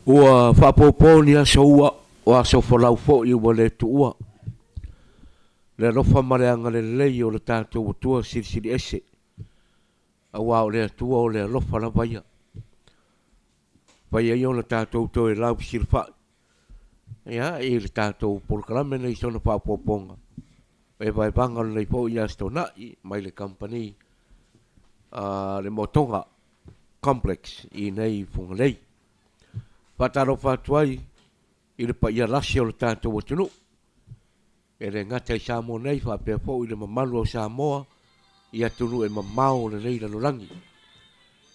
Ua faapopo ni aso ua, o aso folau foi ua le tuua. Le alofa ma le agalelei o le tatou Atua Silisili Ese, aua o le Atua o le alofa lava ia. Fai ai ona tatou toe laufesilafai, ia, i le tatou polokalame nei i sona faaopoopoga, e vaevaga o lenei foi Aso Toonai mai le kamupani a le Motoga Complex i inei i Fugalei. Faatalofa atu ai i le paia lasi o le tatou atunuu, e le gata i Samoa nei faapea foi i le mamalu o Samoa i atunuu e mamao o lenei lalolagi.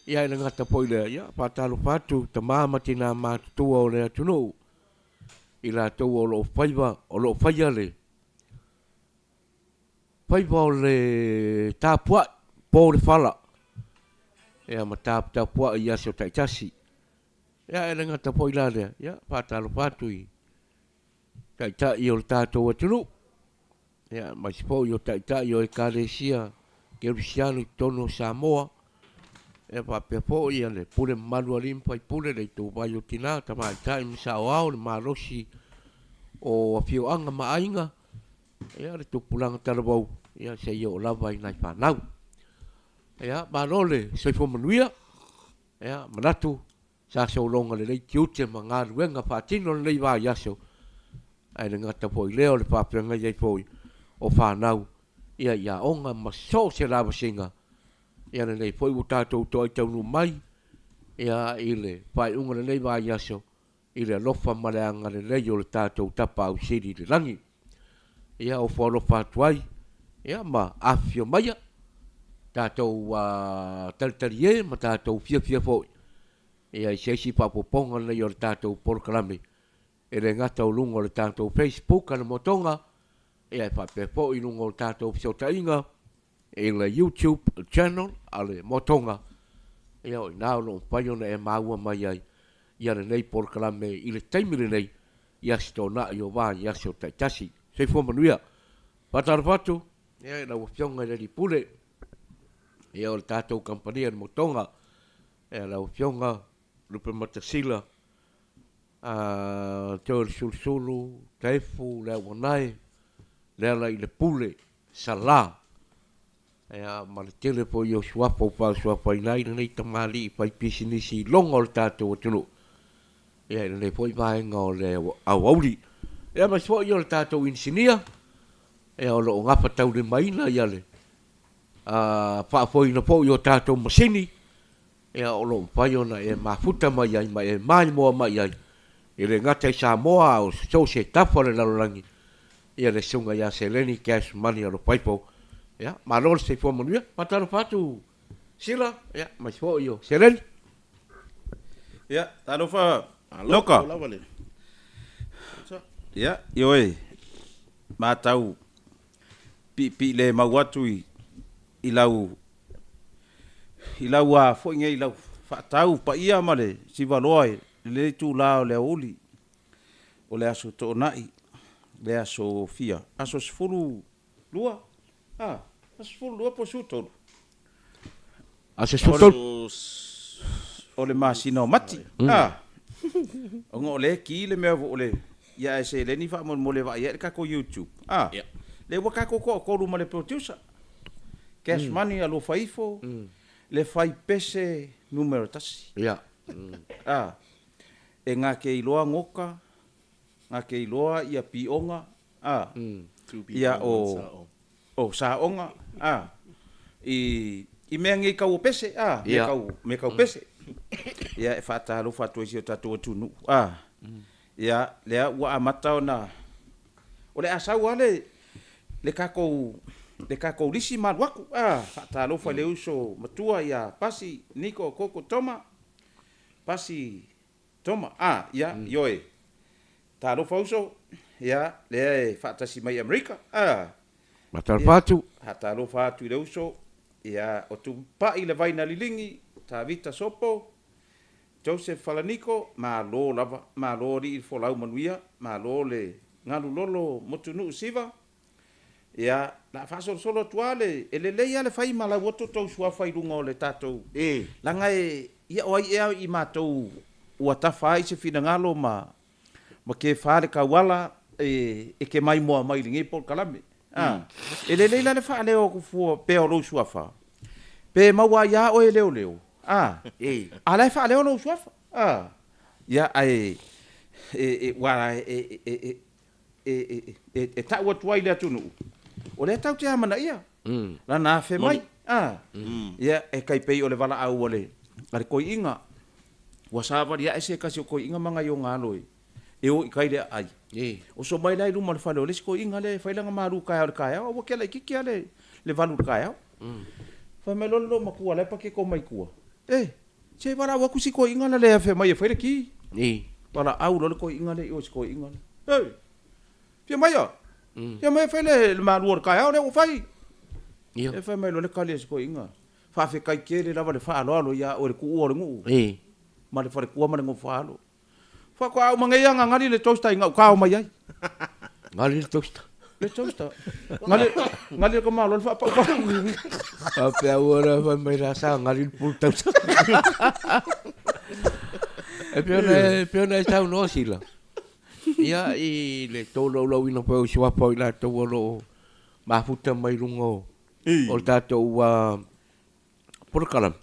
Ia e le gata foi i lea, ia faatalofa atu tama ma tina matutua o le atunuu i latou o lo o faiva, o lo o faia le faiva o le tapuai, po le fala, ia ma taputapuai i aso taitasi. Ia e le gata foi la lea, ia faatalofa atu i Taitai o le tatou atunuu, ia aemaise foi o Taitai o Ekalesia Kerisiano i totonu o Samoa, ia faapea foi ia le pule mamalu a alii ma faipule, le ituvai o tina, tamaitai ma saoao, le malosi o afioaga ma aiga, ia le tupulaga talavou, ia seia oo lava i nai fanau. Ia, malo le soifua manuia, ia manatu Sa sologa lelei tiute ma galuega faatino i lenei vaiaso, ae le gata foi i lea o le faafeagai ai foi o fanau ia i aoga ma so o se lavasiga. Ia lenei foi ua tatou toai taunuu mai ia i le faaiuga o lenei vaiaso i le alofa ma le agalelei o le tatou Tapaau Sili i le lagi. Ia ofo alofa atu ai ia ma afifio maia tatou talitalie ma tatou fiafia foi ia i se isi faaopoopoga lenei o le tatou polokalame e le gata o luga o le tatou Facebook a le Motoga ia e faapea foi i luga o le tatou fesootaiga i le YouTube channel a le Motoga, ia o i ina o lo o mafai ona e maua mai ai ia lenei polokalame i le taimi lenei i Aso Toonai o vaiaso taitasi. Soifua manuia. Faatalofa atu ia i lau Afioga i le Alii Pule ia o le tatou kamupani a le Motoga, ia lau Afioga Lupematasila Toeolesulusulu Taefu Leauanae Lealailepule Sala, ia ma le tele foi o suafa ua faasuafaina ai lenei tamalii faipisinisi iloga o le tatou atunuu, ia i lenei foi vaega o le aoauli. Ia aemaise foi o le tatou inisinia, ia o lo o gafataulimaina ia le faafoeina foi o tatou masini, Ia, o lo o mafai ona e mafuta mai ai ma e maimoa mai ai, e le gata i Samoa a o so o se tafa o le lalolagi, ia le Susuga ia Seleni Cash Money Alofaifo. Ia, malo le soifua manuia. Faatalofa atu Sila, ia, aemaise foi o Seleni. Ia, talofa Loka. Ia, ioe, matau piipii le mau atu i i lau i lau a foi nei i lau faatau paia ma le sivaloa i lenei itula o le aoauli o le Aso Toonai le aso fia aso 12 a aso 12 po o 13 Aso 13. O le masina o Mati a ona o lea e ki le mea o le ia ae seleni faamolemole e vaai ai le tatou YouTube a lea ua tatou toatolu ma le producer Cash Money alofa ifo le fai pese numera tasi a e gakeiloa goka gakeiloa ia pioga a ia o O saoga, a, i, i mea nei kau o pese, a, mea kau, mea kau pese. Ia, e faatalofa atu ai i si o tatou atunuu, a, ia, lea ua amata ona, o le a sau lava le, le tatou, le tatou lisi ma alu atu, a, faatalofa i le uso matua ia Pasi Niko Koko Toma, Pasi Toma, a, ia, ioe, talofa uso, ia, lea e faatasi mai i Amerika, a. Faatalofa atu. Faatalofa atu i le uso, ia, o Tupai le Vaina Liligi, Tavita Sopo, Joseph Falaniko, malo lava, malo alii le folau manuia, malo le galulolo Motunuu Siva, Ia, o le a faasolosolo atu lava le, e lelei lava le fai ma lau oto tou suafa i luga o le tatou, leaga e, ia o ai ea i matou ua tafa ai se finagalo ma ma kefa le tauala e e te maimoa mai i lenei polokalame. A, e lelei la le faaleo atu fua pea o lou suafa, pe maua ai lava oe e leoleo, a, a la e faaleo lou suafa, a, ia, ae e, e, ua e, e, e, e, e, e tau atu ai i le atunuu, o lea tatou te amanaia lana afe mai, a, ia, e tai pei o le valaau a le, a le toeaina, ua savali ae se tasi o toeaina ma nai ona alo e, e o i tai le aai. Oso mai la i luma o le fale o le isi toeaina lea e fai lana malu taeao i le taeao, a ua kea laitiiti lava le, le 8 i le taeao. Fai mai loa le loomatua la e paketo mai tua, E! Se i valaau atu si toeaina la le afe mai e fai le ki. Valaau loa le toeaina lea i o i si toeaina lea. E! Fia maia! Fia maia e fai le malu o le taeao lea ua fai. E fai mai loa le tali a si toeaina, Faafetai tele lava le faaaloalo ia oe le tuua o le nuu ma le faletua ma le nofoaalo. Faatoa uma nei lava na gali le toaster ina ua kao mai ai. Gali le toaster. Le toaster. Gali, gali le tamaloa le faapaupau. Faapea ua la fai mai la sa gali le pulu tausaga. E pei ona e pei ona e saunoa Sila. Ia i le tolaulauina foi o suafa o i latou o lo o mafuta mai luga o o le tatou polokalame,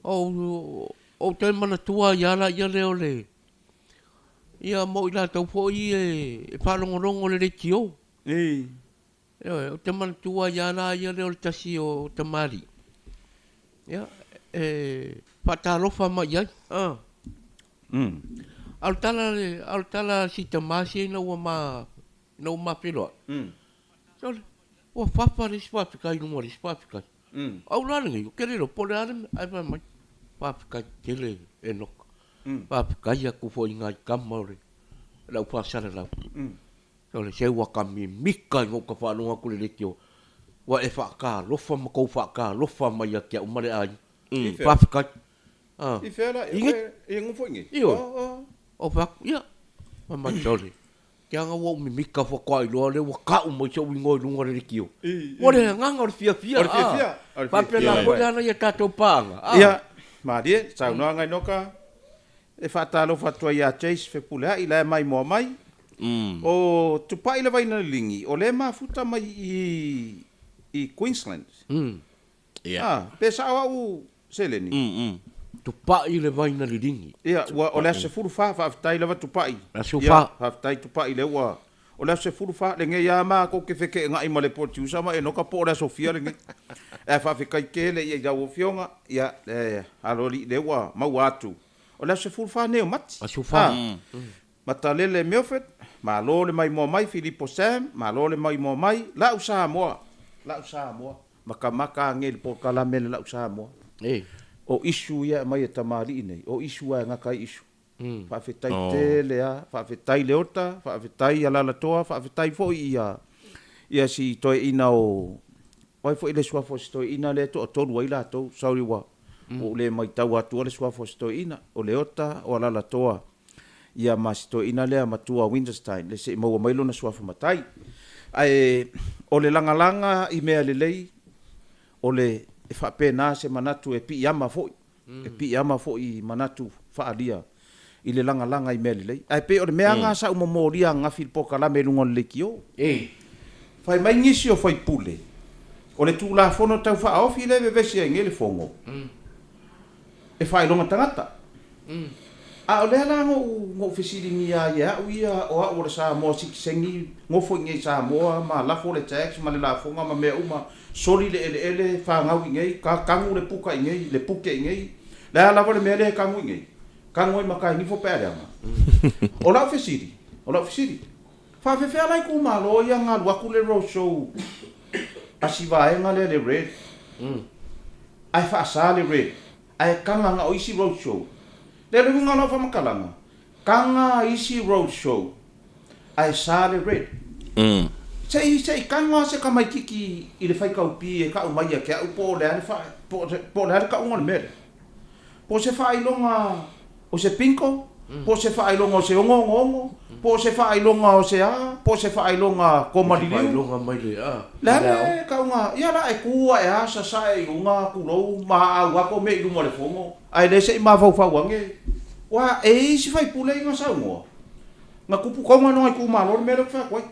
ou toe manatua ai lava laia lea o le, ia mo i latou foi ia e faalogologo i le leitio. Ioe, ou te manatua ai lava laia lea o le tasi o tamalii, ia, e faatalofa mai i ai. A o le tala, a o le tala a si tama sia ina ua ma, ina ua ma feiloai, Sole, ua fafa le isi faafetai i luga o le isi faafetai. Au la lenei, ou te le iloa po o le a le mea, ae fai mai, faafetai tele Enoka. Faafetai atu foi i nai tama o le au faasalalau. Sole, se ua ta mimita ina ua ta faalogo atu i le leitio, ua e faatalofa ma tou faatalofa mai ia te au ma le aiga. Faafetai. I fea la? I i nofo i nei? Ioe. Ou fai atu, ia, fai mai, sole, Leaga ua ou mimita faatoa iloa lea ua tau mai so'u igoa i luga o le leitio. Ua le agaga o le fiafia. O le fiafia. O le fiafia. Faapena foi la ia tatou paaga. A. Ia, malie, saunoaga Enoka, e faatalofa atu ai ia Jace Fepuleai la e maimoa mai. O Tupai le Vainaleligi, o lea e mafuta mai i i Queensland. Ia. A, pe sao au seleni? Tupai le vai na liligi. Ia, ua, o le aso 14, faafetai lava Tupai. Aso 4. Ia, faafetai Tupai lea ua, o le aso 14, lenei lava matou te feteenai ma le producer ma Enoka po o le aso fia lenei. Ae faafetai tele i lau Afioga, ia, le aloalii lea ua maua atu. O le aso 14 nei o Mati. Aso 4. Matalele Milford, malo le maimoa mai, Filipo Sam, malo le maimoa mai, La'u Samoa, La'u Samoa. Makamaka age le polokalame le La'u Samoa. O issue ia e aumai e tamalii nei, o issue lava e gata ai issue. Faafetai tele lava, faafetai Leota, faafetai Alalatoa, faafetai foi ia ia si toeaina o, o ai foi le suafa o si toeaina lea e toatolu ai latou, sorry ua ou le maitau atua le suafa o si toeaina, o Leota, o Alalatoa, ia ma si toeaina lea matua Winterstein le se i maua mai lona suafa matai. Ae o le lagalaga i mea lelei, o le e faapena se manatu e piiama foi, e piiama foi i manatu faaalia i le lagalaga i mea lelei. Ae pei o le mea lena sa ou momolia ananafi i le polokalame i luga o le leitio. Fai mai nisi o faipule, o le Tulafono Tau Faaofi lea e vevesi ai nei le Fono, e faailoga tagata. A o lea la na ou fesiligia ai e au ia o au o le Samoa sitiseni, nofo i inei i Samoa ma lafo le tax ma le lafoga ma mea uma, soli le eleele, fanau i inei, tanu le puka i inei, le puke i inei, le a lava le mea lea e tanu i inei, tanu ai ma tainifo pe a leaga. O lau fesili, o lau fesili, faafefea la itumalo ia na alu atu le road show a si vaega lea le red? Ae faasa le red, ae taga na o isi road show. Le le uiga o lau faamatalaga, taga isi road show, ae sa le red. Se i, se i taga se tamaititi i le faitaupi e tau mai ia te au po o le a le faa, po o le a le tauga o le mea lea. Po o se faailoga o se bingo, po o se faailoga o se ogoogoogo, po o se faailoga o se a, po o se faailoga koma liliu. Faailoga mai le a. Le a le tauga, ia la e tu ae a, sasae i luga, tulou, ma aau atu mea i luma o le fono, ae le se i mafaufau ane. Ua e i ai isi faipule ia na saunoa, na tupu tonu lava i lona itumalo le mea lea ou te fai atu ai.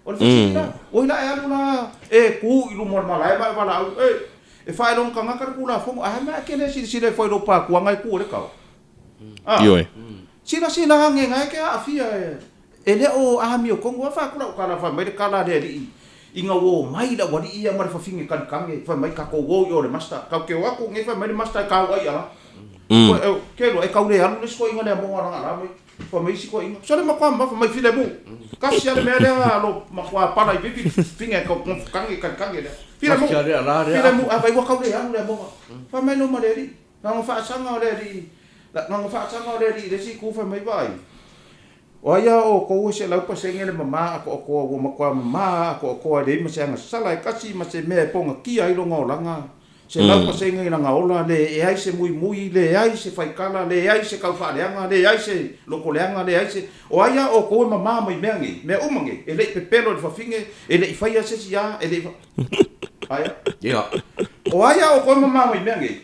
O le fesili la, oi la e alu la e tu i luma o le malae ma e valaau, e, e faailoga tagata le Tulafono, ae a mea e te le silasila ifo i lou patuaga e tu ai le tao? A, Ioe. silasila ane na e te aafia e, e le o amiotonu. A fai atu lau tala, fai mai le tala a le alii, ina ua omai le aualii ia ma le fafine kalikane, fai mai tatou o i o le master, tatou te o atu nei fai mai le master e tau ai ala. Ke iloa e tau le alu le isi toeaina le amoga lana la mai. Fai mai isi toeaina, sole matua mamafa mai filemu. Tasi a le mea lea lo matua pala i vivi fine e kau kange kalikane lea. Filemu, filemu, a vai ua tau le alu le amoga. Fai mai lo ma le alii, na ona faasaga o le alii, na ona faasaga o le alii i le isi itu fai mai vaai. O ai a outou e 100% le mama atoatoa ua matua mama atoatoa e leai ma se agasala e tasi ma se mea e pogatia ai lona olaga 100% i lana ola, leai se muimui, leai se faikala, leai se taufaaleaga, leai se lotoleaga, leai se. O ai a outou e mama mai mea nei, mea uma nei, e le i pepelo i le fafine, e le i faia se isi a, e le i. Aia. Ia. O ai a outou e mama mai mea nei?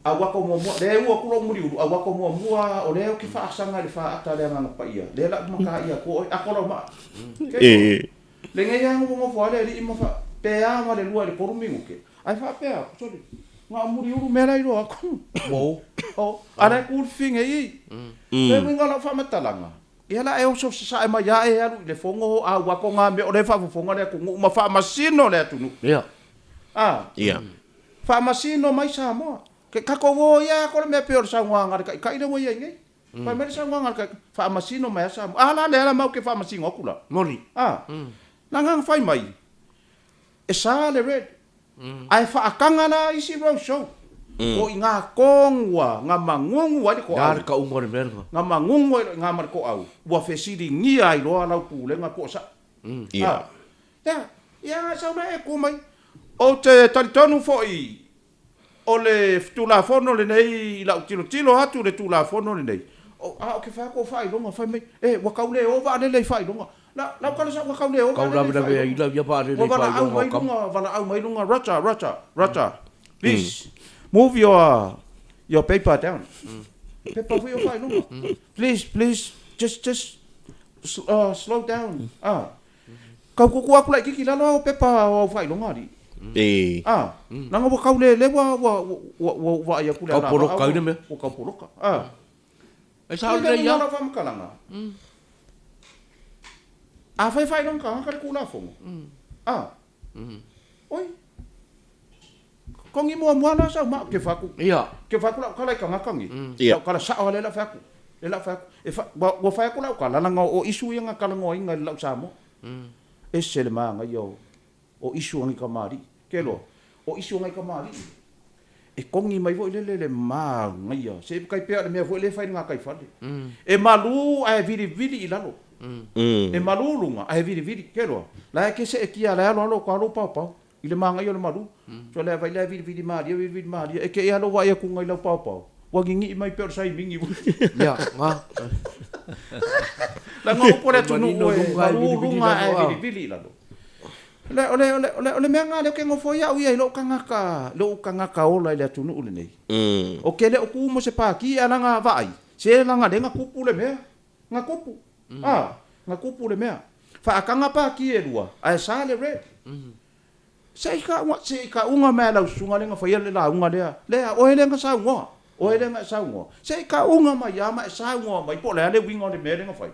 Auato muamua, lea e u atu lou muliulu, auato muamua, o lea ou te faasaga i le faata a le Agaga Paia, lea la u mataia atu oe, ato lau maa. Ke Lenei lava nofonofo a le alii ma fa, pe a ma le lua i le tolu minute, ae faapea atu, sole, na o Muliulu mea la iloa atu. Uou. O, a la e tu le fafine i i. Le uiga o lau faamatalaga, ia la e oso sasae mai a e alu i le fono a ua ato na mea o lea e faafofoga le atunuu ma faamasino le atunuu. Ia. A. Ia. Faamasino mai Samoa. Ke tatou o ia ako le mea pei o le saunoaga a le Taitai lea ua i ai nei. Fai mai le saunoaga a le Taitai, faamasino mai a Samoa. A la lea la matou te faamasino atu la. Moni. A. Leaga na fai mai, e sa le red, ae faataga la isi road show. O i ina tonu a na magugu ai le toau. Na le kauga o le mea lena. Na magugu ai loa i ina ma le toau, ua fesiligia ai loa lau pulega po o sao. Ia. Ia, ia sau la e tu mai. Ou te talitonu foi o le Tulafono lenei i lau tilotilo atu i le Tulafono lenei, o, a ou te fai atu o faailoga, fai mai, e, ua tau le o vaalele i faailoga. La, lau tala sau ua tau le o vaalele i faailoga. Ua valaau mai luga, valaau mai luga, Roger, Roger, Roger, please, move your, your paper down. Pepa foi o faailoga. Please, please, just, just, slow down. Ah. Kau kuku aku laititi i lalo au pepa o au faailoga alii. E. A, leaga ua kau lele ua, ua, ua, ua ou vaai atu i le Kau poloka ai le mea. Ua kau poloka. A. E sao lelei lava. Lau faamatalaga. Afai e faailoga tagata le Tulafono, a, oi, Kongi muamua la sau ma ke faku. Ia. Ke faku lau kala i tagata ni. Ia. Lau kala sao lea lau fai atu. Lea lau fai atu. E fa, ua, ua fai atu lau kala leaga o isu ia na talanoaina i le lau Samoa. Ese le manaia o, o isu a nai kamali'i. Ke loa, o isu a nai kamali'i, e kongi mai foi lele le manaia, se tai pei o le mea foi lea e fai i le gataifale. E malu ae vilivili i lalo. E malu luga ae vilivili. Ke loa, la e ke seetia la e aloalo atu lava lou paopao. I le manaia o le malu. So le vai lea vilivili malie, vilivili malie, e kei alo vaai atu ngai lau paopao, ua gigii mai pei o le saimigi. Ia, nga. Leaga o upu a le atunuu e malu luga ae vilivili i lalo. Le, o le, o le, o le, o le mea lena lea ou te nofo ai au ia i lou tagata, lou tagata ola i le atunuu lenei. Ou te le o tu mo se pati ae leaga vaai, se leaga lea na tupu le mea. Na tupu. A, na tupu le mea. Faataga pati e lua, ae sa le red. Se i kauga, se i kauga mai a lau susuga lea na faia le lauga lea, lea, oe lea na saunoa, oe lea na e saunoa. Se i kauga mai a ma e saunoa mai po o le a le uiga o le mea lea na fai.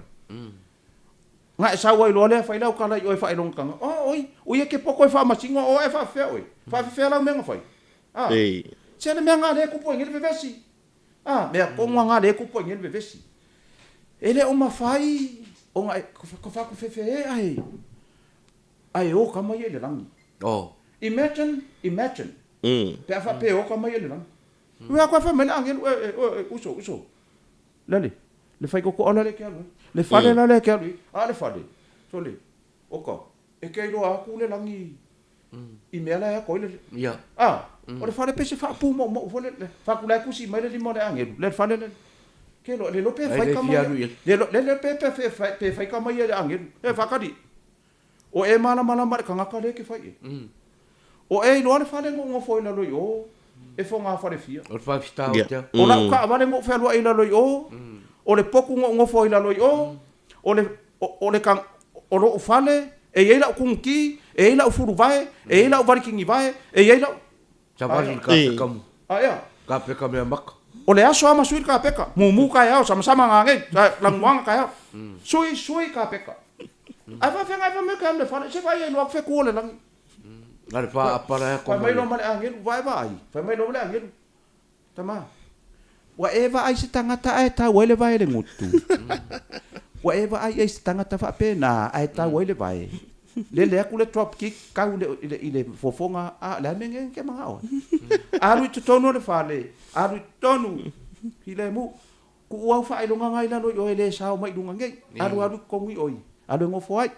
Na e sau ai loa lea fai lau tala i oe faailoga tagata. Oh, oi, oi e ke poto e faamasino o e faafefea oe. Faafefea lau mea na fai. A, se le mea na lea e tupu ai nei le vevesi. A, mea tonu a lea e tupu ai nei le vevesi. E le o mafai ona e faakufefeē ae, ae o tama ia i le lagi. Oh. Imagine, imagine, pe a faapea e o tama ia i le lagi. Ua koe fai mai le agelu, e, e, e, uso, uso, lale, le faitotoa lale e te alu ai, le fale lale e te alu ai, a le fale, sole, oka, E te iloa atu le lagi i mea la e ato ai le. Ia. A, o le fale pe se faapumoomoo foi le, fatu la e tusi mai le lima o le agelu, le fale le. Ke loa, le iloa pe fai tama ia, le iloa pe pe fai tama ia i le agelu. E faakali, o e malamalama i le tagata lea e te fai i ai. O e iloa le fale na ou nofo ai i lalo i o, e fogafalefia. O le five star hotel. O lau taavale na ou fealuai i lalo i o, O le poku na ou nofo ai i lalo i o, o le, o le, o lo'u fale, e i ai la'u kunuti, e i ai la'u fuluvae, e i ai la'u valikinivae, e i ai la'u. Savali le kapeka mo. A ea? Kapeka mea maka. O le aso a ma sui le kapeka, mumu taeao, samasama nanei, lanuaga taeao. Sui, sui kapeka. Ae faafeagai fai mai ke alu i le fale, se vaai ai loa atu fetu o le lagi. Na le faaapala Fai mai loa ma le agelu, vae vaai, fai mai loa ma le agelu, Tama, ua e vaai i se tagata ae tau ai le vae i le gutu? Ua e vaai i ai i se tagata faapena ae tau ai le vae? Lele atu le drop kick kau i le, i le fofoga, a o le a le mea nei e te manao ai? Alu i totonu o le fale, alu i totonu, filemu, tuu au faailoga na i lalo i oe e le sao mai i luga nei, alu alu i totonu i oi, alu e nofo ai.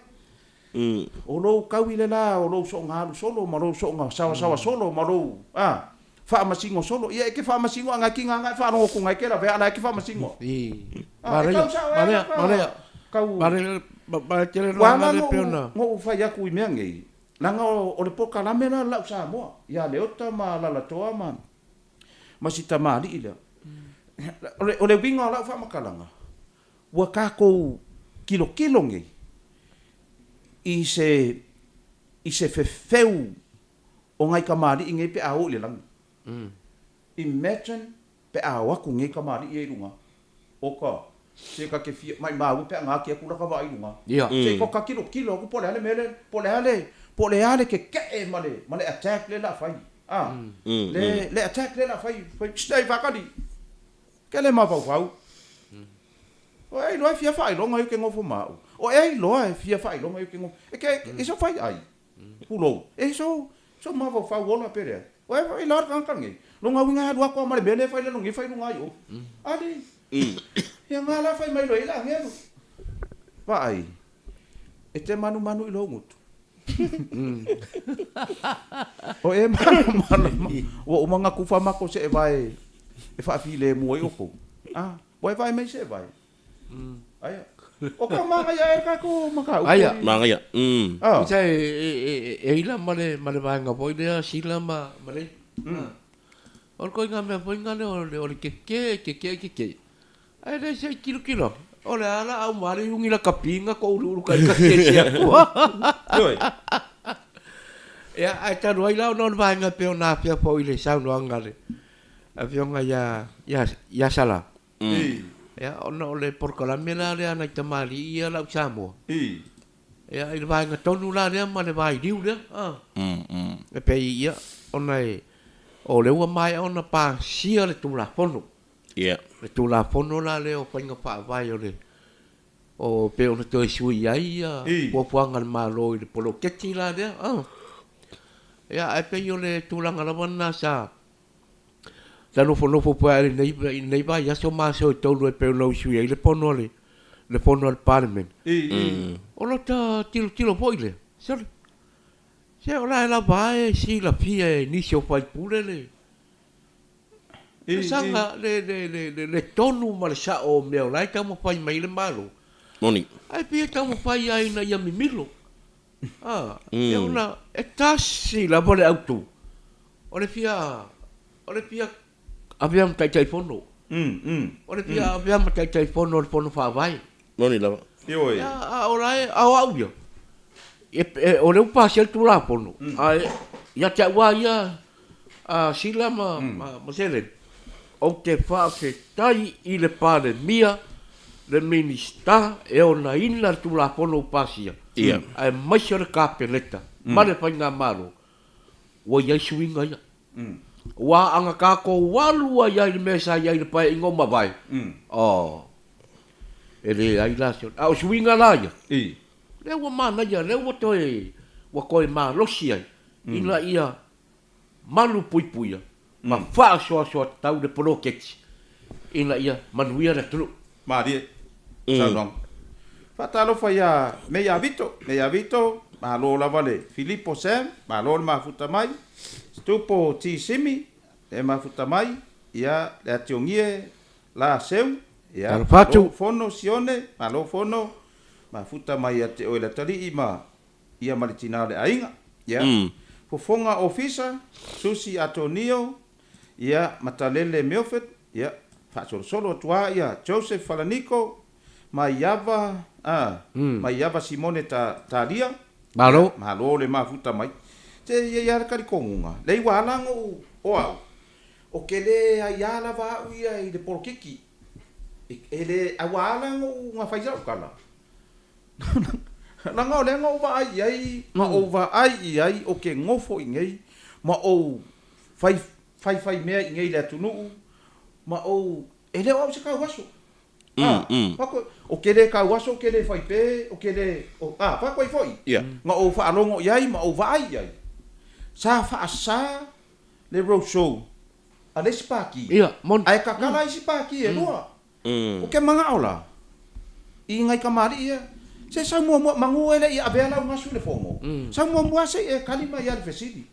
O lou kau i le la o lou soonga alu solo ma lou soonga sawasawa solo ma lou, a, faamasino solo. Ia e te faamasino a na e tiga na e faalogo atu na e te lavea a la e te faamasino. A, e tau sao ea la ka, kau. Ua ala na ou fai atu i mea nei, leaga o le polokalame la lau Samoa, ia Leota ma Alalatoa ma, ma si tamalii lea. O le uiga o lau faamatalaga, Ua tatou tilotilo nei i se i se fefeu o nai kamali'i nei pe a o i le lagi. Imagine pe a o atu nei kamali'i ia i luga, oka, se ta te fia maimau pe a gati atu laka vaa i luga. Se i ka tilotilo atu po o le a le mea lea, po o le a le, po o le a le keke'e ma le ma le attack lea o le a fai, a, le le attack lea o le a fai, fai, stai faatali. Ke le mafaufau. O ea iloa e fia faailoga ia ke nofo ma au. O ea iloa e fia faailoga ia ke nofo. E ke e so fai ai. Pulou. E so so mafaufau ola pe lea. O ea iloa le tagata nei. Lona uiga e alu atu a ma le mea lea e fai lalo nei fai luga ai o. Ali. Ia nga la fai mai loa i le agelu. Vaai. E te manumanu i lou gutu. O e malamalama, ua uma ona tufa matou seevae e faafilemu ai outou. A, ua e vaai mai i seevae? Aia. O ka manaia ea le tatou mataupu. Aia. Manaia. Ah. Isa e ila ma le ma le vaega foi lea Sila ma ma le. O le koiga mea foi lea o le keke keke keke. Ae le se i tilotilo, o le a la au ma le iugi la kapi na ko uluulu ka i kasi e se atua. Ioe. Ia, ae talu ai la ona o le vaega e pei ona afea foi i le saunoaga a le Afioga ia, ia, ia Sala. Ia, ona o le polokalame la lea a nai tamalii ia lau Samoa. Ia, i le vaega tonu la lea ma le vailiu lea, a. E pei, ia, ona e, o lea ua maea ona pasia le Tulafono. Ia. Le Tulafono la lea o Faiga Faavae o le o pei ona toe sui ai ia fuafuaga a le Malo i le poloketi la lea. Ia ae pei o le tulaga lava lena sa sa nofonofo pea i lenei i lenei vaiaso ma aso e tolu e pei ona ou sui ai le fono a le le fono a le Palemene. O lota tilotilo foi lea, sole, se o la e lava e silafia e nisi o faipule le Le saga, le, le, le, le, le tonu ma le sa'o o mea o la e taumafai mai ai le Malo. Moni. Ae pei e taumafai lava ina ia mimilo. A, e ona, e tasi lava le autu, o le fia, o le fia avea ma Taitaifono. O le fia avea ma Taitaifono o le Fono Faavae. Moni lava. Ioe. Ia, a o la e, a o au ia, e, e, o lea ua pasia le Tulafono, ae ia te au lava ia, a Sila ma, ma, ma Seleni, ou te faafetai i le Palemia, le Minisita e onaina le Tulafono ua pasia, Ia. aemaise o le Kapeneta ma le Faigamalo, ua i ai suiga ia. Aua ana tatou alu ai i le mea sa i ai i le Paeaiga o mavae, oh, e leai la se, a o suiga la ia, lea ua manaia, lea ua toe, ua toe malosi ai, ina ia malupuipuia ma faasoasoa tatau le poloketi ina ia manuia le atunuu. Malie saunoaga. Faatalofa ia Meia Vito, Meia Vito, malo lava le Filipo Sam, malo le mafuta mai, Situpo T Simi, le mafuta mai, ia le Atiogie La Seu, ia Talofa atu. malo Fono Sione, malo Fono, mafuta mai ia te oe le atalii ma ia ma le tina o le aiga, ia, Fofoga Ofisa, Susi Atonio, ia, Matalele Milford, ia, Faasolosolo atu lava ia Joseph Falaniko, Maiava, a, Maiava Simone Ta, Talia. Malo. Malo le mafuta mai. Se e i ai lava le talitonuga, lea ua ala ona ou, o au, ou te le aiā lava au ia i le polokiki. E le, a ua ala ona ou na fai sau tala. Leaga o lea na ou vaai i ai, na ou vaai i ai ou te nofo i inei ma ou fai faifai mea i inei i le atunuu ma ou, e le o au se tauaso. A, faatoa, ou te le tauaso, ou te le faipe, ou te le, a, faatoa ai foi, na ou faalogo i ai ma ou vaai i ai, sa faasa le road show a le isi pati, ae tatala isi pati e lua. Ou te manao la, i nai kamali'i ia, se sau muamua, manu e le i avea lau gasu i le fono, sau muamua se i e tali mai lava i le fesili.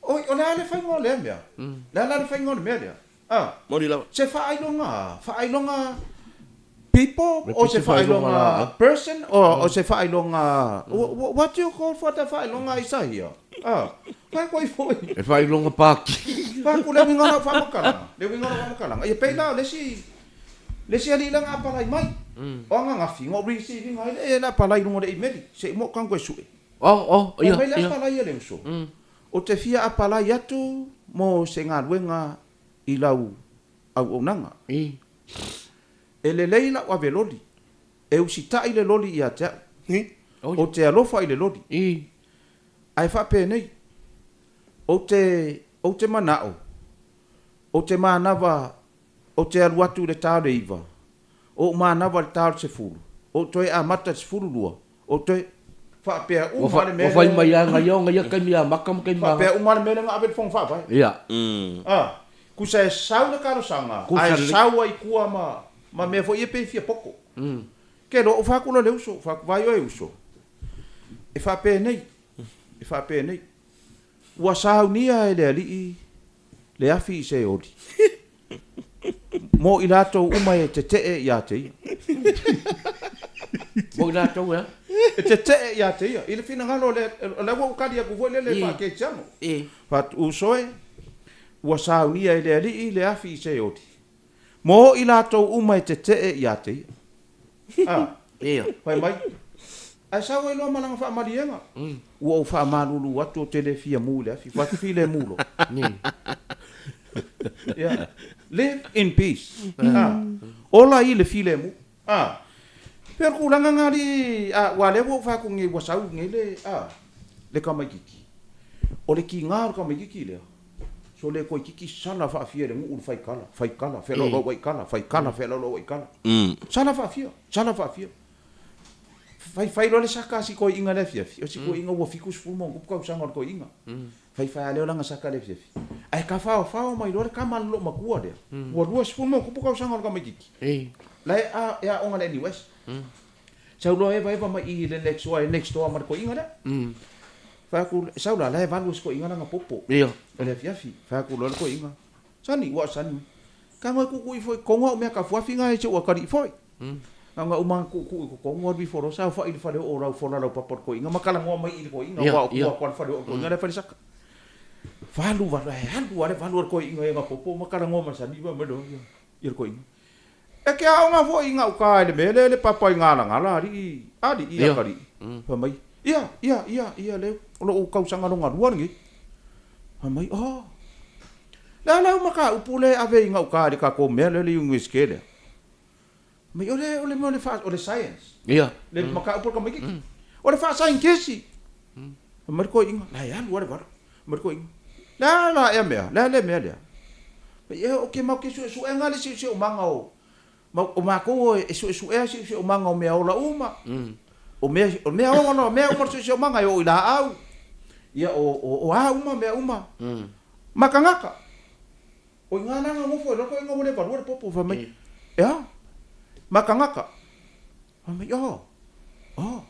Oi, o le a le faiga o lea mea? Le a la le faiga o le mea lea? A, Moni lava. Se faailoga, faailoga people o se faailoga person o se faailoga, what do you call for the faailoga Isaia? A, fai koe foi. E faailoga pāki. Fai atu le uiga o lau faamatalaga, le uiga o lau faamatalaga. Ia pei la o le isi, le isi alii lea na apalai mai, o ananafi, na ou receive ina ai le apalai i luga o le imeli, se i mo kango e sue. Oh, oh, ia, ia. Fai mai le apalai a le uso, Ou te fia apalai atu mo se galuega i lau auaunaga. E lelei lau ave loli, e usitai le loli ia te au. Ou te alofa i le loli. Ae faapenei, ou te, ou te manao, ou te manava, ou te alu atu i le ta o le iva, ou manava i le ta o le sefulu, ou toe amata i le sefululua, ou toe, faapea uma le mea lea. Ua fai mai lava ia ona ia taimi amata ma taimi. Faapea uma le mea lea na ave i le Fono Faavae. Ia. A, tusa e sau le talosaga, ae sau ai i tua ma, ma mea foi ia pei e fia poto. Ke loa ou fai atu loa i le uso, fai atu, Vaai oe uso, e faapenei, e faapenei, ua saunia e le Alii le afi i Seoli, mo i latou uma e tetee ia te ia. Mo i latou e a? E tetee ia te ia. I le finagalo o le, o lea ua ou tali atu foi lele faakerisiano. Fai atu, Uso e, ua saunia e le Alii le afi i Seoli, Mo i latou uma e tetee ia te ia. A, Ia. fai mai, ae sau ai loa ma lana faamaliega. Ua ou faamalulu atu ou te le fia mu i le afi, fai filemu loa. Ia, live in peace. A, ola i le filemu. A, pei o le tulaga lena alii, a, aua o lea ua ou fai atu nei ua sau nei le, a, le tamaitiiti. O le tiga o le tamaitiiti lea, sole toeitiiti sala faafia i le nuu le fai tala, fai tala, felaulau ai tala, fai tala, felaulau ai tala. Sala faafia, sala faafia. Fai fai loa le saka a si toeaina i le afiafi, o si toeaina ua 70 ma ona tupu tausaga o le toeaina. Fai fai lava lea o lana saka i le afiafi. Ae tafaofao mai loa le tama a le loomatua lea, ua 20 ma ona tupu tausaga o le tamaitiiti. La e aoga i le NUS. Sau loa evaeva mai i le next door, next door ma le toeaina lea. Fai atu, sau la, la e valu e si toeaina lana popo. Ia. I le afiafi, fai atu loa le toeaina, Sani, ua Sani. Ka ngoe tuutuu ifo i totonu au mea kafuafi nga e se ua kalii foi. Na ona uma tuutuu i totonu alu ifo loa saofai i le fale oo o lau fola lau papa o le toeaina ma talanoa mai i le toeaina aua o tua atu lava le fale oo o le toeaina la e fai le saka. Valu valu, ae alu lava le valu a le toeaina i ana popo ma talanoa ma Sani fai mai loa ia le toeaina. E te aoga foi i gauta i le mea lea le papa i Galagala alii, alii atalii. Fai mai, ia, ia, ia, ia lea o lou tausaga lona lua lenei. Fai mai, oh, le a lau mataupu lea e ave i gauta i le tatou mea lea le Iunivesite lea? Fai mai, o le, o le mea o le faa, o le science. Ia. Le mataupu a le tamaitiiti. O le faasaienitisi. Fai mai le toeaina, la e alu lava le valu. Fai mai le toeaina, le a la ea mea, le a le mea lea? Fai mai, ou te matou te suesuega le siosiomaga o, o matou e suesuea siosiomaga o meaola uma. O mea, o mea ola, o mea uma o le siosiomaga e oo i laau, ia o, o, o a uma mea uma. Ma tagata. O i ina la na nofo ai loa le toeaina ua le valua le popo, fai mai, e a? Ma tagata. Fai mai, oh, oh,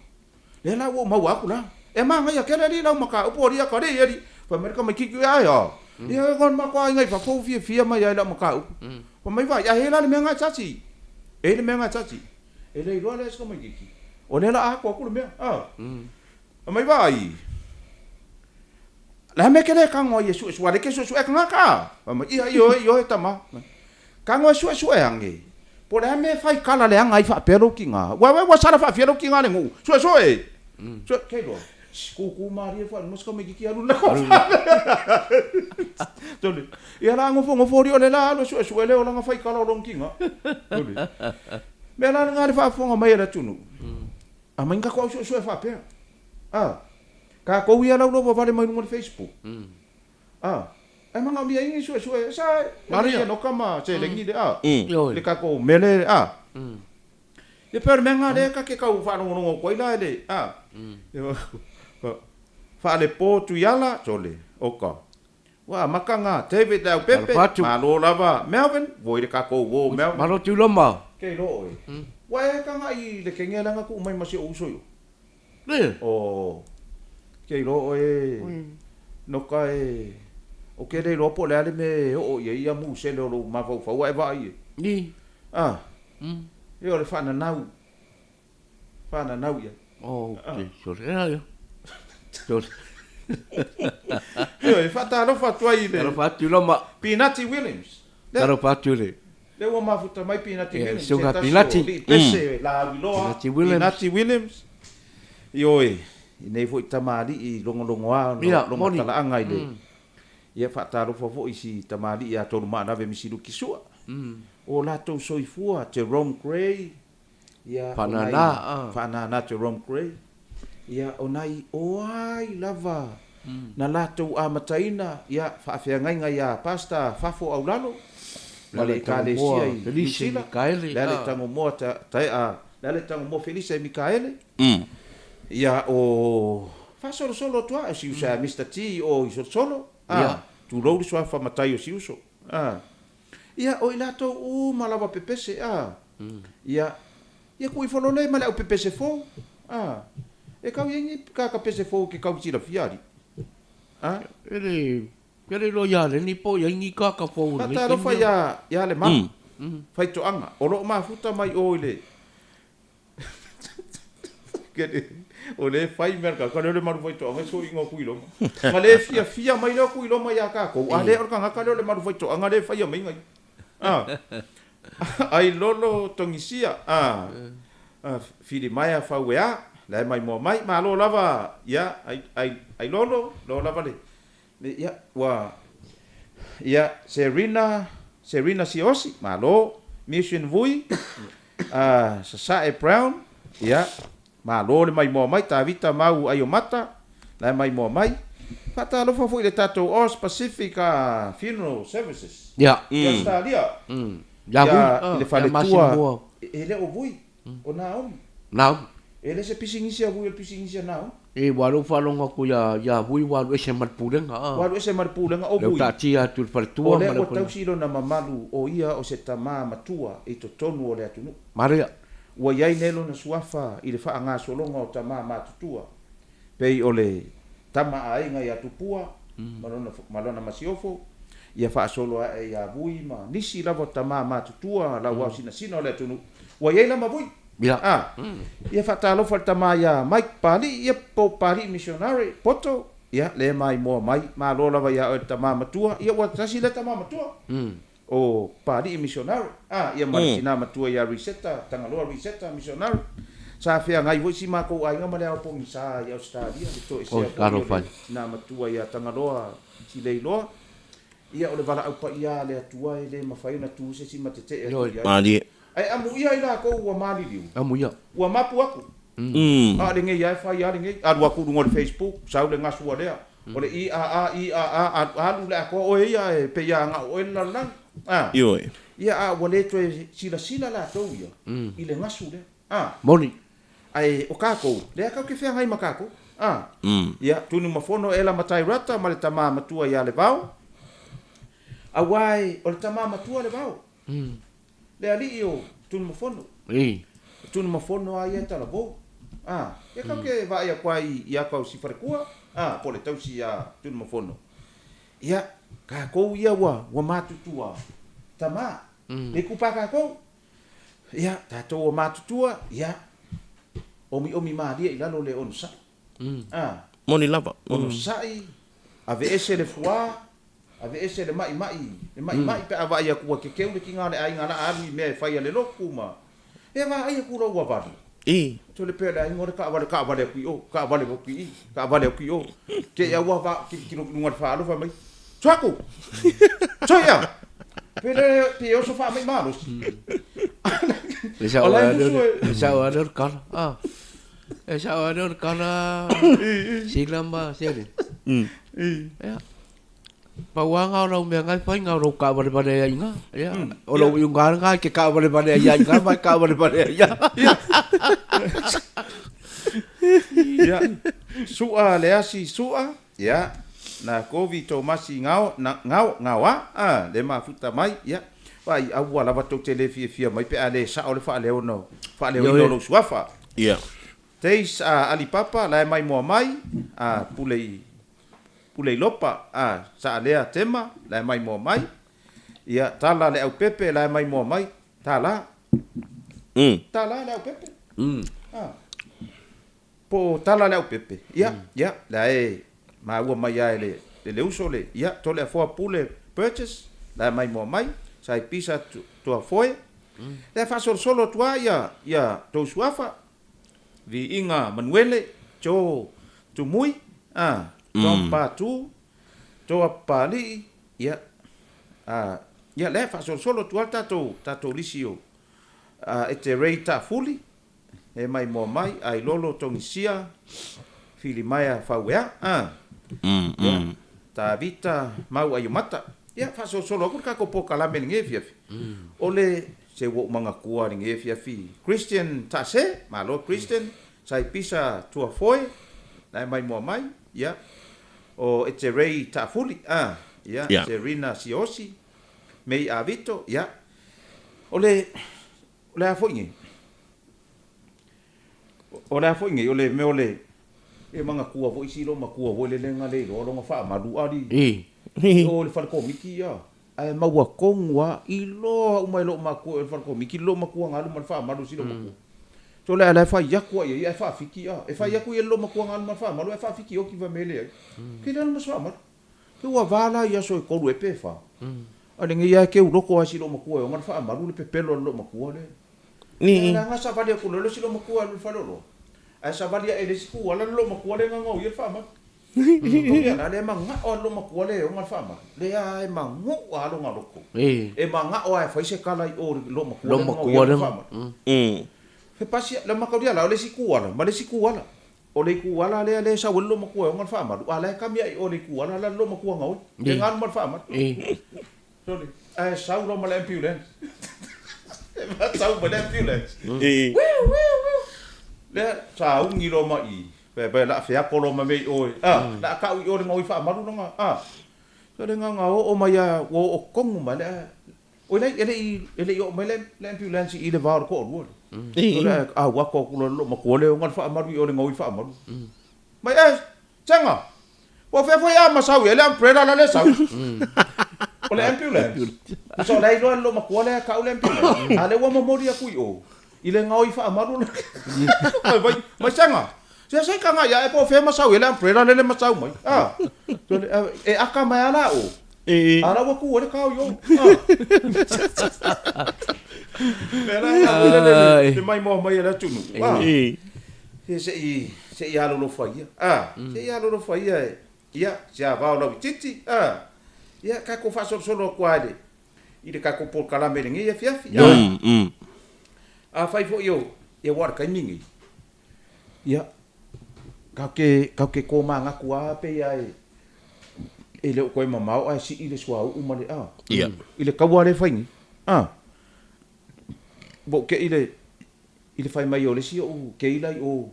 lea la ua ou maua atu la. E manaia tele alii lau mataupu, alii atalii, alii. Fai mai le tamaitiiti, ae a? Ia, o le matou aiga i fafo ua fiafia mai ai i lau mataupu. Fai mai, vaai, ae i ai la le mea lena e tiati. E i ai le mea lena e tiati. E le iloa lea e si tamaitiiti, o lea o le a ato atu le mea, a. Fai mai, vaai, o le a mea e te le tago ai e suesue, aua o lea e te suesue tagata a? Fai mai, ia, ioe, ioe, tama. Tago e suesue age, po o le a mea e fai kala leaga ai faapea lou tiga? Ua ua sala faafia lou tiga le nuu? Suesue! Sue, ke iloa? Shh, kuku malie faaluma si tamaititi alu le Tole. Ia la nofonofo alii o le la alu e suesue le olaga fai kala o lona tiga. Tole. Mea la lena le faafofoga mai a le atunuu. Aumai ni tatou au suesue faapea. A, tatou ia laulau vale mai luga o le Facebook. A, ae manaomia ai ni suesue sa e Enoka ma seleni le a, le tatou mea le a. Ia pei o le mea lena lea ta te tau faalogologo atu ai la i le a. Faalepo Tuiala, sole, oka. Ua amata na David Leaupepe, malo lava Melvin, voi le tatou uo Melvin. Malo Tuiloma. Ke iloa oe. Ua e tagai i le kene lea na tuu mai ma si ou uso i o. Oh, ke iloa oe no ka e, o ke le iloa po o le a le mea e oo i ai ia musele o lou mafaufau a e vaai i ai. Ni. Ah, ia o le faananau, faananau i ai. Oh, okay, sorry. Ea, ea. Sorry. Ioe, faatalofa atu ai i le. Talofa atu i Roma. Pinati Williams. Talofa atu i le. Lea ua mafuta mai Pinati Ia, Williams, se Susuga tasi o Pinati. alii pese lauiloa. Pinati Williams. Pinati Williams. Ioe, i nei foi tamalii logologoa ona Ia, lona moni. talaaga i le, ia faatalofa foi i si tamalii ia Tolumaanave Misiluki Sua. O latou soifua, Jerome Gray, ia, o nai, Faanana, a. Faanana Jerome Gray. Ia, o nai oai lava na latou amataina, ia, faafeagaiga ia Pastor Fafo Aulalo ma le Ekalesia i Niu Sila, le ale Tagomoa Taea, le ale Tagomoa Felise Mikaele, ia, o faasolosolo atu lava, o si uso ia Mister T o i Solosolo, a, tulou le suafa matai o si uso, a, ia, o i latou uma lava pepese, a, ia, Ia kui fololei ma le au pepese fou. A. E kau i ai ni kaka pese fou ke kau silafia alii. A. E le, ke le iloa ia Leni po o i ai ni kaka fou i lenei taimi. Faatalofa ia, ia Lemanu. Faitoaga, o lo o mafuta mai o i le Ke le, o le fai mea le kaka lea o le malu faitoaga i soiga o Tuiloma. Ma le fiafia mai lea o Tuiloma ia tatou, a le o le tagata lea o le malu faitoaga lea e faia mai ia. A. Ai lolo togisia a Filimaea Fauea la e maimoa mai malo lava ia ai ai ai lolo lo lava le le ia ua ia Serina Serina Siosi malo Mission Vui a Sasae Brown ia Malo le maimoa mai Tavita Mau Aiomata la e maimoa mai. Faatalofa foi i le tatou Oz Pacific Funeral Services i Ausetalia Ia i le faletua e le o Vui, o Naomi. Naomi. E le se pisinisi a Vui o le pisinisi a Naomi. E ua lou faalogo atu ia Vui ua alu ese ma le pulega. Ua alu ese ma le pulega o Vui. Lea ua taatia atu i le faletua. O lea ua tausi lona mamalu o ia o se tama matua i totonu o le atunuu. Maria. Ua i ai nei lona suafa i le faagasologa o tama matutua, pei o le tama a aiga ia Tupua ma lona, ma lona masiofo, ia faasolo ae ia Vui ma nisi lava o tama matutua lauao sinasina o le atunuu. Ua i ai la ma Vui. Ia. A, ia faatalofa i le tama ia Mike Palii, ia po o Palii Missionary, Poto, ia, lea e maimoa mai, malo lava ia oe le tama matua, ia ua tasi lea tama matua. O Papalii Missionary, a, ia ma le tina matua ia Riseta, Tagaloa Riseta Missionary. Sa feagai foi si makou aiga ma le ao pogisa i Ausetalia, le toesea foi o le tina matua ia Tagaloa Sileiloa. Ia o le valaau paia a le Atua e le mafai ona tu se isi ma tetee atu i ai. Ae amuia i lakou ua maliliu, ua mapu aku. A o lenei lava e fai lava lenei. Alu atu i luga o le Facebook, sau le gasua lea, o le IAA, IAA, alu, alu le atoa oe ia e pei lava na o oe le lalolagi. A, Ioe. ia, a ua le toe silasila latou ia i le gasu lea. A. Moni. Ae o tatou, lea tatou te feagai ma tatou. A. Ia, Tunumafono Ela Matairata ma le tama matua ia Levao, aua e, o le tama matua Levao. Le alii o Tunumafono. O Tunumafono lava ia e talavou. A, ia tatou te vaai atu lava i ata o si faletua, a, po o le tausi ia Tunumafono. Ia, tatou ia ua, ua matutua tama, le itupa tatou. Ia, tatou ua matutua, ia, omiomi malie i lalo le onosai. A. Moni lava. Onosai, aveese le fuā. Aveese le maʻimaʻi, le maʻimaʻi pe a vaai atu ua kekeu le kiga o le aiga la alu i mea e fai a le lotu ma e vaai atu loa ua vale. Sole pea le aiga o le kaavale, kaavale atu i o, kaavale atu i i, kaavale atu i o. Te i a ua va tilotilo i luga o le faalo fai mai, Tuaku! Soia! Pe le pe oso faamai malosi. E sao a le sao a le kala. Ah. E sao a le kala. Sila ma sele. Ia. Pauaga o lau mea ngai fai nga o lou kaavalevale ai iga. Ia. O lou iuga nga e ke kaavalevale ai ia iga ma e kaavalevale ai ia. Ia. Sua le asi sua. Ia. Na Kovi Tomasi Ngao, na, Ngao, Ngaoa, a, le mafuta mai, ia. Vaai, aua lava tou te le fiafia mai pe a le sao le faaleona, faaleoina o lou suafa. Ia. Days a Alipapa, la e maimoa mai, a, pule i, pule i Lopa, a, Saalea Tema, la e maimoa mai, ia, Tala Leaupepe, la e maimoa mai, Tala, Tala Leaupepe, a, po o Tala Leaupepe, ia, ia, la e maua mai lava e le, e le uso le, ia, Toleafoa Pule Burgess, la e maimoa mai, Saipisa Tuafoe, la e faasolosolo atu lava ia, ia tou suafa, Viiga Manuele, Joe Tumui, a, Tom Patu, Toa Papalii, ia, a, ia lea e faasolosolo atu lava le tatou, tatou lisi o, a, e te Ray Taafuli, e maimoa mai, Ailolo Togisia, Filimaea Fauea, a, ia, Tavita Mau Aiomata. Ia, faasolosolo atu le tatou polokalame i lenei afiafi. O le Se ua ou manatua i lenei afiafi Christian Taase, malo Christian, Saipisa Tuafoe, la e maimoa mai, ia, o Eterei Taafuli, a, ia, Serina Siosi, May Avito, ia. O le, o le a foi nei? O le a foi nei? O le mea o le, e manatua foi si lou matua foi lele na le iloa lona faamalu ali i o i le fale komiti, ia. Ae maua tonu lava, iloa uma e lou matua o le fale komiti lou matua na alu ma le faamalu si lou matua. So le a la e fai atu lava i ai ae faafiki a. E fai atu i ai le lou matua na alu ma le faamalu ae faafiki oti fai mai e leai. Ke le alu ma se faamalu. Ke ua va la i aso e tolu ea pe fa. A lenei lava e keu loko lava si lou matua e ona le faamalu le pepelo a le lou matua lea. Ia leaga savali atu loa le si lou matua e alu i le faleoloa. Ae savali ae i le isi tuala le lou matua lea e gagau ia le faamalu. Togia la, lea e manao a le loomatua le e ona le faamalu, lea e magu'a a lona loto. E mana'o a e fai se tala i o i le loomatua lea e gagau ia le faamalu. He pasi, le mataulia la, o le isi itu ala ma le isi itu ala. O le itu ala lea lea e sau ai le loomatua e ona le faamalu, a la e kami ae i o i le itu ala la le loomatua gaoi, le galu ma le faamalu. Sole, ae sau loa ma le ambulance. E sau ma le ambulance. Wiu, wiu, wiu. Lea, sauni loa ma i. Pe, pe, la feako loa ma mea i oe. Ah, la kau i oe le gaoi faamalu langa. Ah. So le ganga oo mai a, ua oo tonu mai le, oi lai, e le i, e le i oo mai le, le ambulance i le va o le toalua le. So le, a ua atu atu loa le loomatua le ona le faamalu i o le gaoi faamalu. Mai, eh, Sega! Ua fea foi a masau i ai le umbrella la le sau. O le ambulance. Tusa o la e iloa e le loomatua lea e kau le ambulance. A lea ua momoli atu i o, i le gaoi faamalu la. Mai, mai, mai Sega! Sea se i kaga ia e po o fea masau i ai le umbrella lele masau mai. A, e aka mai a la o. A la ua tu ai le kao i o. Mea la e au le, le maimoa mai a le atunuu. A. Se se i, se i alolofa ia, a, se i alolofa ia e, ia, se ava o lauitiiti, a, ia, tatou faasolosolo atu lava i le, i le tatou polokalame i lenei afiafi, a. Afai foi o, ia aua o le taimi lenei, ia, tatou te, tatou te tomanatu lava pei lava e, e le o toe mamao ae sii le suauu ma le, a, i le taua lea e fai nei, a, ua ou te i le, I le fai mai o le isi oʻu keila i o,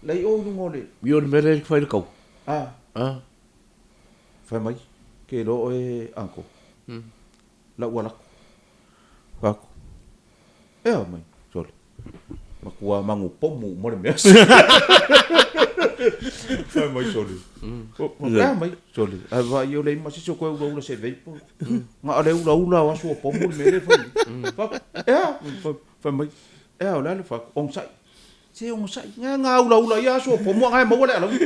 la i o i luga o le. I o le mea lea e fai i le kaua. A. A. Fai mai, ke iloa oe uncle. Lau ua lako. Fai atu, ea mai, sole. Matua magu pomu uma le mea. Fai mai, sole. Ea mai, sole. Ae vaai o leai ma se isi o toe ulaula se vape. Na o le ulaula o aso o pomu le mea lea e fai nei. Fai atu, ea? Fai mai, Ea, o le a le fai atu, onosai. Se onosai, nga nga ulaula ia aso o pomu a nga e maua le alauni.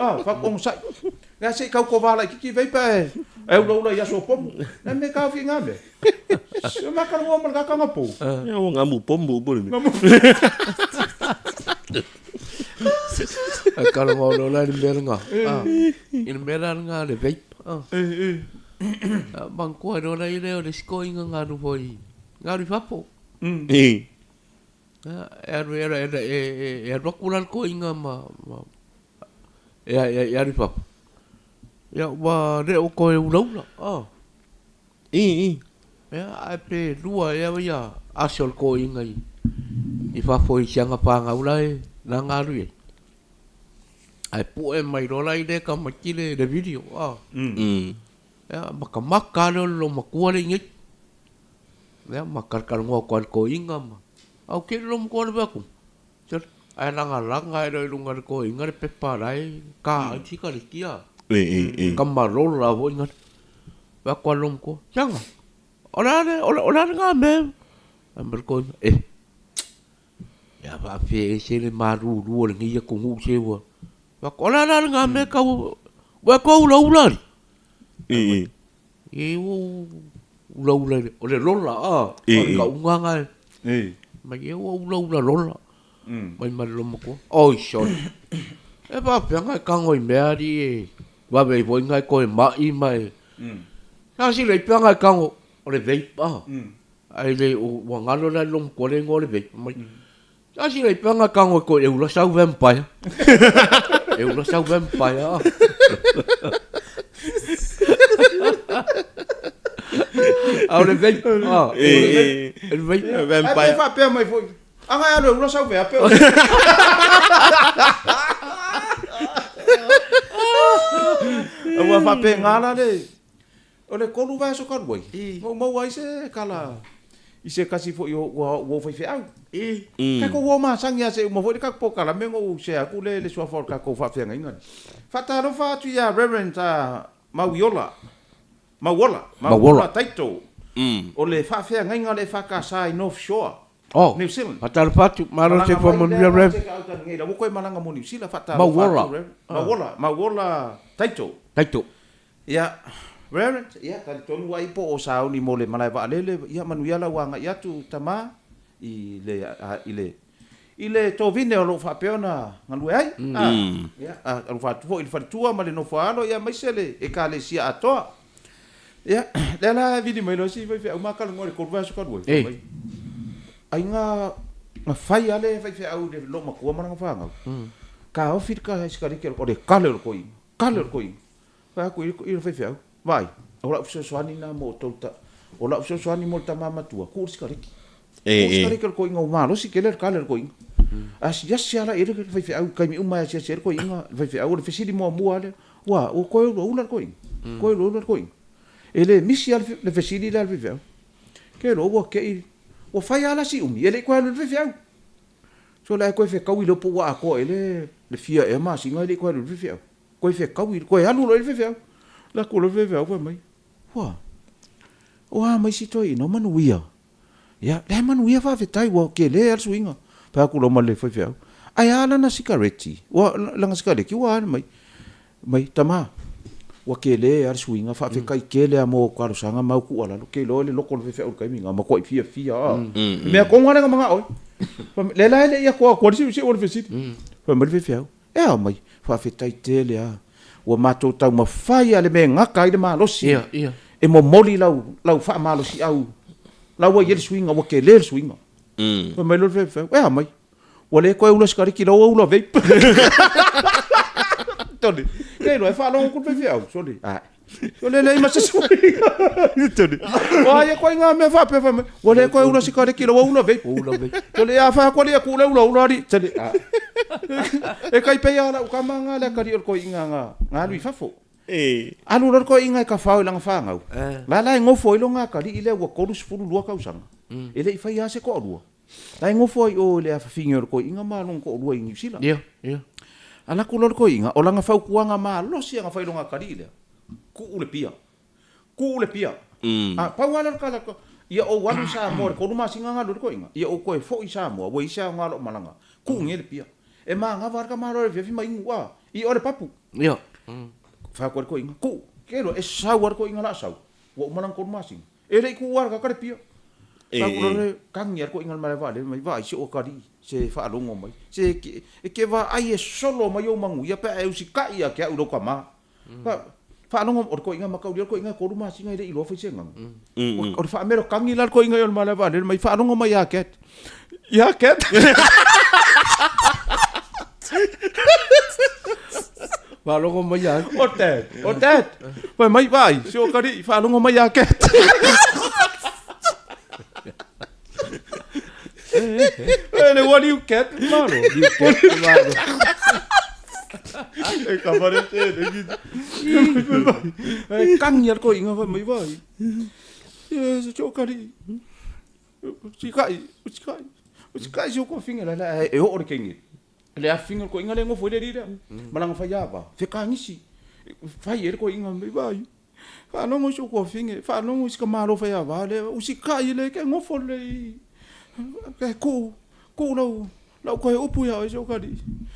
Ah, fai atu, onosai. Nga se i tau kovā laitiiti vape ae Ae ulaula i aso o pomu. Le mea taofi i ngā mea. Se ma kalongoa ma le kakanga pou. Ia ua ngamu pomu po le mea. Ngamu. Ai kalongoa loa la i le mea lena. I le mea la lena le vape. Manatua loa la ia o le isi toeaina na alu foi, na alu i fafo. E alu e alu atu la le toeaina ma e alu i fafo. Ia ua le o toe ulaula. Ia ae pe lua ea ia aso o le toeaina i fafo i si ana fanau la e na alu i ai. Ae pue mai loa la i lea tamaiti le video. Ia matamata lava lea o le loomatua lea i inei. Ia ma talatalanoa atu lava i le toeaina ma, a ou te le loomatua le vaai atu. Sole, ae lagalaga ae loa i luga o le toeaina le pepa la e ta ai le sikaleti a. Tama lola foi na. Vaai atu lava i le loomatua, Tiaga, o le a le, o le a lena mea? Fai mai le toeaina, Eh, ia faafefea ese le malulu o lenei atunuu se ua. Fai atu, o le a la lena mea tau, ua e toe ulaula alii? E ua ou ulaula i le, o le lola a, o le tauga lena e, mai e ua ulaula lola, mai ma le loomatua. Oi sole, e faapefea ona e tago i mea alii e vave ai foi ona e toe mai ma e, sa silai pea ona e tago, o le vape a, ae le ua galo la i le loomatua le igoa o le vape, mai, Sa sila i panga tango e koe e ula sau vampire. E ula sau vampire. A o le vape. Ah, e le vape. Vampire. Ai faapea mai foi. Aga e alu e ula sau veape. Ua faapena la le O le 3 vaiaso talu ai, na ou maua ai se tala i se tasi foi o ou faifeau. Tatou o masani lava se i uma foi le tatou polokalame ona ou share atu lea i le suafa o le tatou faafeagaiga lea. Faatalofa atu ia Reverend Mauiola, Mauola, Mauola Taito, o le faafeagaiga o le EFKS i North Shore, New Zealand. Faatalofa atu, malo le soifua manuia Rev. Ua toe malaga mo Niu Sila, faatalofa atu Rev. Mauola, Mauola Taito. Taito. Ia, Reverend, ia, talitonu ai po o sauni mo le malae vaalele, ia manuia lau agai atu tama i le, i le, i le tovine o lo o faapea ona galue ai. A, ia, alofa atu foi i le faletua ma le nofo a alo, ia aemaise le Ekalesia atoa. Ia, lea la e vili mai loa si faifeau ma talanoa i le 3 vaiaso talu ai, fai mai, ai na, na fai lava le faifeau i le loomatua ma lana fanau, taofi le sikareti o le kale o le toeaina, kale o le toeaina. Fai atu i le faifeau, Vaai, o lau fesoasoani lena mo outou ta, o lau fesoasoani mo le tama matua, tuu le sikareti. Tuu le sikareti o le toeaina ua malosi tele le kale o le toeaina. Asiasi lava la i ai le faifeau i taimi uma e asiasi ai le toeaina, le faifeau, o le fesili muamua lava lea, Ua, ua toe ulaula le toeaina? Toe ulaula le toeaina? E le misi lava le fesili lea a le faifeau. Ke loa ua te i, ua fai lava la si umi, e le i toe alu i le faifeau. Sole ae toe fetaui loa po ua atoa i ai le fia ea masina e le i toe alu i le faifeau. Koe fetaui, koe alu loa i le faifeau. Alu atu loa le faifeau fai mai, Ua, o a mai si toeaina, o manuia. Ia, leai manuia faafetai, ua tele lava le suiga. Fai atu loa ma le faifeau, Ae a lana sikareti? Ua, lana sikareti ua a mai? Mai, Tama, ua tele lava le suiga, faafetai tele lava mo au talosaga ma au tuualalo. Ou te iloa le loto o le faifeau i le taimi lena, matuai fiafia lava. Le mea tonu lava lea na manao ai. Fai mai, lea la e le i atoatoa le siusiu o le fesili. Fai mai le faifeau, E ao mai, faafetai tele a. Ua matou taumafai a le mea e gata ai le malosi e momoli lau lau faamalosiau la ua i ai le suiga, ua tele le suiga. Fai mai loa le faifeau, e ao mai, ua le toe ula sikareti la ua ula vape. Tole, kei loa e faalogo atu le faifeau, sole, ae. Sole leai ma se suiga. Tole, ua ia koe ngā mea faapea fai mai, ua le toe ula sikareti la ua ula vape. Ula vape. Tole, a fai atu alii a tuu le ulaula alii. Tole, ae. E kai pei a lau tama nga le akalii o le toeaina nga nga alu i fafo. Alu loa le toeaina e kafao i lana fanau. La la e nofo ai lona akalii lea ua 32 tausaga. E le i faia lava se toalua. La e nofo ai i o i le afafine o le toeaina ma lona toalua i Niu Sila. Alu atu loa le toeaina, o lana fautuaga malosi a na fai i lona akalii lea, tuu le pia. Tuu le pia. A, pau lava lea o le tala, ia ou alu i Samoa i le 3 masina na alu ai le toeaina, ia ou toe foi i Samoa, ua i ai se aoga o lou malaga, tuu nei le pia. E manava lava le tamaloa i le afiafi ma inu, a, i o le papu. Fai atu ai le toeaina, tuu. Ke loa, e sau lava le toeaina o le a sau, ua uma lana tolu masina. E le i tuua lava le tagata le pia. Sa ou iloa le kagi a le toeaina i le malae vaalele mai, vaai si ou atalii, se faalogo mai, se e te vaai e solo mai ou manuia pe a e usitai ia te au i lou tama. Faalogo, o le toeaina mataulia, o le toeaina e tolu masina e le i iloa fai se gaga. O le faamelotagi la le toeaina i o le malae vaalele mai, faalogo mai ia Cat. Ia Cat. Faalogo mai ia ai. O Dad, o Dad. Fai mai, vaai, si ou atalii, faalogo mai ia Cat. E le ua liu cat malo. Liu cat malo. E ka whare te le ki. E kangi ar ko inga mai vai. E se cho kari. Si kai, si kai. Si kai si ko finga la la e o le kengi. Le a finga ko inga le ngofo le rira. Malanga fai ava. Fekangisi. Fai e ko inga mai vai. Faalogo i si ou tuafine, faalogo i si ka malo fai ava lea, usikai le ke gofo lelei ke kuu, kuu lau, lau koe upu ia oe si ou kalii.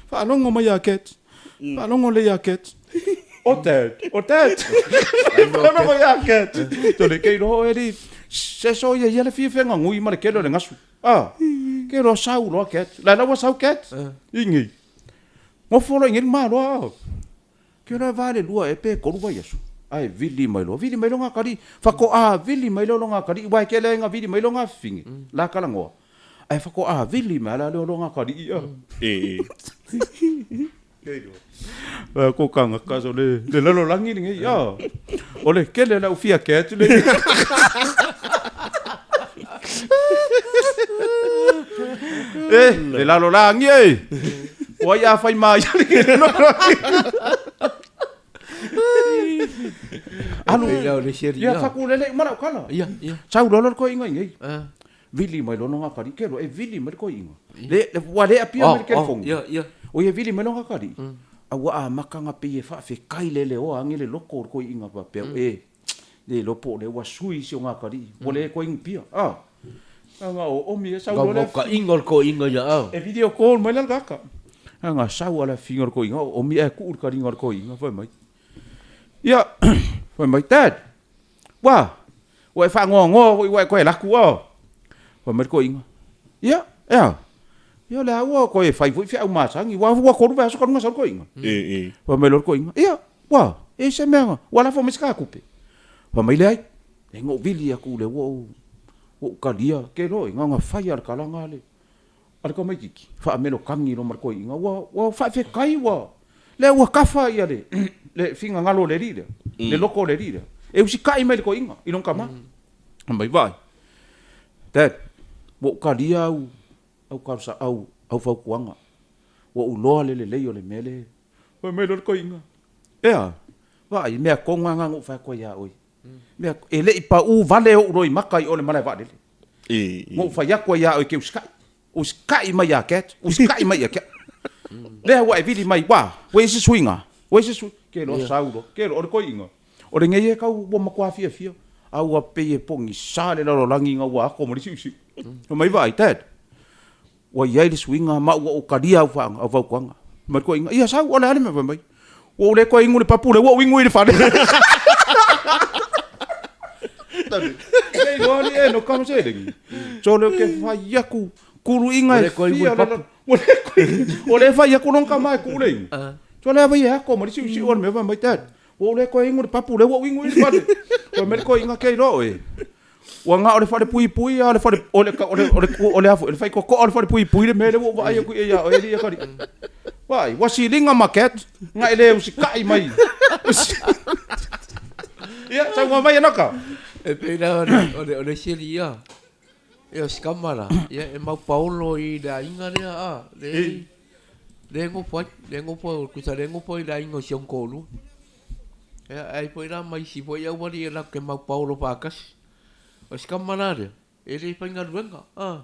Faalogo mai ia Cat, faalogo lelei ia Cat. O Dad, o Dad, faalogo ia Cat. Tole ke iloa oe alii, se so ia ia le fia fegagui ma le kele o le gasu. Ah, ke iloa sau loa Cat. La la ua sau Cat, i nei. Gofo loa i nei le malo ah. Ke ora va le lua e pe kolu vaiaso, ae vili mai loa, vili mai loa ngā fakoa vili mai loa ngā kali'i, uae kele ai nga vili mai loa ngā fifine, la kalagoa, ae fakoa vili mai ala lea loa ngā kali'i a. E. Kei loa. A ko kanga so le le lalolagi lenei a. O le kele lau fia ke atu le. E, le lalolagi e. O ai a fai mai Alu. Pei o le seri. Ia fakulele uma lau kala. Ia, ia. Sau loa le toeaina i nei. Ah. Vili mai loa nga kali ke loa e vili mai le toeaina. Le le ua le apia mai le telefoni. Ia, ia. O ia vili mai loa nga kali. A ua amata na pei e faafetai le leoa ange le loko o le toeaina faapea e le iloa po o lea ua sui isi o nga kali ua le koe inu pia. Ah. Nga o omi e sau loa le Gaumaukaʻiga o le toeaina ia au. E video call mai la le kaka. Nga sau a le afiga o le toeaina o omi ae kuu le kaliga o le toeaina fai mai. Ia, fai mai, Dad, ua, ua e faanoanoa foi ua e toe alu atu a. Fai mai le toeaina, Ia, e a? Ia o lea ua toe fai foi feau masani, ua ua tolu vaiaso talu ona sau le toeaina. Fai mai loa le toeaina, Ia, ua, e i ai se mea, ua lafo mai se ta tupe? Fai mai, Leai, leai na ou vili atu lea ua ou, ua ou talia, ke loa, na ona fai lava o le kalaga a le, a le tamaititi, faamelotagi loa ma le toeaina, ua, ua faafetai ua, lea ua kafa ia le, le finagalo o le alii lea, le loto o le alii lea, e usitai mai le toeaina i lona tama. Fai mai, vaai, Dad, ua ou talia au, au talosaga, au, au fautuaga, ua ou iloa le lelei o le mea lea. Fai mai loa le toeaina, e a? Vaai, mea tonu lava lena na ou fai atu ai ia oe. Mea, e le i pau vale ou loimata i o le malae vaalele. Na ou fai atu ai ia oe e te usitai. Usitai mai ia Cat, usitai mai ia Cat. Lea ua e vili mai, ua, ua i ai se suiga, ua i ai se suiga. Ke loa sau loa, ke loa, o le toeaina, o lenei e tau ua matua fiafia, a ua pei e pogisa le lalolagi ina ua ato ma le siusiu. Fai mai, vaai, Dad, Ua i ai le suiga ma ua ou talia au au fautuaga. Fai mai le toeaina, ia sau, o le a le mea? Fai mai, ua ou le toe inu i le papu lea, ua ou inu i le fale. Le iloa alii e no ka seleni. So le ke fai atu kuluiga e fia le Ua le toe Ua le fai atu lona tama e kuu le inu. So le avai e ako ma le siusiu o le mea fai mai, Dad, ua ou le toe inu i le papu lea, ua ou inu i le fale. Fai mai le toeaina, ke iloa oe, Ua na o le falepuipui a o le fale, o le, o le, o le, o le a foi, o le faitotoa o le falepuipui le mea lea ua ou vaai atu i ai ia oe alii atalii. Vaai, ua siliga ma cat, na e le usitai mai. Ia, saunoa mai Enoka. E pei la o le, o le, o le isi alii ia, ia o si tama la, ia e mau paolo i le aiga lea a, le, le nofo ai, le nofo ai, tusa le nofo ai i le aiga o si ona toalua. Ia, e ai foi la ma isi foi aualii e latou te mau paolo faatasi. O si tama la lea, e le faigaluega, a.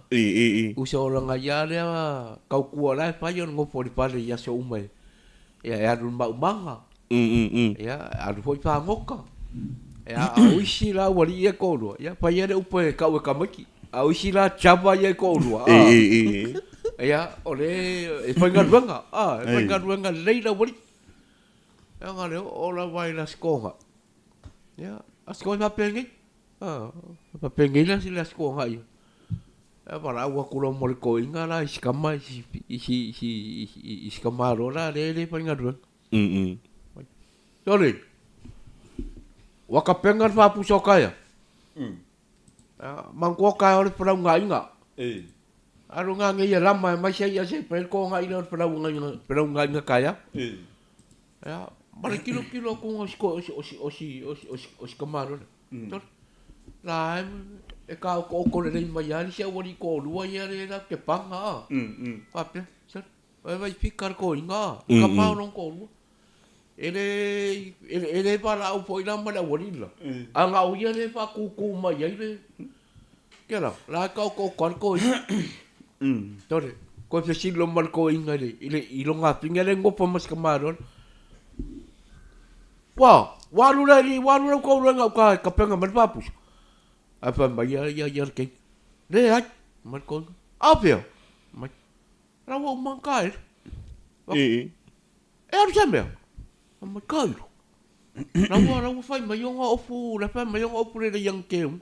Uso o lana ia lea tautua la e fai o le nofo i le fale i aso uma e, ia, e alu i le maumaga, ia, alu foi fagota. Ia, a o isi la aualii ia e toalua, ia, fai ia le upu e tau e tamaiti. A o isi la java ia e toalua, a. Ia, o le e faigaluega, a, e faigaluega lelei le aualii. Leaga le oo lava i le Aso Toga. Ia, a si koe faapenei. A, faapenei la le aso agai. Ia valaau atu loa mo le toeaina la i si tama i si i si i si i si tamaloa la lea e le faigaluega. Sole, ua tapena le faapusa o taea. Manatua taeao le felaugaaiga. Alu na nei e lama e mai se ia se fai le togai lea o le felaugaaiga taeao. Ia, ma le tilotilo atu o si o si o si o si o si tamaloa lea. La e e taotooto lelei mai lava le isi aualii toalua ia lea latou te paga a. Faapea, sole, e vaai fika le toeaina a, tama o lona toalua. E le, e le valaau foi la ma le aualii la, ae na o ia lea e faatutu mai ai le, kia la, la e taotooto lava le toeaina. Sole, toe fesili loa ma le toeaina i le, i le, i lona afine lea e nofo ma si tamaloa. Ua, ua alu le alii, ua alu lau toalua i gauta e tapena mai le papusa. Ae fai mai ia, ia, ia le keiki, Leai, mai le toeaina. A fea? Mai. La ua uma ona taele. E alu se mea? Fai mai, Tailo. La ua, la ua fai mai ona ofu, la fai mai ona ofu lelei ana te uma.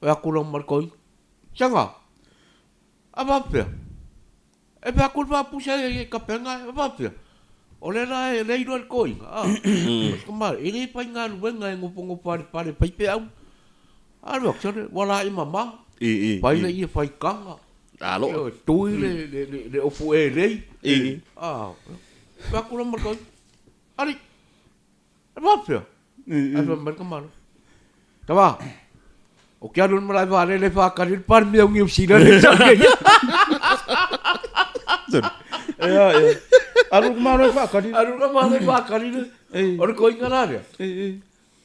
Fai atu loa ma le toeaina, Sega, a faapefea? E fai atu le faapusa e tapena, a faapefea? O lea la e lea iloa e le toeaina, a, o si tamaloa, e le faigaluega e nofonofo falepale e fai feau. Alu atu, sole, ua laei mama. Fai lea faitaga. Alo. Tui le le le le ofu elei. A, fai atu la ma le toeaina, Alii, e faapefea? Ae fai mai le tamaloa, Tama, ou te alu i le malae vaalele e faatali le Palemia o Niu Sila lea e sau nei. Ea, ea. Alu le tamaloa e faatali. Alu le tamaloa e faatali le, o le toeaina la lea.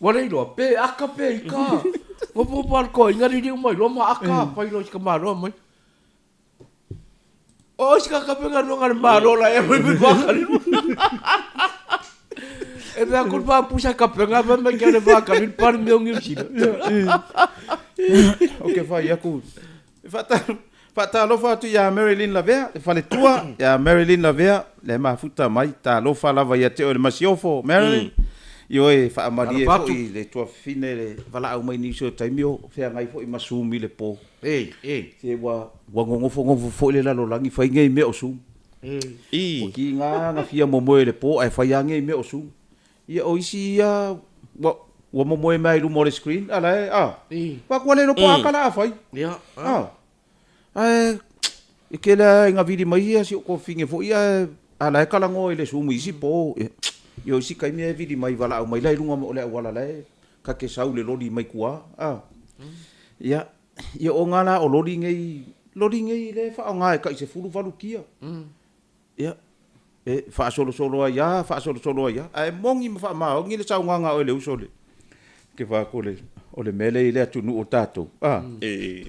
Ua le iloa pe aka pe ika. Nofonofo lava le toeaina liliu mai loa ma aka fai loa i si tamaloa mai. O si ka faigaluega a le Malo la e mai mai faatali. E mea atu le faapusa e kapega fai mai ke ale faatali le Palemia o Niu Sila. Ou te fai atu, faatalofa atu ia Marilyn Lavea, le faletua ia Marilyn Lavea, le mafuta mai, talofa lava ia te oe le masiofo, Marilyn. Ioe, faamalie foi le tuafafine le valaau mai nisi o taimi o feagai foi ma Zoom i le po. E, e. Se ua, ua gogofogogo foi le lalolagi fai nei mea o Zoom. E. Ua kiga na fia momoe i le po ae fai lava nei mea o Zoom. Ia o isi ia ua, ua momoe mai i luma o le screen, a la e, a. E. Ua ua le iloa po o a tala a fai. Ia. A. Ae e tele lava ina vili mai ia si ou tuafafine foi ae a la e talanoa i le Zoom i isi po. Ia o isi taimi e vili mai valaau mai la i luga o le auala la e ta te sau le loli mai tua. A. Ia, ia o nga la o loli nei, loli nei lea e faaaoga e tai 18 kia. Ia, e faasolosolo ai lava, faasolosolo ai lava, ae moni ma faamaoni le saunoaga a oe le uso le, ke fai atu o o le mea lea i le atunuu o tatou, a, E.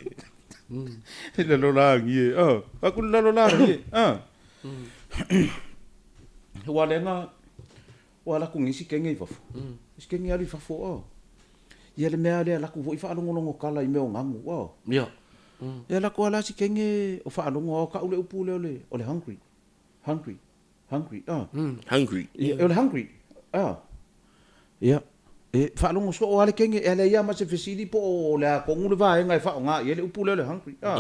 I lalolagi e, a, fai atu le lalolagi e, a. Ua lea na, ua alu atu nei si kenge i fafo, si kenge alu i fafo, a. Ia le mea lea laku foi faalogologo tala i mea o gagu, a. Ia. Ia laku ala si kenge o faalogo a o kau le upu lea o le, o le hungry. Hungry. Hungry, a. Hungry. Ia, o le hungry, a. Ia, e faalogo soo lava le kenge, e leai lava ma se fesili po o le a tonu le vaega e faaaoga i ai le upu lea o le hungry, a.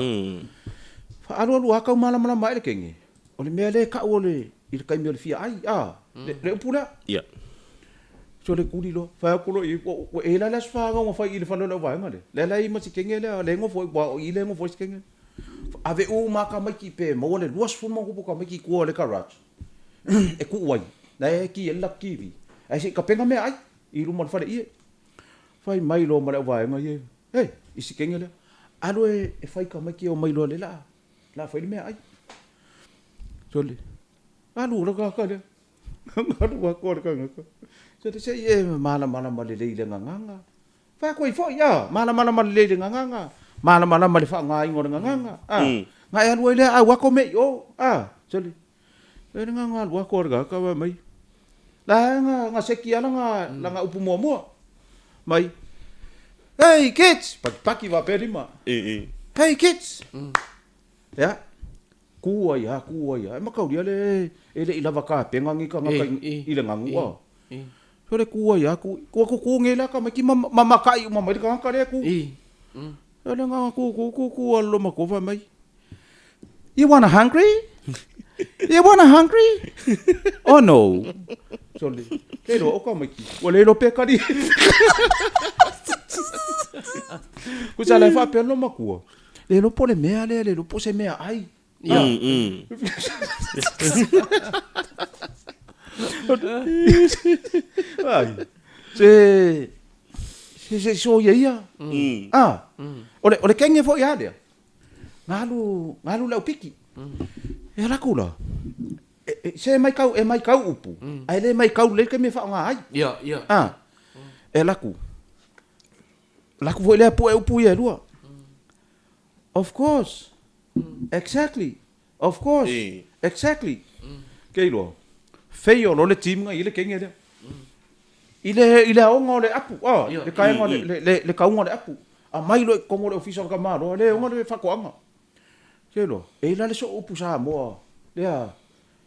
Faaalualu lava tau malamalama ae le kenge, o le mea lea e tau o le, i le taimi o le fia ai, a, le upu lea. Ia. So le tuli loa, fai atu loa i ai, ua e la le aso fanau na fai i le fale o le auvaega lea. Lea la e i ai ma si kenge lea, lea e nofo ai, aua o i lea e nofo ai si kenge. Ave uma lava tamaiti pe maua le 20 ma ona tupu o tamaiti i tua o le garage e tuu ai, la e ki ai le latou TV, ae se i tapena meaai i luma o le faleie. Fai mai loa ma le auvaega ia, Hei, i si kenge lea, alu e fai tamaiti e omai loa lea o le a fai le meaai. Sole, alu loa le tagata lea. Alu atu a le tagata. Sole, se i e malamalama lelei i le gagana. Fai atu ai foi, a, malamalama lelei i le gagana, malamalama i le faaaogaina o le gagana, a. Na e alu ai lea au atu mea i o, a. Sole, e le gagana alu atu a le tagata fai mai, la e na seki lava lana upu muamua, mai, Hey kids! Pakipaki faapea lima. Hey kids! Ia, Ku ai a, ku ai a. E mataulia le e le i lava tapena nei tagata i le gagu a. Sole ku ai a ku, kua kuku nge la ka mai ki ma ma makaʻi uma mai le tagata lea ku. Sole nga ku ku ku ku alu lo matua fai mai, You wanna hungry? You wanna hungry? Oh no. Sole, le iloa o ka mai ki, ua le iloa pe kali. Kusa la e faapea lo matua, le iloa po o le mea lea, le iloa po o se mea ai. Ia. Ai. Se se se so ia ia. Ah. O le o le kenge foi a lea. Galu galu le aupiki. E ala atu la. E, se mai kau e mai kau upu. Ae le mai kau le ke me whaonga ai. Ia, ia. Ah. E laku. Laku foi lea pue upu ia e lua. Of course. Exactly. Of course. Exactly. Kei loa. Feio loa le team nga i le kenge lea. I le, i le aoga o le apu, ah, le kaenga o le, le, le, le kauga o le apu. Aumai loa i totonu o le ofisa o le tamaloa, le oga le faatoaga. Kei loa, e i la le soo upu Samoa, lea,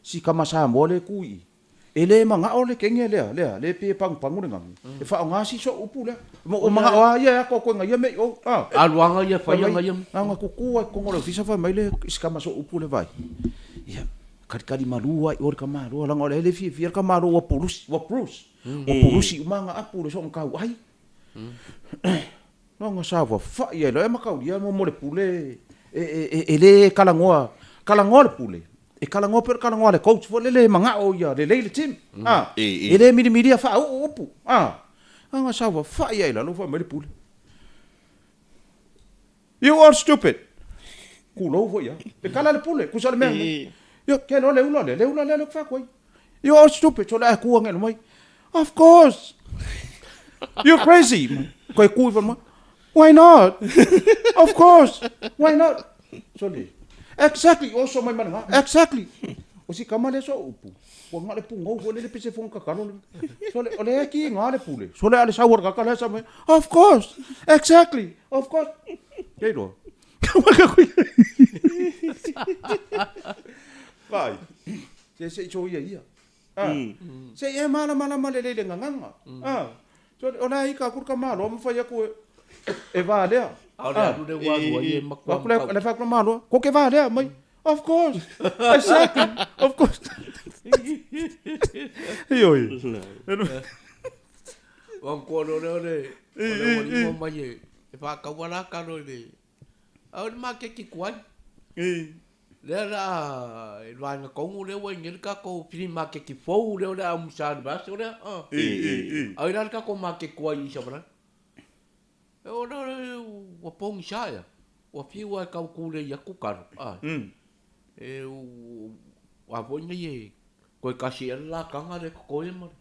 si tama Samoa lea e tu i i. E le manao le kenge lea, lea, le pei e pagupagu le galu, e faaaoga si soʻu upu lea. Ua manao lava ia e ato atu e gaia mea i o, a. Aluaga ia, faia gaia. Na ona tutu lava i totonu o le ofisa fai mai le si tama soʻu upu lea vaai. Ia, kalikali malu lava i o le tamaloa, leaga o lea e le fiafia le tamaloa ua pulusi, ua bruise, ua pulusi uma ana apu i le soona tauai. Na ona saofafai ai loa, e mataulia mo le pule e le talanoa, talanoa le pule, e talanoa pei o le talanoa a le coach foi lele e manao ia lelei le team, a, e le milimilia faauu upu, a, na ona saofafai ai i lalo fai mai le pule, You all stupid! Tulou foi a, e kala le pule, tusa le mea lenei. Io, ke loa le ula lea, le ula lea lea ou te fai atu ai. You all stupid, sole ae tu ane mai. Of course! You're crazy! Koe tu iho mai. Why not? Of course! Why not? Sole, exactly! Oso mai ma le ga, exactly! O si kama lea so upu. Ua nga le pugou foi lele pese foga kakalo le. Sole, o lea e ki nga le pule. Sole a le sau o le kaka lea sa mai. Of course! Exactly! Of course! Kei roa. Vai. Se se i so ia ia. Ah. Se i e malamalama lelei le gagana. Ah. So, o la ika aku le tamaloa ma fai atu e, e va lea. A o le alu le ua alu ai e matua Aku le, le fai atu le maloa, ko ke va lea mai. Of course. Exactly. Of course. Ioe. Ua koa loa lea o le, o le ua lima mai e, e whākaua la kalo i le, a o le maketi kuai. Lea la e le vaega tonu lea ua i nei le tatou flea maketi fou lea o le a umusa i le vaiaso lea. A o i la le tatou maketi kuai i Savalani. E o lea ua pogisa ea, ua fiu lava e tau tulei atu kalo, ʻae. E a foi nei e toe tasi ea le lataga lea e totoe ma le.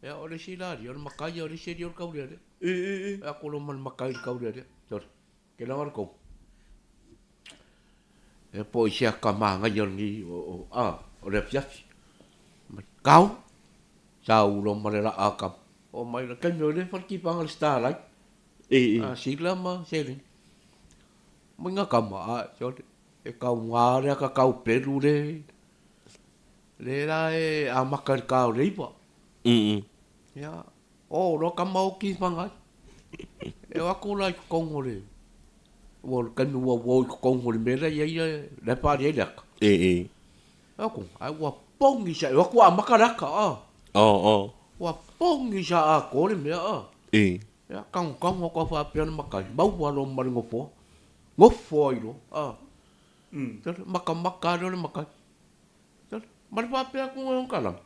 Ia o le isi la alia o le matai ia o le isi alia o le taulealea. E ako loa ma le matai i le taulealea. Sole, ke laga le kou. E po i se aka manaia o lenei o, o, a, o le afiafi. Mai, kau, sa ulo ma le laa ka. O mai la taimi o le fale kipaga le Starlight. A sila ma seleni. Mai nga kama, a, sole, e kau ngā le aka kau pelu le, le la e amaka i le ka o le iwa. Ia, o loa kama o ki whangai. E o aku la i kokongo le, ua le taimi ua ua o i kokongo le mea lea ia ia, le paali ai le aka. E aku, ai ua pongi sa, e o aku amaka le aka, a. Ua pongi sa a ko le mea, a. Ia, kagokago aku a faapea le makai, maua loa ma le nofoa. Nofo ai loa, a. Makamaka lea o le makai. Ma le faapea atu e Kalani,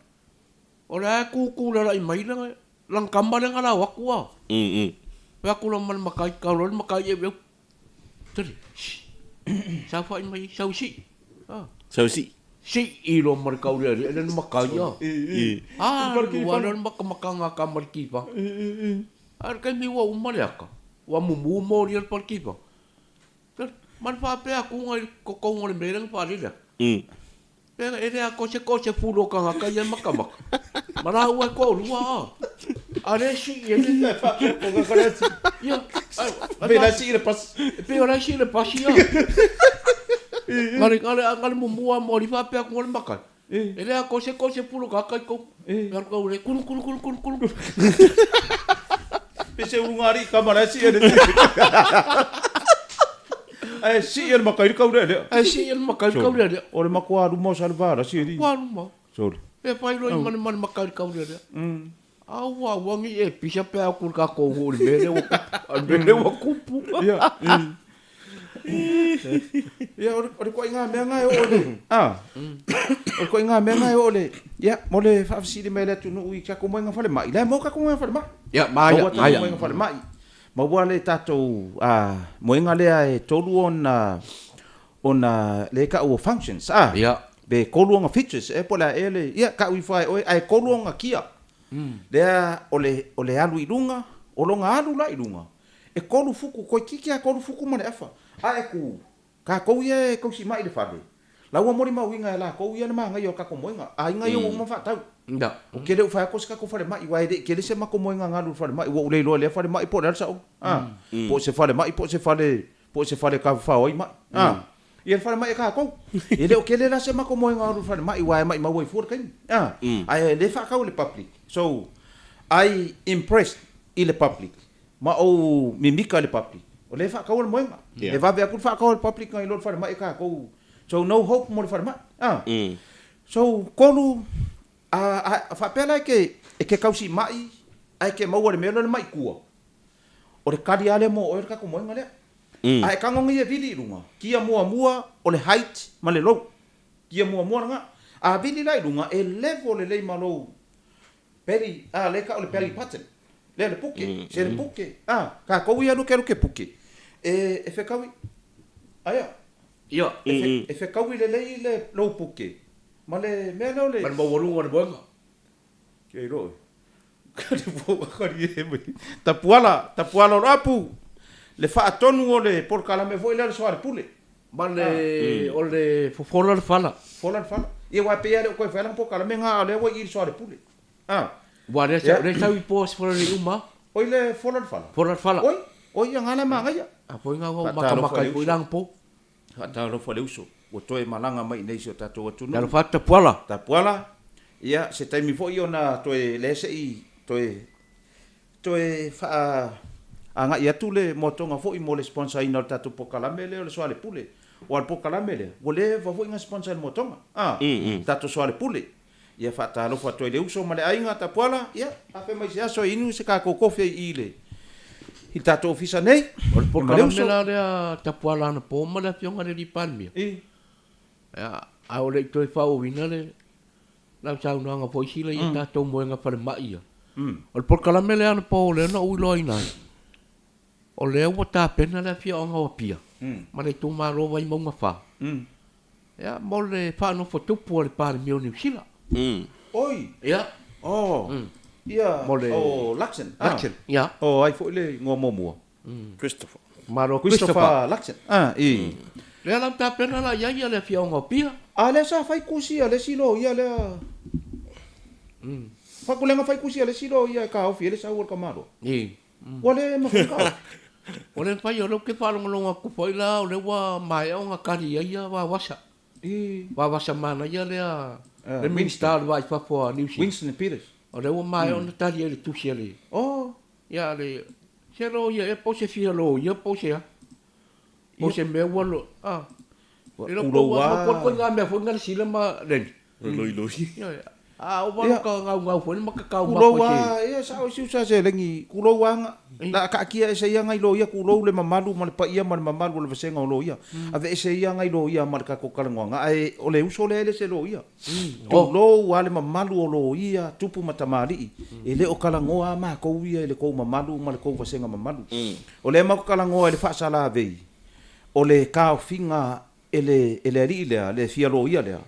O le a e kūkū lalaʻi mai lana, lana tama lea na lao atu a. Fai atu loa ma le makai, kau loa le makai e ʻeuʻeu. Tali, shh, saofaʻi mai, sau sii. A. Sau sii. Sii loa ma le taulealea le makai a. Alu lava lea o le makamakaga a kama i le kipaga. A o le taimi ua uma le aka, ua mumu moli o le fale kipaga. Ma le faapea atu i totonu o le mea lea na faalele atu. Pea e le atoa se toasefulu o tagata ia e makamaka. Ma laua e toalua a. A lea e sii ai le. Ia. Pei la e sii le pasi. Pei o la e sii le pasi ia. Na le, na le, na le mumu lava mo alii faapea atu le makai. E le atoa se 30 tagata i totonu. E alu kau le kulu kulu kulu kulu kulu. Pe se uluga alii tama la e sii e le Ae sii e le matai le taulealea. Ae sii e le matai le taulealea. O le matua luma o Salevalasi alii. Matua luma. Sole. E fai loa i malemale matai le taulealea. Aua aua ni e pisa pe a atu i le tatou nuu i le mea lea ua tupu. A le mea lea ua tupu. Ia. Ia, o le ituaiga mea lena e oo i le, a, o le ituaiga mea lena e oo i le, ia, mo le faafesili mai a le atunuu i tatou moega falemai, la e maua tatou moega falemai. Ia, maia, Maua tatou maia. moega falemai. Maua le tatou moega lea e tolu ona, ona lea e tau o functions, a. Ia. Pe tolu ona features ea po o le a ea le, ia, tau ifo lava e oe, ae tolu ona kia. Lea o le, o le alu i luga, o lona alu la i luga, E tolu futu, toeitiiti lava tolu futu ma le afa. A e tu, tatou ia e tausimai i le fale, la ua molimauina e latou ia le manaia o le tatou moega. Aiga ia ua uma ona faatau. Ou te le o fai atu o se tatou falemai, aua e le i tele se matou moega na alu i le falemai, ua ou le iloa i lea falemai po o le a le saoga. A, po o se falemai po o se fale, po o se fale e tafafao ai mai. A, ia le falemai a tatou. E le o tele la se matou moega alu i le falemai, aua e maimau ai fua le taimi. A, ae o lea e faatau e le public. So, I impressed i le public. Ma ou mimika i le public, o lea e faataua le moega. E vave atu le faataua e le public nai lo le falemai e tatou. So no hope mo le falemai. Ah. So kolu, a, a, faapea la e ke, e ke tausimai ae ke maua i le mea lea o le mai tua, o le kali lava lea mo oe o le tatou moega lea. A e tago nei e vili i luga, kia muamua o le height ma le low. Kia muamua lena. A vili la i luga, e level lelei ma lou Belly, a, lea e tau o le belly button. Lea le puke, se le puke, a, tatou ia alu ke alu ke puke, e, e fekaui, aia, Ia. e, fe, e fekaui lelei le lou puke, ma le mea lea o le... Ma le maualuga o le moega. Ke iloa oe. Kali e mai. Tapuala, tapuala o Loapu, le faatonu o le polokalame foi lea o le Soalepule. Ma le, o le fofola le fala. Fofola le fala. Ia aua e pei lava e le o toe fai lana polokalame lena a o lea ua i i le Soalepule. A. Ua lea sa, lea sau i po se fola le uma. Oi le fola le fala. Fola le fala. Oi, oi ia ngana manaia. A foi ngā wau makamaka i foi langa po. Faatalofa le uso, ua toe malaga mai i nei si o tatou atunuu. Talofa atu Tapuala. Tapuala, ia se taimi foi ona toe lea se i toe toe faa agai atu le moatoga foi mo le sponsor ina o le tatou polokalame lea o le Soalepule. Aua o le polokalame lea, ua leva foi ona sponsor e le moatoga, a, tatou Soalepule. Ia faatalofa atu ai le uso ma le aiga Tapuala, ia afe mai se aso e inu se tatou kofi ai i le i le tatou ofisa nei. O le polokalame la lea Tapuala anapo ma le afioga i le alii Palemia. Ia, a o le i toe faaauauina le lau saunoaga foi sila i a tatou moega falemai ia. O le polokalame lea anapo lea na ou iloaina ai, o lea ua tapena le afioaga o Apia ma le itumalo o Vaimauga 4. Ia, mo le faanofo tupu a le Palemia o Niu Sila. Oi! Ia. Oh. Ia, Mo le- o Luxon. Ah. Luxon, ia. O ai foi le igoa muamua? Christopher. Malo Christopher. Christopher Luxon. Ah, i. Lea la ua tapena la i ai ia le afioaga o Apia. A lea sa fai kusi a le isi loia lea. Fakulega fai kusi a le isi loia e taofi ai le sau o le tamaloa. I. Ua le mafai ona taofi. Ua le mafai, o lea ou te faalogologo atu foi la, o lea ua maea ona tali i ai ia Vavasa. I. Vavasa manaia lea, le Minisita o le Va i Fafo a Niu Sila. Winston Peters. O lea ua maea ona tali i ai le tusi a le, Oh. ia le, se loia ea po o se fia loia po o se a. Po o se mea ua lo, a. Ua E le o pulou ua lava. ua ituaiga mea foi na le sila ma Lenny. Loiloi. Ioe. A ova lo ka gaugau foi ma ka taumafa Kulou i se. a, ia sao si usa se lengi, kulou a nga, la a kaatia ese ia ngai loia, kulou le mamalu ma le paia ma le mamalu o le vasega o loia. Ave ese ia ngai loia ma le tatou talanoaga, ae o le uso lea e le se loia. Tulou a le mamalu o loia, tupu ma tamalii, e le o talanoa a matou ia i le tou mamalu ma le tou vasega mamalu. O lea matou talanoa i le faasalavei, o le taofiga e le, e le alii lea, le fia loia lea,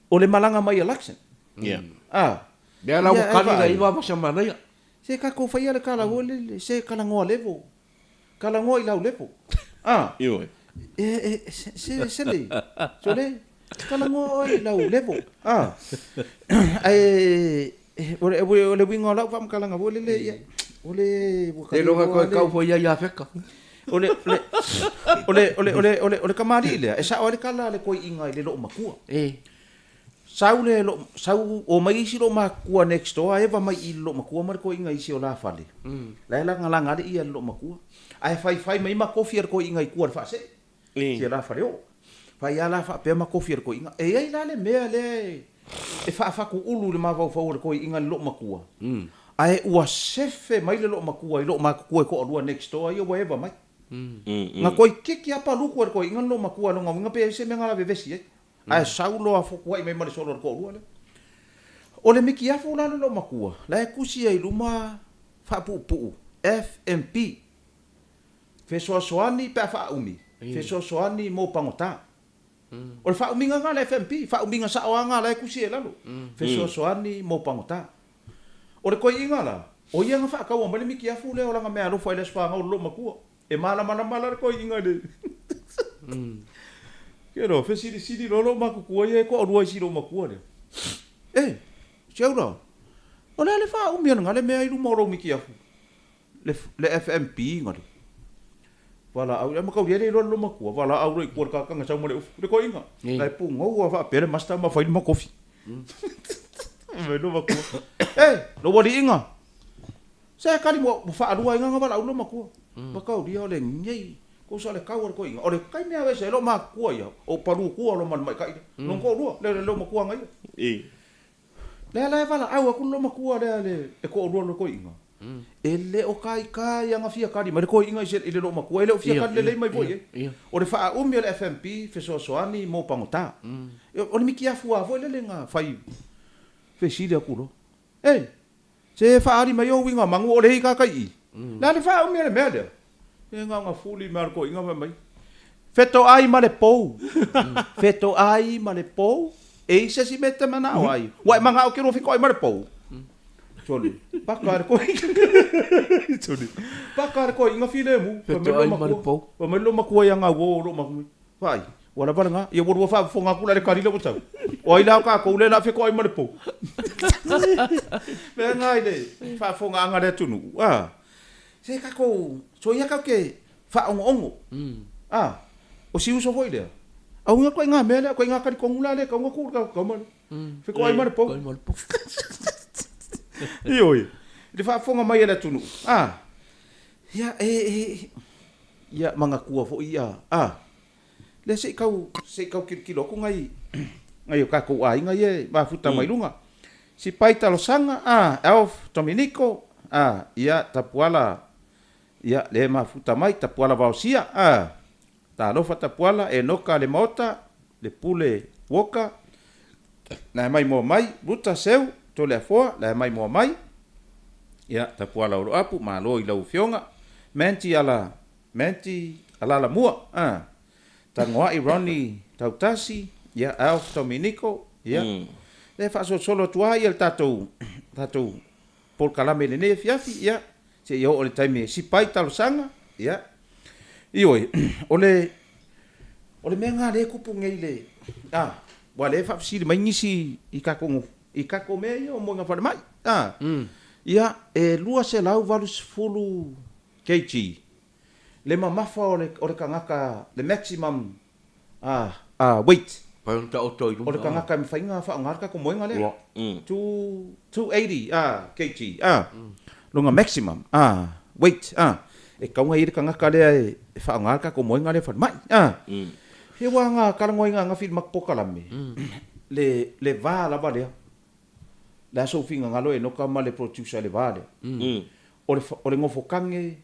o le malaga mai a Luxon. Ia. A. Lea la ua Ia, e kali la vaai. iwa ma sa manaia. Se tatou faia le tala foi lele, se talanoa level. Talanoa i lau level. A. Ioe. E, e, se, se, se le, se le, talanoa oe i lau level. A. Ae, e, o le, o le uiga o lau faamatalaga foi lele, ia, o le, ua Te iloga talanoa koe kau foi ia i Afeka. O le, o le, o le, o le, o le, o le kamali'i lea, e sao ai le tala a le toeaina i le loomatua. E. Sau le lo, sau, omai isi loo makuakua next door ae eva mai i le loomatua ma le toeaina i isi o la fale. La e lagalaga le ia le loomatua. Ae faifai mai ma tofi a le toeaina i tua i le faasee. Si la fale oo. Fai a la faapea ma tofi a le toeaina. E i ai la le mea lea e faafatuulu i le mafaufau o le toeaina i le loomatua. Ae ua sefe mai le loomatua i loomatutua e toalua next door ia ua eva mai. Na toeitiiti lava palutu e le toeaina le loomatua lona uiga pe i ai se mea na lavevesi ai. Ae sau loa fotuai mai ma le solo a le toalua lea. O le mitiafu la le loomatua, la e tusi ai i luma faapuupuu FMP, fesoasoani pe a faaumi, fesoasoani mo pagota. O le faaumiga lena a le FMP, faaumiga sao lava lena la e tusi ai i lalo, fesoasoani mo pagota. O le toeaina la, o ia na faataua mai le mitiafu lea o lana meaalofa i le Aso Fanau o le loomatua. E malamalama la le toeaina i le Kelo, fesilisili loa lou matutua ia e toalua i si loomatua lea. E, si au la, o le a le faaumi o lena le mea i luma o lou mitiafu, le, le FMP na le. Valaau, e mataulia e le iloa le loomatua, valaau loa i tua i le tagata na sau ma le ufu, le toeaina. La e pugou lava faapea le master ma fai le ma kofi. Fai mai le loomatua, E, lou aliiga, Se kali ua faalua ai gaga valaau loomatua. Mataulia o lenei kosa le kau a le toeaina. O le taimi lava e ese ai loomatua ia, o palu tua loa ma le tamaitai lea. Lona toalua, lea le loomatua na ia. Lea la e valaau atu le loomatua lea le toalua o le toeaina, e le o taitai lava na fia tali mai le toeaina i le loomatua, e le o fia tali lelei mai foi i ai. O le faaumi o le FMP fesoasoani mo pagota. O le mitiafu lava foi lele na fai fesili atu loa. E! Se faaali mai ou uiga manu o le i ka kai i. Le a le faaumi o le mea lea? E na ona fuli mai lava o le toeaina fai mai, Fetoai ma le pou, fetoai ma le pou, e i se isi mea e te manao ai, ua e manao e te lua fetoai ma le pou? Sole, paka le toeaina, sole, paka le toeaina filemu, fai mai le loomatua, fai mai le loomatua ia gauo o loomatua, vaai, Ua lava lena. Ia ua lua faafofoga atu la i le tali lea ua sau. O ai la o tatou lea o le a fetoai ma le pou? Mea na i le faafofogaaga a le atunuu, a, se tatou, soia tatou te faaogogogo. A, o si uso foi lea, auga ituaiga mea lea, ituaiga talitonu la lea e tatau ona tuu i le tatou tama lea. Fetoai ma le pou. Ioe, i le faafofoga mai a le atunuu, a, ia, e, e, ia manatua foi ia, a, Lea se i tau, se i tau tilotilo atu nai, nai o tatou aiga ia e mafuta mai luga. Sipai Talosaga, a, Alf Dominico, a, ia, Tapuala, ia, lea e mafuta mai, Tapuala Vaosia, a, Talofa Tapuala, Enoka Lemaota, Lepule Walker, la e maimoa mai, Ruta Seu, Toleafoa, la e maimoa mai, ia, Tapuala Oloapu, malo i lau Afioga, Manti Ala, Manti Alalamua, a, Tagoai Ronnie Tautasi, ia, Alf Dominico, ia, lea e faasolosolo atu lava ia le tatou, tatou polokalame i lenei afiafi, ia, seia oo i le taimi e sipa ai talosaga, ia. Ioe, o le, o le mea lena lea e tupu nei i le, a, aua o lea e faafesili mai nisi i tatou, i tatou mea ia o moega falemai, a, ia, e 280 kg, le mamafa o le o le tagata, le maximum weight Pai ona taoto i luma. O le tagata e mafai ona faaaoga le tatou moega lea. 280 kg lona maximum weight e tatau ona i ai le tagata lea e faaaoga le tatou moega lea falemai. Ia aua na talanoaina ananafi i le matou polokalame, le va lava lea. Le a sou finagalo Enoka ma le producer i le va lea. O le, o le nofo tane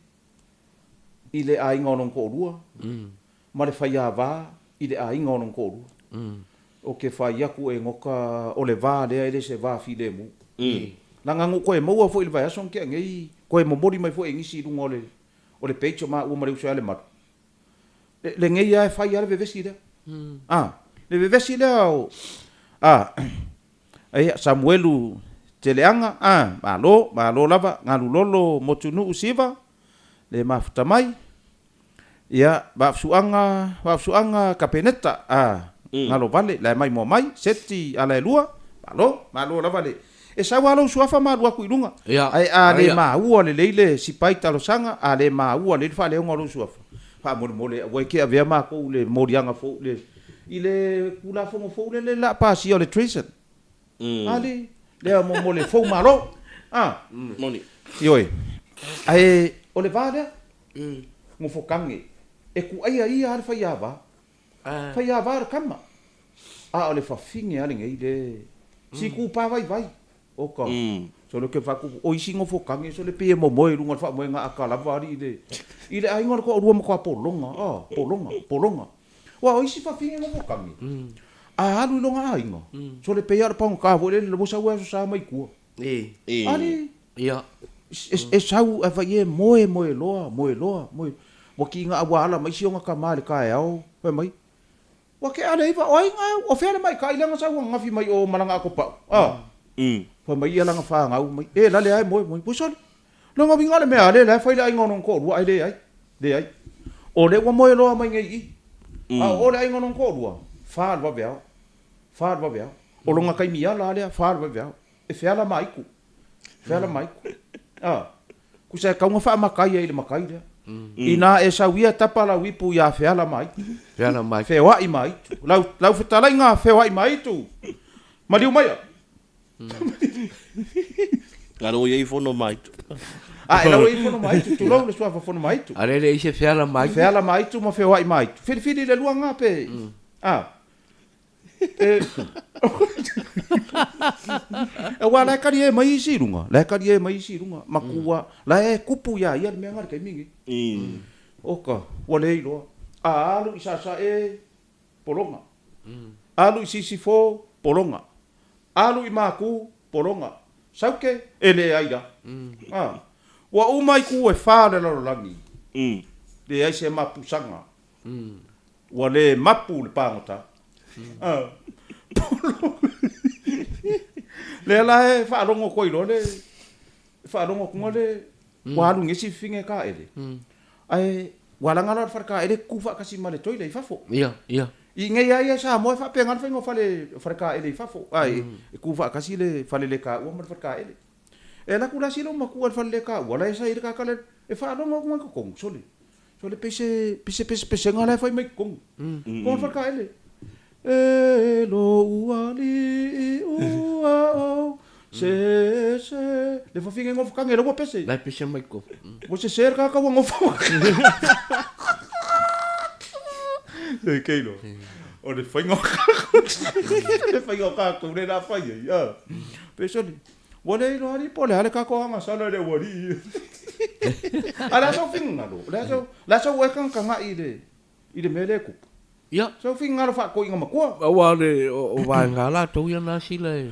i le aiga o lona toalua, ma le faiava i le aiga o lona toalua. Ou te fai atu Enoka o le va lea e le se va filemu. Leaga na ou toe maua foi i le vaiaso na tea nei, toe momoli mai foi e nisi i luga o le, o le page o maua ma le uso ia Lemalu, Lenei lava e fai lava le vevesi lea. A, le vevesi lea o, a, ia, Samuelu Teleaga, a, malo, malo lava, Galulolo Motunuu Siva, le mafuta mai, ia, Vaafusuaga, Vaafusuaga Kapeneta, a, Galovale, la e maimoa mai, Seti Alaelua, malo, malo lava le, e sau lava lou suafa ma alu atu i luga, ae a le maua lelei le sipai talosaga, a le maua lelei le faaleoga o lou suafa, faamolemole aua e te avea matou i le moliaga fou, i le Tulafono fou lea o le a pasia o le Treason. Ali, lea mo mo le fou malo. A. Moni. Ioe. Ae o le va lea, Gofotage, e kuaia ia a le faiava. Faiava o le kama. A o le fafine a lenei le si kupa vaivai. Oka. Sole ke faku o isi Gofotage sole pei e momoe i luga o le faamoega aka lava alii le i le aiga o le toalua ma toapologa. A, pologa, pologa. Aua o isi fafine Gofotage, a alu i lona aiga, sole pei lava o le pagota foi lele ua sau e aso sa mai tua. Alii. E sau ae fai e moe, moe loa, moe loa, moe. Ua kiga ua ala mai si ona tama i le taeao, fai mai, Ua tea le iva, o ai ga, o fea le maitai lea na sau ananafi mai o ma lana atopau? A. Fai mai ia lana fanau mai, e lale lava e moe, moe. Ua sole. Lona uiga o le mea a lea la e fai le aiga o lona toalua ae leai, leai. O lea ua moe loa mai nei i i. A o o le aiga o lona toalua, fa le vaveao, fa le vaveao. O lona taimi ala lea, fa le vaveao. E feala ma aitu. Feala ma aitu. A. Tusa e tatau ona faamatai ai i le matai lea. Inā e sau ia tapa lau ipu iā Feala ma Aitu. Feala ma Aitu. Feoai ma Aitu. Lau, lau fetalaiga feoai ma Aitu. Maliu maia. A ua i ai fono ma Aitu. A e la ua i ai fono ma Aitu, tulou le suafa fono ma Aitu. A le i se Feala ma Aitu. Feala ma Aitu ma feoai ma Aitu. Filifili le lua ngā pe. A. Aua la e kali e mai isi i luga, la e kali e mai isi i luga, makua, la e kupu iā ia le mea nga le taimi nei. Oka, ua le iloa. A alu i Sasae, pologa. Alu i Sisifo, pologa. Alu i Maku, pologa. Sauke, e leai la. Ua uma i ku e fa o le lalolagi, leai se mapusaga. Ua le mapu le pagota. Lea la e faalogo atu ai loa le, faalogo atu le, ua alu nei si fafine kaele, ae ua laga la o le fale kaele tutu faatasi ma le toilet i fafo. Ia, ia. I nei lava ia i Samoa e faapena le faiga o fale, fale kaele i fafo, ae e tu faatasi le fale le kaua ma le fale kaele. E alu atu la si loomatua i le fale le kaua, la e sa i ai le kakala, e faalogo atu i totonu, sole, Sole pei se pei se pesepesega la e fai mai totonu. Totonu o le faletaele. E lou alii ua ou sese. Le fafine nofo kage la ua pese. La e pese mai totonu. Ua sese le tagata ua nofo. E kei loa. O le faiga o kākou. Le faiga o kākou lea la fai ai. Pei sole. Ua le iloa alii po o le a le kākou agasala i le aualii. A o le a sou finagalo? O le a sou, o le a sou eka tagai i le, i le mea lea e tupu? Ia. Sou finagalo faakoiga matua. Aua o le, o vaega a latou ia na sila e,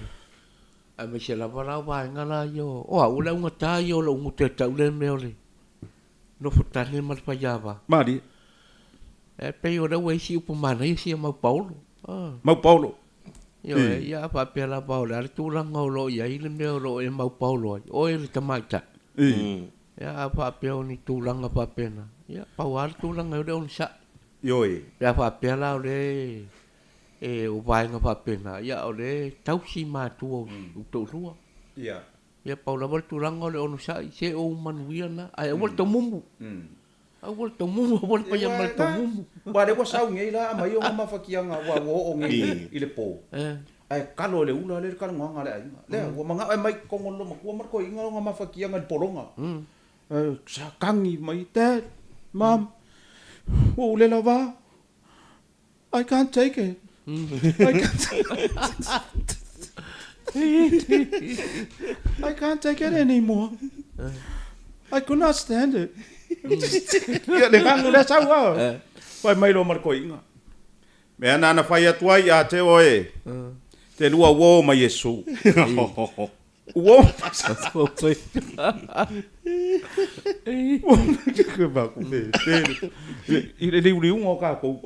aemaise lava la o vaega la ia o, o au o le augata ia o lou gutu e tau lea mea o le nofo tane ma le faiava. Malie. E pei o lea ua i ai si upu manaia sia mau paolo. Mau paolo. Ioe, ia a faapea lava o le a le tulaga o lo o i ai le mea o lo o e mau paolo ai, oe le tamaitai. Ia a faapea o ni tulaga faapena, ia pau lava le tulaga o le onosai. Ioe. Pe a faapea la o le e o vaega faapena, ia o le tausi matua o toalua. Ia. Ia pau lava le tulaga o le onosai, se o ou manuia na, ae aua le taumumu. Aua le taumumu, aua le paia mai le taumumu. Aua lea ua sau nei la aumai ona mafatiaga ua ua oo nei i le po. Ae kalo e le ula lea le talanoaga a le aiga. Lea ua manao e aumai i totonu o le loomatua ma le toeaina ona mafatiaga i le pologa. Sa kagi mai, Dad, Mom, ua ou le lava. I can't take it. I can't take it. I can't take it anymore. I could not stand it. Ia le ganu lea sau a. Fai mai loa ma le toeaina. Mea na na fai atu ai ia te oe. Te lua uo ma Iesu. Uo I le liuliuga o tatou.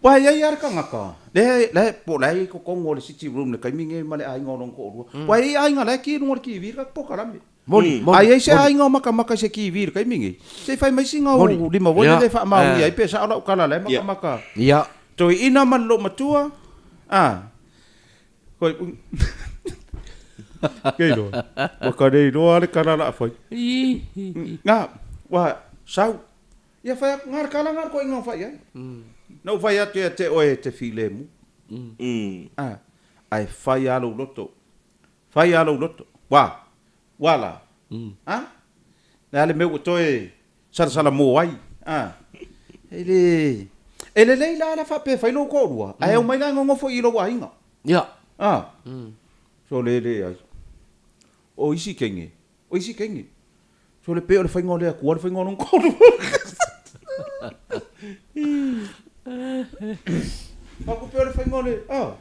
Aua e i ai lava le tagata, lea po o la e i totonu o le sitting room i le taimi lenei ma le aiga o lona toalua. Aua e i ai aiga la e ki i luga o le TV le tatou polokalame. A i ai se aiga o makamaka i se TV i le taimi lenei, se i fai mai sina ou lima foi lele e faamaonia ai pe sao lau tala la e makamaka. Toeaina ma le loomatua, a. Koi Kei loa. Ua ka le iloa le kala la fai. Nga, ua sau. Ia fai atu, nga le kala nga le koinga fai ai. Na ou fai atu ia te oe e te filemu. Ah. Ae fai lava lou loto. Fai lava lou loto. Ua! Ua la! A? Le a le mea ua toe salasalamo ai? A? E le... E lelei la le faapea e fai lou toalua, ae omai la e nonofo i lou aiga. Ia. A? Sole leai. O isi kenge, o isi kenge. Sole pei o le faiga o le Atua le faiga o lona toalua. Aku pei o le faiga o le, a,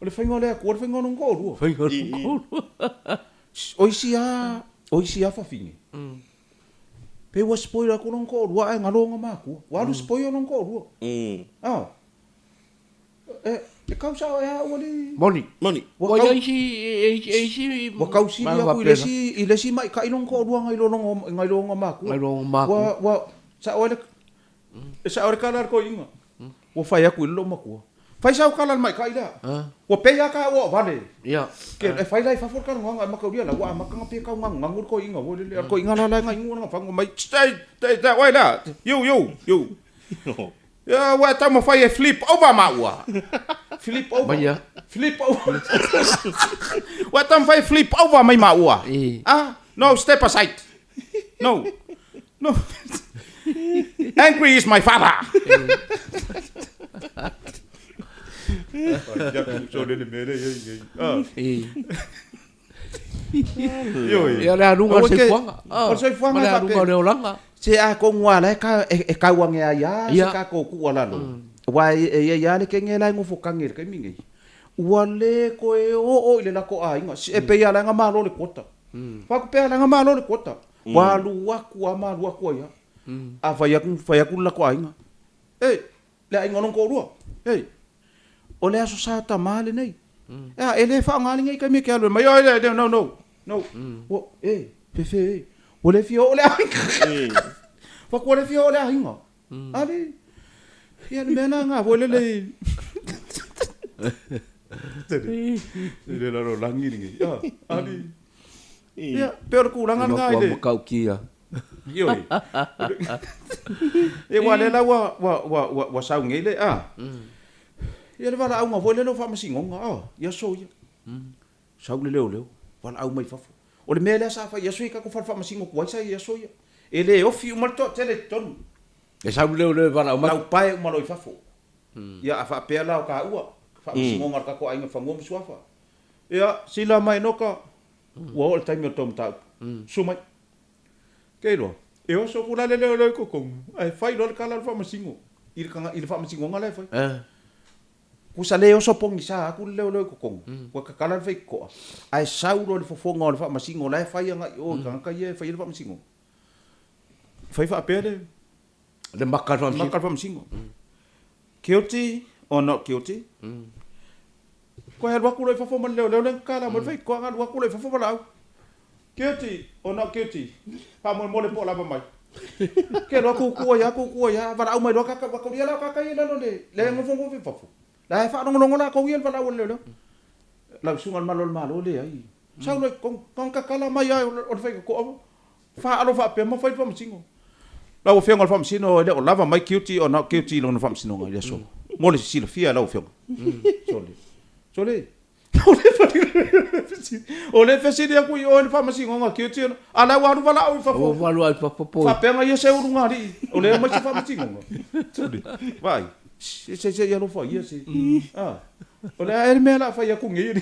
o le faiga o le Atua le faiga o lona toalua. Faiga o lona toalua. O isi a, o isi a fafine. Pei ua spoil atu lona toalua ae galo ona matua. Ua alu spoil lona toalua. A. E kau sao e a ua li. Moni. Moni. Ua i ai isi, e isi. Ua kau sili aku i le isi, i le isi maita'i lona toalua nai lo lona, nai lo ona matua. Nai lo ona matua. Ua, ua, sao ai le, e sao ai le kala a le toeaina. Ua fai atu i le lou matua. Fai sau kala a le maita'i lea. Ua pei lava taua o vale. Ia. Ke, e fai la i fafo le talanoaga e mataulia la, ua amata ona pei e tau ganuganu le toeaina foi lele. A o le toeaina la la e nainuga lana fagu mai, stay, stay, stay, oi lea, you, you, you. Ia, ua e taumafai e flip over maua. Flip over. Mai ia. Flip over. Ua e taumafai e flip over mai maua. Ah, no, step aside. No. No. Angry is my father. Ia le aluga o le soifuaga. O le soifuaga Ma le aluga o le olaga. Se atonu lava la e tau ane ai lava se tatou tuualalo, aua e i ai lava le kene la e nofo tagi i le taimi nei, ua le toe oo i le latou aiga, e pei lava la e malo le quota. Fai atu pea la e malo le quota. Ua alu atu lava ma alu atu ai lava. A fai atu, fai atu le latou aiga, E! Le aiga o lona toalua, Ei! O le Aso Sa Tama lenei. Ea, e le faaaoga lenei taimi e te alu ai mai, oi, no, no, no, no. Ua, e, fefe e, ua le fia oo le aiga. Fai atu ua le fia oo le aiga. Ali, ia le mea la nga foi lele i... I le lalolagi lenei. Ah, ali. Ia, pei o le tulaga lena i le... Matua matautia. Ioe. Ia aua o lea la ua, ua, ua, ua, ua sau nei le, a. Ia le valaauga foi lea o faamasinoga, a, i aso ia. Sau le leoleo, valaau mai fafo. O le mea lea sa fai i aso ia i tatou fale faamasino tuai sa i ai i aso ia. E le ofi uma le toatele i totonu. E sau le leoleo e valaau mai. Laupae uma loa i fafo. Ia a faapea la o taua, faamasinoga a le tatou aiga fanua ma suafa. Ia, sila mai Enoka, ua oo le taimi o le tou mataupu. Susu mai. Ke iloa, e oso aku la le leoleo i totonu, ae fai loa le tala a le faamasino i le i le faamasinoga la e fai. Kusa le oso pogisa atu le leoleo i totonu, ua tatala le faitotoa, ae sau loa le fofoga o le faamasino la e fai agai i o i tagata ia e fai ai le faamasinoga. Fai faapea le Le maka a le faamasino. Maka a le faamasino. Guilty or not guilty? Koe alu atu loa i fafo ma le leoleo lea na tatala mai le faitotoa, alu atu loa i fafo valaau. Guilty or not guilty? Faamolemole po o lava mai. Ke alu atu tu ai lava, tu tu ai lava, valaau mai loa kaka, ua taulia la o kaka ia i lalo le, le nofonofo i fafo. La e faalogologo latou ia i le valaau a le leoleo. Lau susuga i le Malo o le Malo, leai. Sau loa i totonu, na ona tatala mai lava o le faitotoa. Faalo faapea ma fai le faamasino. Lau Afioga i le Faamasino, e le o lava mai guilty or not guilty i lona faamasinoga i le aso. Mo le silafia e lau Afioga. Sole. Sole. O lea e fesili atu i o i le faamasinoga guilty or not, a o la ua alu valaau i fafo. Ua alu i fafo po. Faapea na ia se ulugalii, o lea e omai se faamasinoga. Sole. Vaai. Se se i alofa ia se. A. O le a ea le mea o le a fai atu nei.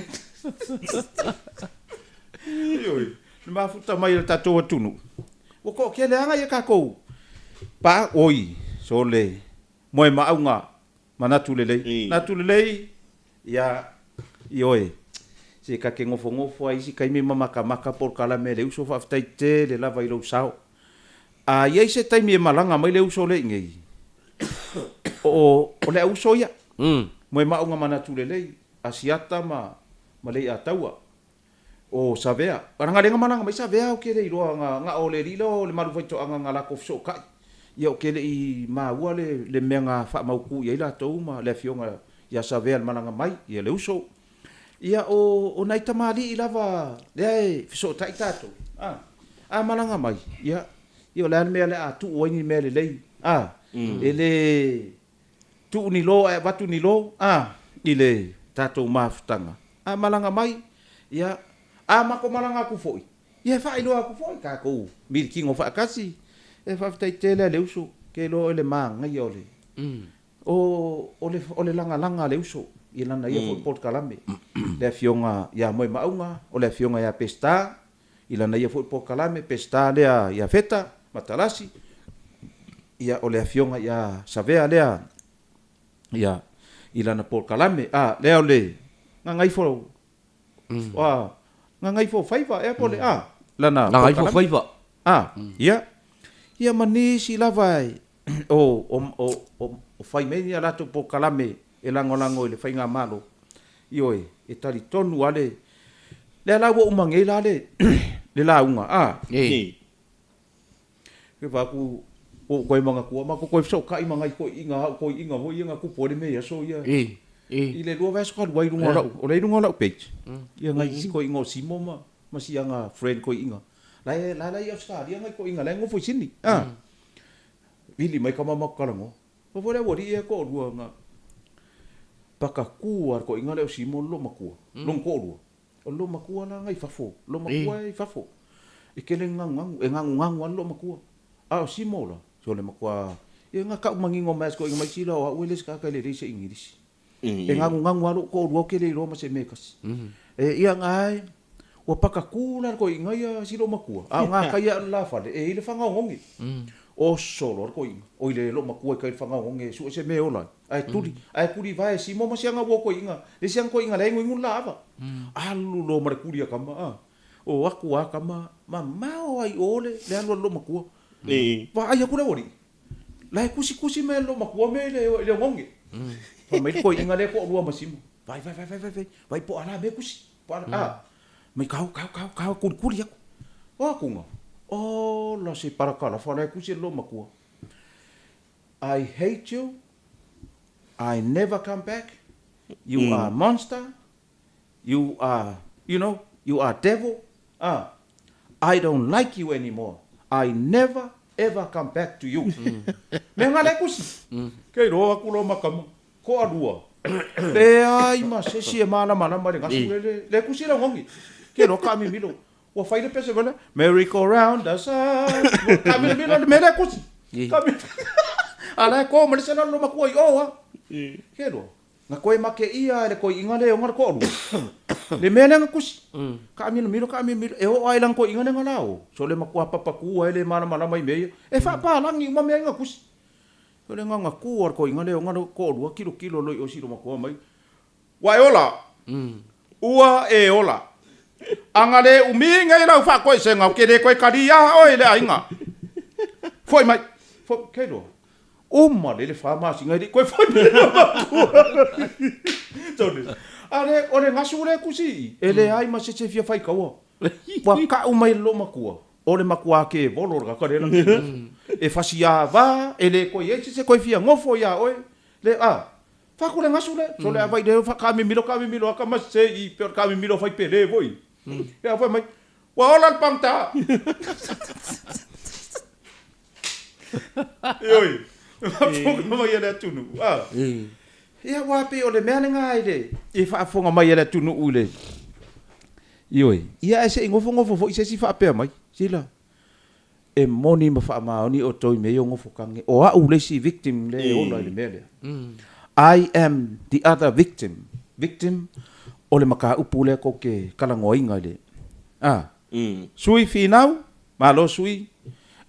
Ioe. Le mafuta mai o le tatou atunuu, ua toatele lava nai a tatou pa, oi, sole, moemaauga, manatu lelei. Manatu lelei, ia, ioe, se ta te nofonofo lava i isi taimi ma matamata polokalame a le uso, faafetai tele lava i lou sao. A i ai se taimi e malaga mai le uso lea i inei, o, o le auuso ia, moemaauga manatu lelei, Asiata ma, ma Leiataua. O Savea. Ana le malaga mai Savea ou te le iloa na na o le alii lea o le malu faitoaga na latou fesootai. Ia ou te le i maua le le mea na faamautu i ai latou ma le afioga ia Savea i le malaga mai, ia le uso. Ia o o nai tamalii lava lea e fesootai tatou, a, a malaga mai, ia, ia o le a le mea o le a tuu ai ni mea lelei, a, e le tuu ni lo ae avatu ni lo, a, i le tatou mafutaga. A malaga mai, ia, a matou malaga atu foi, ia e faailoa atu foi tatou milikino faatasi. E faafetai tele a le uso, ke iloa oe le manaia o le, o, o le, o le lagalaga a le uso i lana ia foi polokalame. Le Afioga ia Moemauga, o le Afioga ia Peseta, i lana ia foi polokalame, Peseta lea ia Feta Matalasi, ia o le Afioga ia Savea lea ia, i lana polokalame. A, lea o le Gagaifo, a, Gagaifo Faiva ea po o le, a, lana polokalame. Gagaifo Faiva. A, ia, ia ma nisi lava e, o, o, o, o fai mai ni a latou polokalame e lagolago i le Faigamalo, ioe, e talitonu lava le, lea la ua uma nei la le, le lauga, a. Ii. Ke vaai atu, ua ou toe manatua, matou toe fesootai ma nai toeaiina, au toeaiina foi ia na tupu ai le mea i aso ia. Ii. Ii. I le lua vaiaso talu ai i luga o lau, o lea i luga o lau page, ia nai isi toeaiina o Simo ma, ma si ana friend toeaiina, la e, la e i Ausetalia nai toeaiina la e nofo i Sydney, a. Vili mai tama matou talanoa. Pau foi le aualii ia e toalua na pakatu lava le toeaina lea o Simo le loomatua, lona toalua. O le loomatua la na i fafo, loomatua e i fafo. E tele ni ganuganu, e ganuganu lava le loomatua. A o Simo la, se o le matua, ia na tau manino mai lava e si toeaina mai sila o au e le se tagata e lelei i se Igilisi. E ganuganu lava lou toalua ou te le iloa ma se mea e tasi. E ia na e, ua pakatu la le toeaina ia si loomatua, a o gatai lava o le lafale, e i ai le faga oneone. Oso loa le toeaina, oi le loomatua i tai i le faga oneone e sue se mea e ola ai, ae tuli, ae tuli vae e Simo ma si ana uo toeaina, le isi ana toeaina la e inuinu le laava. Alu loa ma le tuli a tama, a, o atu a tama, mamao lava i o le alu a le loomatua. Vaai atu le aualii, La e tusitusi mai e le loomatua mea i le oneone. Fai mai le toeaina lea e toalua ma Simo, Vai, vai, vai, vai, vai, vai po o a la mea tusi, po o a la, mai kao, kao, kao, kao, kulikuli atu. O atuga, ola se parakalafa la e tusi e le loomatua. I hate you, I never come back, you are monster, You are, you know, you are devil, ah, I don't like you anymore, I never ever come back to you. Mea nga le kusi. Kei roa aku lo makama, ko alua. Leai ma se isi e malamalama i le gasu le, le, le kusi le ogogi. Kei roa ka mimilo. Ua fai le pese wele, merry go round the sun. Ka mimilo le mea le kusi. Ka mimilo. A la e ko ma le sela lo makua i o a. Kei roa. Na koe make ia e le koiiga le ona le toalua. Le mea lea na kusi. Kaamilomilo, kaamilomilo, e oo lava i lana koiiga lea na lao. So le matua papaku ai le malamalama i mea ia. E faapalagi uma mea ia na kusi. O le agaga ku a le koiiga le ona le toalua, kilokilo loa i o silo matua mai. Ua e ola! Ua e ola! A na le umi nei lau faatoesega, ou te le toe talia oe i le aiga. Foi mai! Foi, kei loa. Uma lele fa masina e le i toe fai mai le matua. Tone. A le, o le gasu lea e tusi i i, e leai ma se isi e fia faitaua. Ua ka'u mai e le loomatua, o le matua kevolo o le tagata lea e lagi nofo. E fasiava, e le toe i ai se isi e toe fia nofo iā oe. Le, a, faaku le gasu lea. So le a vai lea faakaamimilo, kaamimilo aka ma se i pei o le kaamimilo fai pele foi. Ia fai mai, ua ola le pagota. Ioe, e faafofoga mai e le atunuu, a. Ia, aua pei o le mea lena i le, i faafofoga mai e le atunuu i le, ioe, ia ae se i nofonofo foi se isi faapea mai, sila, e moni ma faamaoni outou i mea ia o nofotaga, o au le isi victim lea e ola i le mea lea. I am the other victim, victim o le mataupu lea tou te talanoaina i le, a. Sui finau, Malo sui,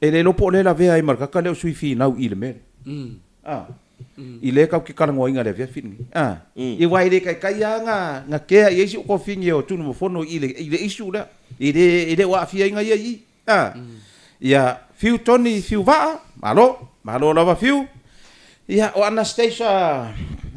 e le iloa po o lea e lavea ai ma le tagata lea o sui finau i le mea lea. A. I lea tatou te talanoaina i le afiafi lenei. A. Ia aua e le taitai lava na, na kea i ai si ou toafine o Tunumafono i le, i le issue lea. E le, e le o aafiaina ia i i. A. Ia, fiu Tony, fiu vaa, malo, malo lava fiu. Ia, o Anastasia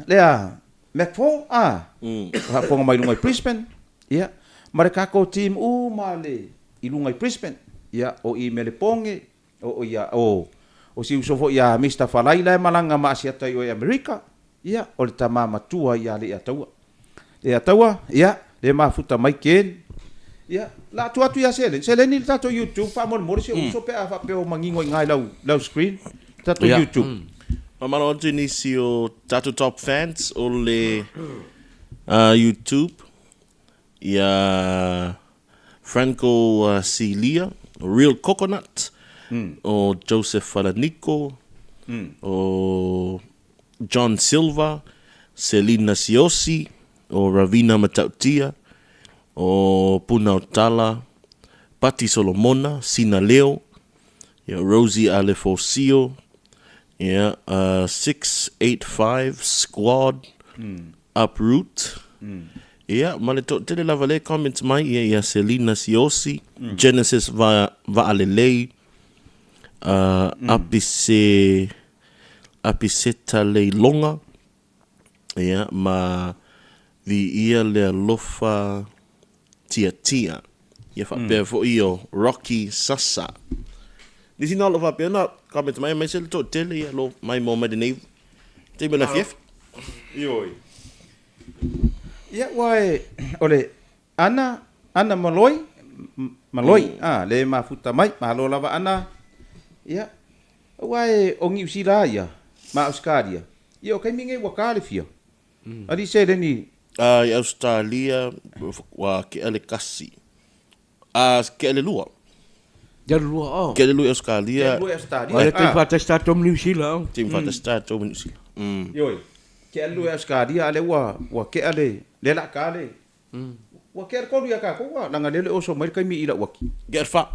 lea McFall, a. Faafofoga mai luga i Brisbane. Ia, ma le tatou team uma le i luga i Brisbane, ia, o i Meleponge, o, ia, o, o si uso foi ia Mister Falai la e malaga ma Asiata i o i Amerika, ia, o le tama matua ia Leiataua. Leiataua, ia, le mafuta mai Ken, ia, la atu atu ia Seleni, Seleni le tatou YouTube faamolemole si ou uso pe a faapea o manino i ina i lau, lau screen, le tatou YouTube. Faamalo atu i nisi o tatou top fans o le YouTube. Ia Franco Silia, Real Coconut, o Joseph Falaniko, o John Silva, Selina Siosi, o Ravina Matautia, o Puna Otala, Pati Solomona, Sina Leo, ia Rosie Alefosio, ia 685 Squad, Uproot, ia ma le toatele lava lea e comments mai ia ia Selina Siosi, Genesis Vaalelei, Apise Apiseta Leiloga, ia ma Viia Le Alofa Tiatia. Ia faapea foi o Rocky Sasa. Nisi na o lo o faapea ona comment mai aemaise le toatele ia lo mai mo mai lenei taimi o le afiafi. Ioe. Ia ua e o le Ana Ana Maloi Maloi a le mafuta mai malo lava Ana. Ia ua e o Niusila ia ma Ausetalia. Ia o kaimi nei ua ta le fia. Alii seleni. A i Ausetalia ua kea le kasi. A kea le lua. Kea le lua, oh. Kea le lua i Ausetalia. Kea le lua i Ausetalia. A le taimi faatasi tatou ma Niu Sila, oh. Taimi faatasi tatou ma Niu Sila. Ioe. Kea le lua i Ausetalia a lea ua ua kea le lea la ta le Ua kea le kolu ia tatou a leaga lea le oso mai le taimi i lau ati. Kea le fa.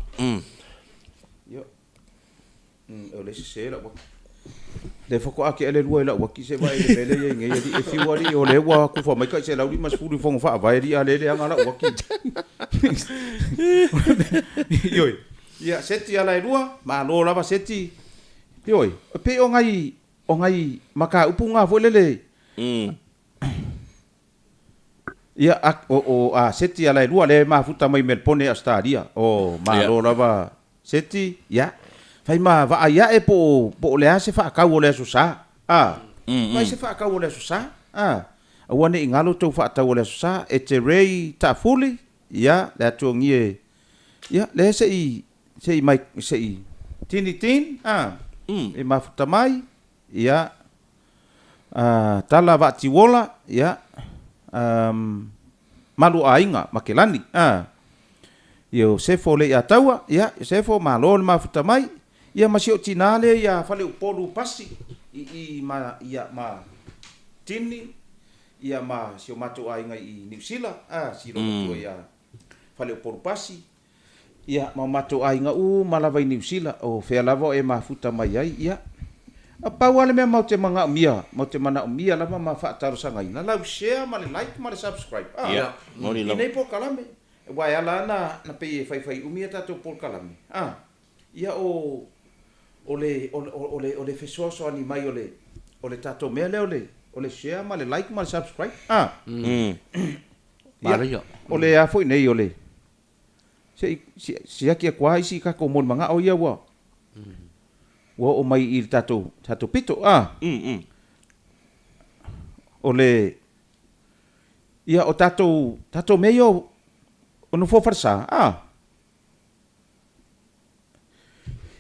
Ioe. O le sese lau ati. Le faatoa kea le lua i lau ati se vaai i le mea lea e i ai nei alii e fiu alii o lea ua tufa mai tai 150 i fono faavae alii a lea e leaga lau ati. Ioe. Ia seti ala e lua, malo lava seti. Ioe, e pei o nai o nai mataupu na foi lele. Ia, a, o, o a Seti ala e lua lea e mafuta mai Melpone Ausetalia. O, malo lava Seti, ia. Fai ma vaai ae po o, po o le a se faatau o le Aso Sa. A, vaai se faatau o le Aso Sa. A, aua ne i galo tou faatau o le Aso Sa. E te Ray Taafuli, ia, le atuagia e, ia, lea se i, se i mai, se i Tini Tin, a, e mafuta mai, ia. A, Tala Vaatiola, ia, um, Malu Aiga, Makelani, a, Iosefo Leiataua, ia, Iosefo, malo le mafuta mai, ia ma si ou tinā lea ia Faleupolu Pasi, i i ma, ia, ma Tini, ia ma si o matou aiga i Niu Sila, a, si lou matua ia Faleupolu Pasi, Ia, ma o matou aiga uma lava i Niu Sila, o fea lava o e mafuta mai ai, ia. A pau lava le mea matou te manaomia, matou te manaomia lava ma faatalosagaina lau share ma le like ma le subscribe, a, Ia, moni i lava. nei polokalame. Aua e ala lava na pei e faifai umi a tatou polokalame, a, ia o, o le, o, o le, o le fesoasoani mai o le, o le tatou mea lea o le, o le share ma le like ma le subscribe, a. Ia, o le a foi nei o le, Se i siaki atu lava isi tatou molimagao ia ua ua oo mai i le tatou tatou pito, a. O le ia o tatou tatou mea ia o nofoa falesa, a.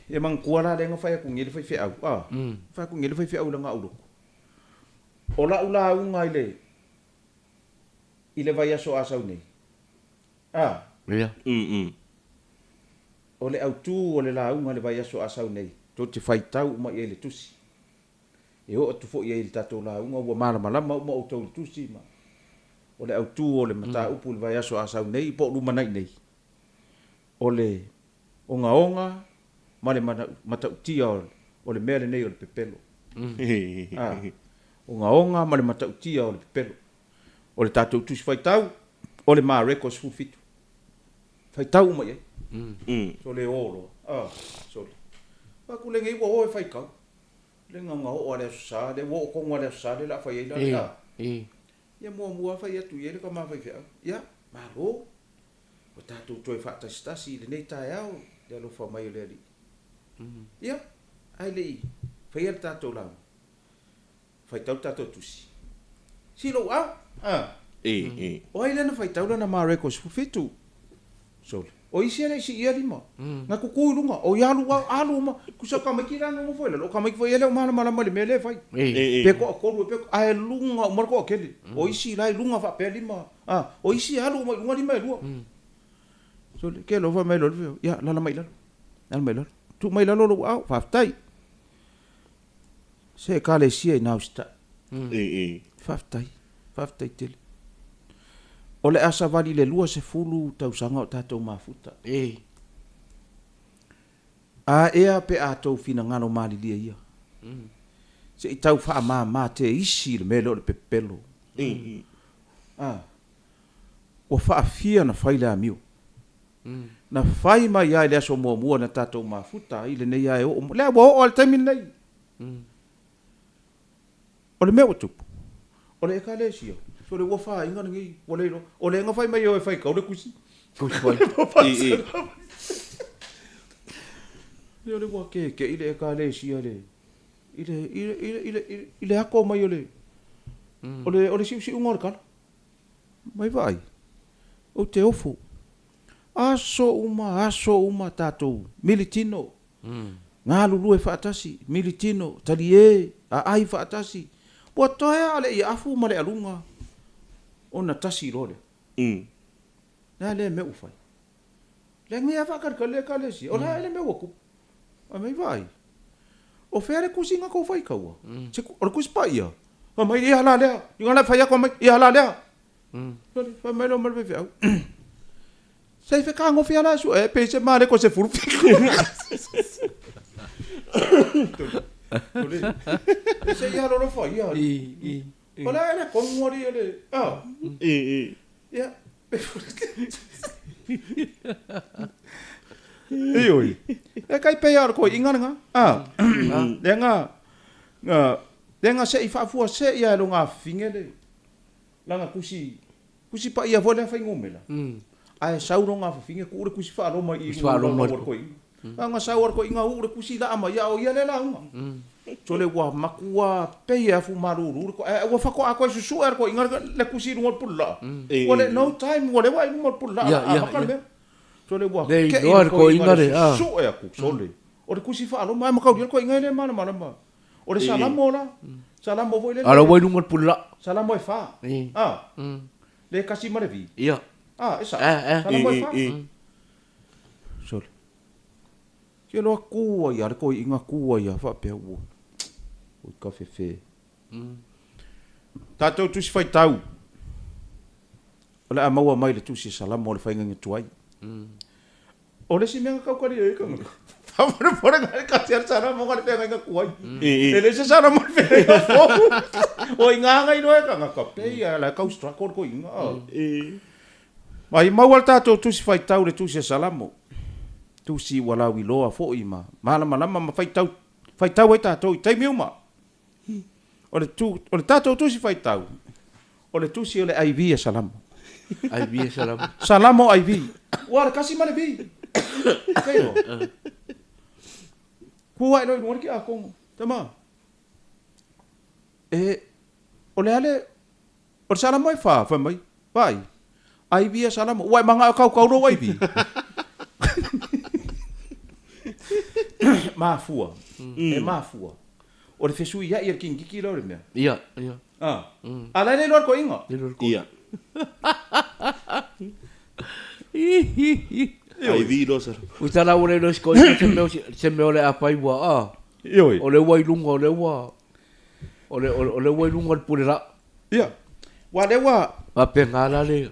Ia manatua la lea na fai atu nei le faifeau, a. Fai atu nei le faifeau i lana aulotu. O lau lauga i le i le vaiaso a sau nei. A. Ia. O le autu o le lauga i le vaiaso a sau nei, tou te faitau uma i ai le tusi. E oo atu foi i ai i le tatou lauga ua malamalama uma outou i le tusi ma o le autu o le mataupu i le vaiaso a sau nei po o lumanai nei, o le ogaoga ma le matautia o le mea lenei o le pepelo. A. Ogaoga ma le matautia o le pepelo. O le tatou Tusi Faitau, o le Mareko 17. Faitau uma i ai. Sole o loa. Ah, sole. Fai atu lenei ua o e faitau. Le na oo a le Aso Sa, le ua oo tonu a le Aso Sa lea o le a fai ai la le a. Ia muamua fai atu i ai le tama faifeau. Ia, malo. Ua tatou toe faatasitasi i lenei taeao i le alofa mai o le Alii. Ia, ae le i faia le tatou lauga. Faitau le tatou tusi. Si lou au. A. E, e. O ai lea na faitau lana Mareko 17? Sole. O isi e le i siia lima. Na kuku i luga, o ia alu alu uma, tusa o tamaiti la e nonofo i lalo, o tamaiti foi ia e le o malamalama i le mea lea e fai. Pe toatolu pe, ae luga uma le toatele. O isi la i luga faapea lima, a, o isi e alu uma i luga lima e lua. Sole, ke loa fai mai loa le feau, ia, alaala mai i lalo, alaala mai i lalo. Tuu mai i lalo lou aao, faafetai. Se Ekalesia ina usitai. Faafetai, faafetai tele. O le a savali i le 20 tausaga o tatou mafuta. A ea pe a tou finagalo malilie ia, se i tau faamama te isi i le mea lea o le pepelo. A, ua faafia na fai le amio. Na fai mai lava i le aso muamua na tatou mafuta ai lenei lava e oo mai. Lea ua oo lava i le taimi lenei. O le mea ua tupu, o le Ekalesia, sole ua fāiga lenei, ua le iloa. O lea na fai mai e o e faitau le tusi. O lea ua keke'i le Ekalesia i le, i le, i le, i le, i le ato mai o le, o le, o le siusiuga o le tala. Mai vaai, ou te ofo. Aso uma, aso uma tatou militino, galulue faatasi, militino, talie, aai faatasi. Ua toe lava o le iafu ma le aluga ona tasi loa lea. Le a lea mea ua fai? Le nei lava faatalitali le Ekalesia, o le a ea le mea ua tupu? Fai mai, Vaai, o fea le tusi na tou faitaua? O le Tusi Paia? Fai mai, Ia la lea, i na fai atu mai, ia la lea. Fai mai loa ma le faifeau, Se i fetagofi lava la e sue pe i se maleko 17. Se i alolofa ia. O le a le tonu alii o le, a? Ia. Ioe. E kai pei a o le toeaiina lena. A. Lea na, lea na se i faafuasei lava e lona afafine le, lana tusi, tusi paia foi lea fuainumera. Ae sau lona afafine tuu le tusi faa-Roma i i luga o le laulau a le toeaina. Na ona sau lava o le toeaina uu le tusi laa mai ia, a o ia lea e lauga. Sole ua matua pei e afu malulu le toeaina, ae ua faatoa toe susue lava e le toeaina le tusi i luga o le pulelaa. Ua le no time, ua leva i luma o le pulelaa o le a amata le mea. Sole ua ke'i le toeaina i le susue atu, sole, o le tusi faa-Roma, ae mataulia le toeaina e le malamalama. O le Salamo la, Salamo foi lele. A o la ua i luga o le pulelaa. Salamo e fa, a, le kasi ma le vi. A, e sa'o, Salamo e fa. Sole. Ke loa ku ai a le toeaina ku ai a faapea ua oi ka fefe. Tatou Tusi Faitau, o le a maua mai le Tusi a Salamo o le faiga tuai. O le isi mea na tautali ai tagata, faamolemole na le kasi a le Salamo na le feagaiga tuai. E leai se Salamo i le feagaiga fou. O i ina na iloa e tagata, pei a la e tau struggle le toeaina. Mai maua le tatou Tusi Faitau le Tusi a Salamo, Tusi ua lauiloa foi ma malamalama ma faitau, faitau ai tatou i taimi uma. O le, tu, o le tatou Tusi Faitau, o le Tusi o le IV a Salamo. IV a Salamo. Salamo IV. Ua o le kasi ma le V. Kei o. Ku ae loa i luga o le tiakono. Tama. E, o le a le, O le Salamo e fa, fai mai, Vaai, aivi a Salamo, ua e manao e kaukau lou aivi? Mafua, e mafua. O le fesuiai e le kinigiki lea o le mea. Ia, ia. A, a la e le iloa le toeaiga. Le iloa le toeaiga. Ia. Aivi loa Salamo. Ua tala ua le iloa e si toeaina se mea, se mea o le a fai ua, a. Ioe. O lea ua i luga, o lea ua, O le, o le ua i luga o le pule laa. Ia. Ua lea ua. Faapena la le.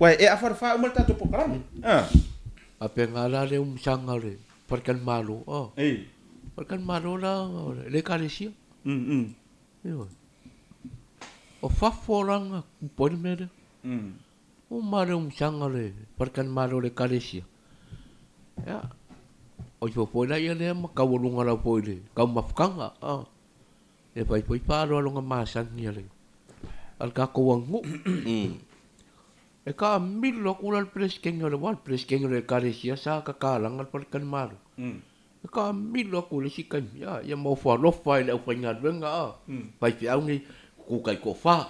Ua e afa le fa uma le tatou polokalame. Ah. Faapena la le umusaga o le faletalimalo. Ah. Ei. Faletalimalo la le ekalesia. Ioe. O fafo la na tupu ai le mea lea. Uma le umusaga o le faletalimalo o le ekalesia. Ia. O ifo foi la ia lea ma taualuga lau foi i le taumafataga. Ah. E fai foi faaaloaloga masani a le a le tatou aganuu. E taamilo atu la le Peresetene o le aua o le Peresetene o le Ekalesia sa tatalaga le faletalimalo. E taamilo atu i le isi taimi, a, ia ma ofo alofa i le aufaigaluega a, faifeau nei, tutu taitoafa,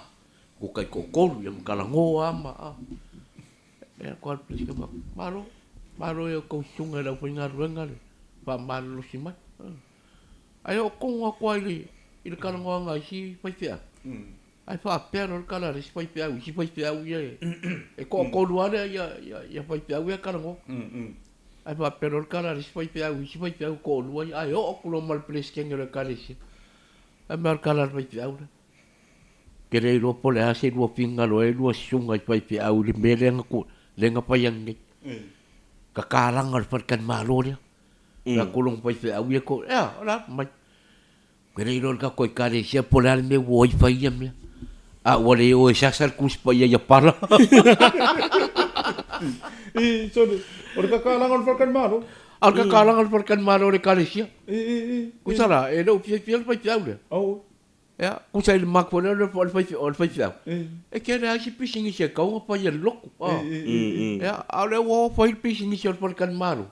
tutu taitoatolu, ia ma talanoa lava ma, a. E alu atu lava le Peresetene, malo. Malo e outou susuga i le aufaigaluega le faamalolosi mai. Ae oo tonu atu lava i le talanoaga a isi faifeau, ae faapea loa le tala a le isi faifeau i isi faifeau ia e toatolu lava lea faifeau ia e talanoa. Ae faapea loa le tala a le isi faifeau i isi faifeau e toalua ia, ae oo atu loa ma le Peresetene o le Ekalesia. Fai mai o le tala a le faifeau lea. Ou te le iloa po o le a se lua finagalo ai lua susuga i faifeau i le mea lea na lea na fai ane nei. Tatalaga o le faletalimalo lea. Fai atu lona faifeau ia to, ea, o le a mai. Ou te le iloa i le tatou ekalesia po o le a le mea ua o ai fai ia mea. A ua le o e sasa le Tusi Paia ia pala. I, sorry, o le tatalaga o le faletalimalo. A o le tatalaga o le faletalimalo o le ekalesia. Tusa la, e le o fiafia le faifeau lea. Ia, tusa i le matou lea o le faifeau, e tele lava isi pisinisi e tatau ona fai e le lotu. Ia, a o lea ua o fai le pisinisi o le faletalimalo,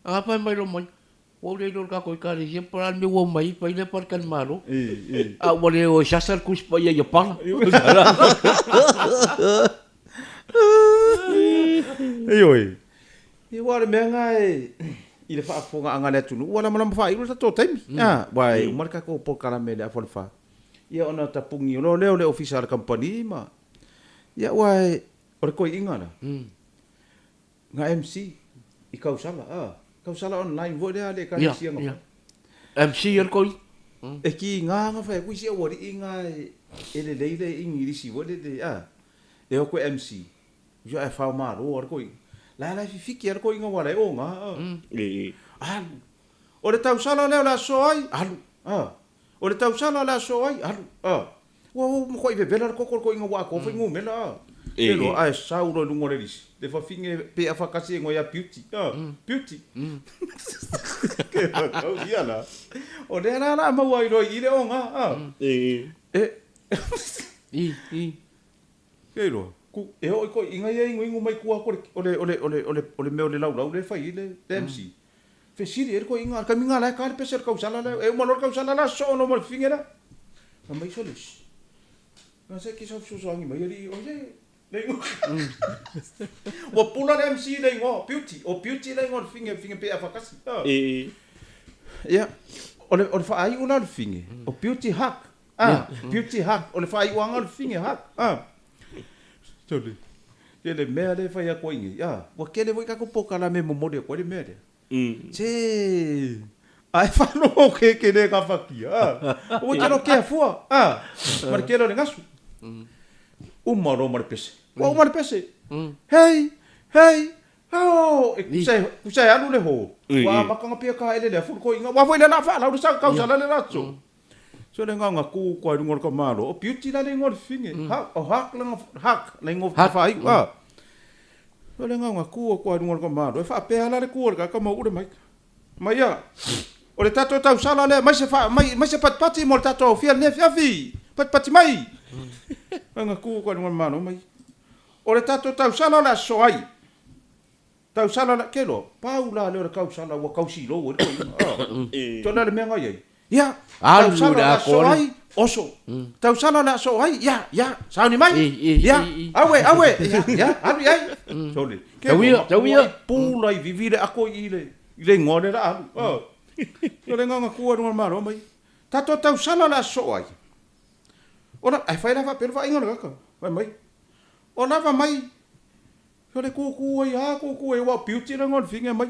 a fai mai loa mai, ua ou le iloa i le tatou Ekalesia po o le a le mea ua omai ai fai lea faletalimalo, a ua le o e sasa le Tusi Paia ia pala. Ioe. Ia aua o le mea lena e, i le faafofogaaga a le atunuu ua lamalama faaiu le tatou taimi. A, aua e uma le tatou polokalame i le afa o le fa, ia ona tapuni loa lea o le ofisa a le kamupani ma, ia aua e, o le toeaina la, na MC i tausala, a, tausala online foi lea a le Ekalesia na fai. MC a le toeaina. E kiga na fai atu isi aualii na e lelei le igilisi foi lele, a, e o atu e MC. Ia ae fao malo lava le toeaina. La la e fifiki lava le toeaina aua la e oga a. Alu. O le tausala lea o le aso ai, alu. A. O le tausala o le aso ai, alu. A. Ua ua matuai vevela le koko o le toeaina ua atoa fuainumera a. Ke loa ae sau loa i luga o le lisi, le fafine pe afakasi e igoa ia Beauty. A. Beauty. Ke whakau ia la. O lea la la maua ai loa i i le oga a. E. I. Kei roa, ku, e oo i koe inga ia ingoingo mai kua atu o le, o le, o le, o le, o le mea o le laulau lea e fai ai le, le MC. Fesili ai le koe inga, le taimi nga la e ka le pese o le kausala lea, e uma loa le kausala la soo loa ma le fifine lea. Fai mai sole, shh, na se ki sau fesoasoani mai alii, oi le, le ingoa. Ua pula le MC i le ingoa, Beauty, o Beauty le ingoa o le fifine, fifine pe afakasi. Ia, o le, o le faaiu la o le fifine, o Beauty Hug. Ah, beauty hug, o le faaiuaga o le fine hug. Ah. Tole. Ke le mea lea e fai atu ai nei. Ah, ua tele foi tatou polokalame e momoli atu ai le mea lea. Se ae faalogo ke ke le gafatia. Ah. Ua tele o kea fua. Ah. Ma le tele o le gasu. Uma loa ma le pese. Ua uma le pese. Hei, hei, Ao, e kusa e, kusa e alu le ho. Ua amata ona pia ka ele le afu le koiga. Ua foi le la whaalau le sa kausala le lato. So le nganga ku kua runga o le kamalo. O beauty la le ingoa le fifine. Ha, o hak langa, hak la ingoa whaaiu. Ah. So le nganga ku kua runga o le kamalo. E whaapea la le ku o le kaka mau ure mai. Mai ia. O le tatou tausala lea, mai se wha, mai, mai se patipati mo le tatou fia le fiafi. Patipati mai. Nganga ku kua runga o le malo mai. O le tatou tausala o le aso ai. Tausala la, ke loa, pau la lea o le kausala ua kausilou ai le toeaina. Ah. Tole le mea na i ai. Ia, Alu tausala o le le aso atoa le. ai, oso. Tausala o le aso ai, ia, ia, sauni mai. I, i, Ia, i, i. aue, aue, ia, ia, alu i ai. Sole, ke Tau loa, ia, tau matua ia. i pula i vivi le ako i le, i le ingoa lea la alu. Ah. Tole nganga kua lunga o le Malo mai. Tatou tausala o le aso ai. O la, ae fai la faapea le vaaiga o le kaka. Fai mai, o lava mai, o le kūkū ai, a kūkū ai, ua beauty le igoa o le fine mai.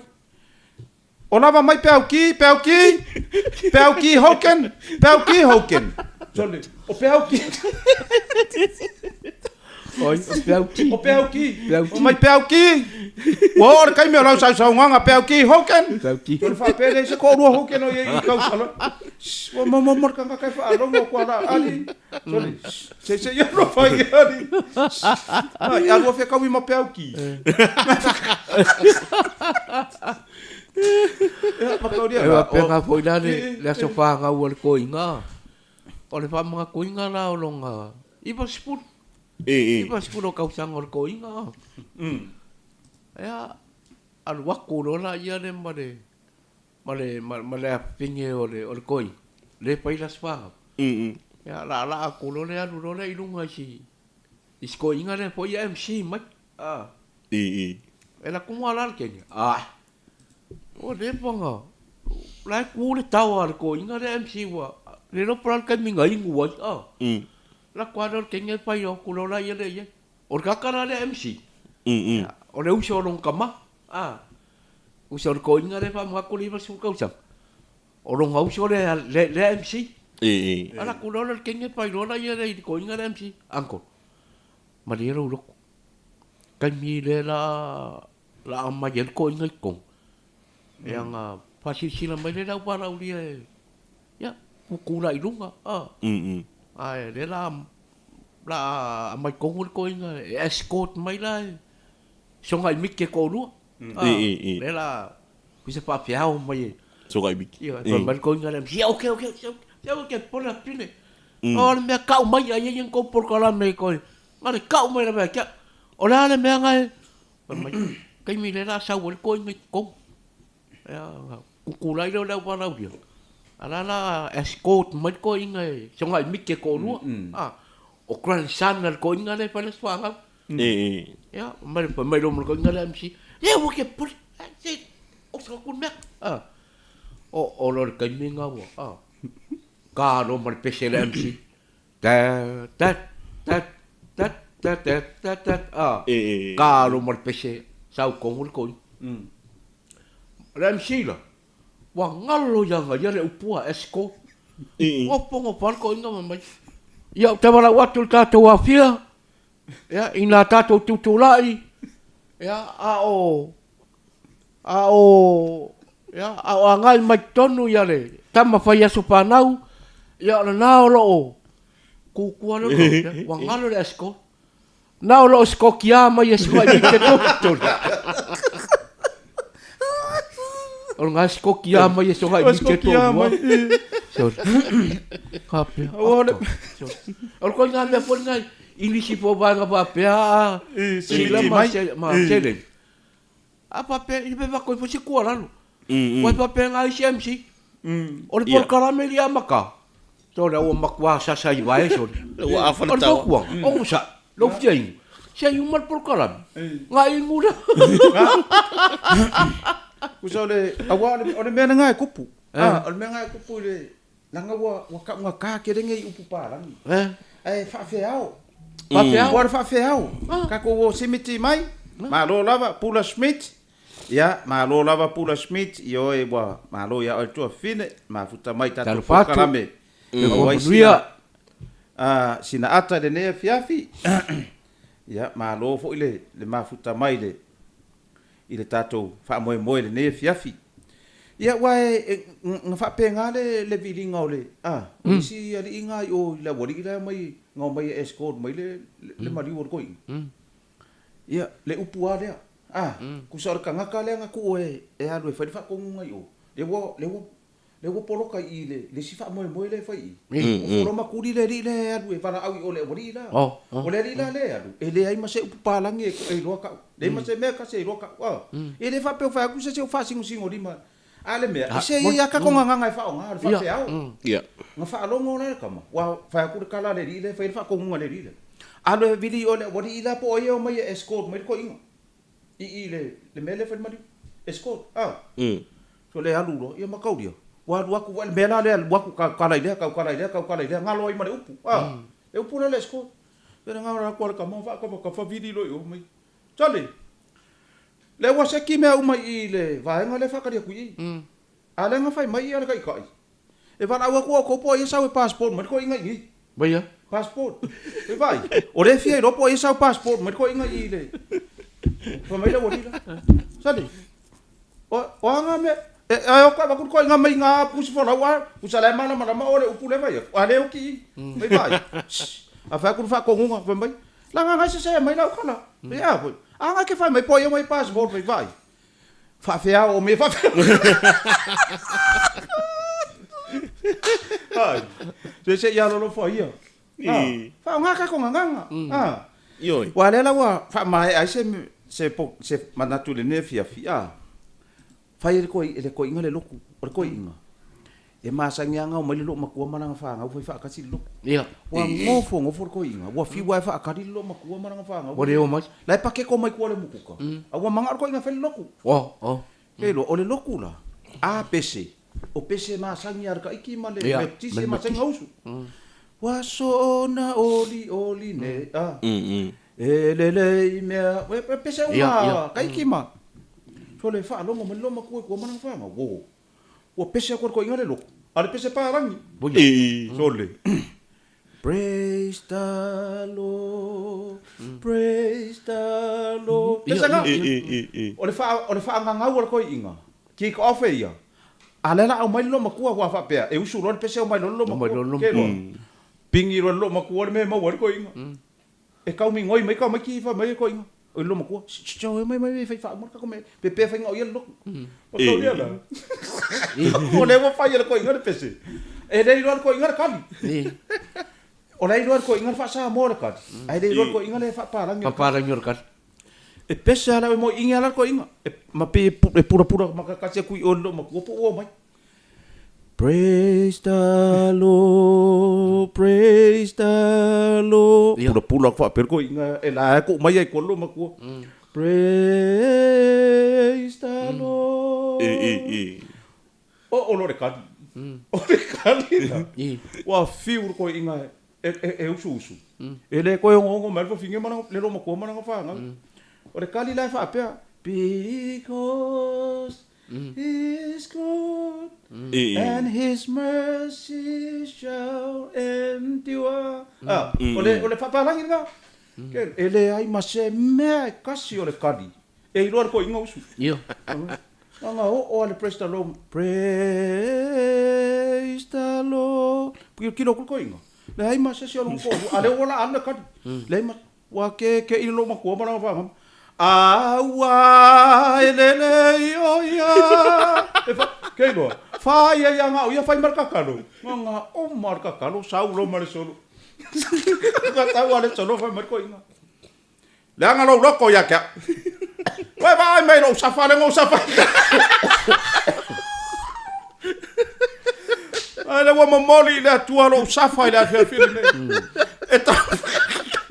O lava mai Peau Ki, Peau Ki, Peau Ki Hogan, Peau Ki Hogan. Sole, o Peau Ki. Oi, o Peau Ki. O Peau Ki. Peau Ki. O mai Peau Ki. Ua oo le taimi o lau sausaugaga Peau Ki Hogan. Peau Ki. Sole faapea lea i se toalua Hogan o i ai i tausala. Shh, ua maua le tagata e faalogo atu ala ali. Sole, shh, se se ia no fai ali. Ai, alu fekaui ma Peau Ki. Ia, makaulia E la. faapena foi la le, le aso fanau a le toeaina. O le faamanatuina la o lona 90. 90 o tausaga o le toeaina. Ia, alu atu loa laia le ma le, ma le, ma le afafine o le, o le toeaina, lea e fai le aso fanau. Ia, laalaa atu loa le alu loa lea i luga i si, i si toeaina lea foi e MC mai. E la kumu ala le keni. Ah. Ua leva nga la e ku le tao a le koiga lea MC ua le iloa po o le a le taimi na inu ai a. La ku lea o le keni e fai o ku lola ia lea i ai. O le tagata la lea MC. O le uso o lona tama a. Uso o le toeaina lea e faamanatu le 90 tausaga. O lona uso lea lea MC. A la ku loa lea o le keni e fai loa la ia lea i le toeaina lea MC. Uncle, malie lou loto. Taimi lea la la aumai ai le toeaina i totonu, ia na faasilasila mai lea le au valaaulia e, ia, tutulai i luga, a. Ae lea la la aumai tonu le toeaina e escort mai la e sogai miti e toalua, a. Lea la pei se faafeao mai e. Sogai miti. Ia, fai mai le toeaina lea, ia okay, okay, se aua e te popole Apile. O le mea kau mai ai ia ni tou polokalame i koe, na o le kau mai lava ia te au. O le a le mea na e Fai mai, taimi lea la sau ai le toeaina i totonu. Ia, tutulai lea o le au valaaulia, a la la escort mai le toeaina e sogai miti e toalua. A, o grandson a le toeaina lea e fai le aso fanau. Ia, fai mai loa ma le toeaina lea MC, ia ua te popole, se oso atu le mea. A, oo loa i le taimi lena ua, a, ta loa ma le pese a le MC. Ta ta ta ta ta ta ta ta a ka alo ma le pese sau tonu le toeaina. O le MC la, ua galo ia ia le upu a escort. Nofonofo lava le toeaina ma mai, ia ou te valaau atu i le tatou aofia, ia ina tatou tutulai, ia a o A o, ia, a o agai mai totonu ia le tama fai aso fanau, ia o lena o lo o kukua le lo, ua galo le escort. Na o lo o skokia mai e sua i te tolu. O lena skokia mai e soga i te tolu. Sorry. Ka pea. O le koe ngā mea foi ngai, i nisi fo vaega faapea a sila ma seleni. A faapea, i pe faatoi foi se tuualalo. Ua e faapea nga isi MC. O le polokalame i le amata, sole ua matua sasa i vae sole. Ua afa le taua. O le fautuaga, onosai, lou fia inu, se i uma le polokalame, nga inu lea. Usa o le, aua o le mea lena e tupu. O le mea lena e tupu i le, Leaga ua ua taugata tele nei upu palagi. Ae faafeao. Faafeao. Ua faafeao. Tatou o simiti mai. Malo lava Pula Smith. Ia, malo lava Pula Smith. Ioe ua malo ia oe tuafafine. Mafuta mai tatou polokalame. Maua ai sina sina ata i lenei afiafi. Ia, malo foi le le mafuta mai le i le tatou faamoemoe i lenei afiafi. Ia, aua e, na faapena le, le viliga o le, a, o le isi alii na i o i le aualii la e omai, na omai e escort mai le, le maliu o le toeaina. Ia, le upu lava lea, a, tusa o le tagata lea na tuu e, e alu e fai le faatonuga i o, lea ua, lea ua Lea ua poloka i i le isi faamoemoe lea e fai i i. Ua fola makuli le alii lea e alu e valaau i o le aualii la. O le alii la lea e alu, e leai ma se upu palagi e iloa kau. Leai ma se mea kasi e iloa kau. E le faapea ua fai atu se isi o faasinosino lima. A le mea, se e i ai lava tatou gagana e faaaoga, o le faafeao. Na faalogo la le tama, ua fai atu le tala a le alii lea e fai ai le faatonuga a le alii lea. Alu e vili i o le aualii la po o ai e omai e escort mai le toeaina. I i le le mea lea e fai le maliu. Escort, a. So le alu loa, ia mataulia, ua alu atu foi le mea la lea, alu atu tautala i lea, tautala i lea, tautala i lea, galo ai ma le upu, a. Le upu lea le escort. Ia le galo atu a le tama, faatafatafa vili loa i o mai. Sole, lea ua seki mea uma i i le vaega lea e faatali atu i i. A lea na fai mai ia le taitai, e valaau atu outou po o ai e sau e passport mai le toeaina i i. Mai a? Passport. Oi vaai, o lea e fia iloa po o ai e sau passport mai le toeaina i i le. Fai mai le aualii la. Sali, o, o a nga mea, e, e o ka avatu le toeaina mai nga pusi folau a, pusa la e malamalama o le upu lea e fai atu, a lea e oti i i. Mai vaai, shh, a fai atu le faatonuga, fai mai, leaga nga e sese mai lau tala. Fai a foi, a nga e te fai mai po o ai e omai e passport, fai vaai. Faafeao o mea faafeao. Ai. Se se ia lolo fo ia. Faaaoga tatou gagana. Ioe. Aua lea la ua faamaea ai se se se manatu i lenei afiafi, a. Fai e le toeaina le lotu, o le toeaina. E masani lava ona omai le loomatua ma lana fanau fai faatasi le lotu. Ua gofo gofo le toeaina, ua fiu lava e faatali le loomatua ma lana fanau. Ua le omai. La e paketo mai tua le mukuka, a ua manao le toeaina e fai le lotu. Ke iloa, o le lotu la, a pese, o pese masani a le Taiti ma le Metotisi e masani ona usu. Ua soona olioli nei, a, e lelei mea, e pese uma a Taiti ma. Sole faalogo mai le loomatua i tua ma lana fanau, uo. Ua pese atu e le toeaina le lotu, a o le pese palagi. Sole. Praise the Lord, praise the Lord. Pese na. O le wha, o le whaangangau o le toeaina, kick off e ia. A lea la aumai le loomatua aua faapea, e usu loa le pese omai loa le loomatua. Ke loa. Pingi loa le loomatua le mea e maua ai le toeaina. E kau migoi mai kau mai ki fai mai e koinga. Oi lo makua. Cho e mai mai fai fa mo ka me pe pe fai ngau ia lo. O kau dia la. O le ua fai le koinga le pese. E le iloa le koinga le kali. O le iloa le koinga le faa-Samoa le kali. Ae le iloa le koinga le faa-Palangi. Faa-Palangi o le kali. E pese ala e mo ingi ala le koinga. E ma pe e pura pura ma ka kasi aku i o le makua po ua mai. Praise the Lord, praise the Lord. Ia. Pulapula aku faapea ko inga e la e ko mai ai ko lo makua. Praise the Lord. E, e, e. O o lo le kali. O le kali la. I. Ua fiu le koiʻiga e, e, e usuusu. E le toe ongoongo mai le fafine ma lana, le loomatua ma lana fanau. O le kali la e faapea, Because He is good and his mercy shall endure. Ah, o le, o le faapalagi lena. Ke, e leai ma se mea e kasi o le kali. E iloa le toeaina usu. Io. Aga oo a le praise the Lord. Praise the Lord. Kilo ku le toeaina. Leai ma se isi o lona toalua. A lea ua laa alu le kali. Leai ma. Ua kekeʻi le loomatua ma lana faagama. Aua e lelei o ia. E fa, ke iloa, fa ia ia ngao ia fai ma le kakalo. Nga nga uma le kakalo, sau loa ma le solo. Nga tau a le solo fai mai le koiga. Leaga lou loko ia te au. Ua e vaai mai lou safa le ngou safa. Ai le ua momoli i le Atua lou safa i le afiafi lenei. E tau,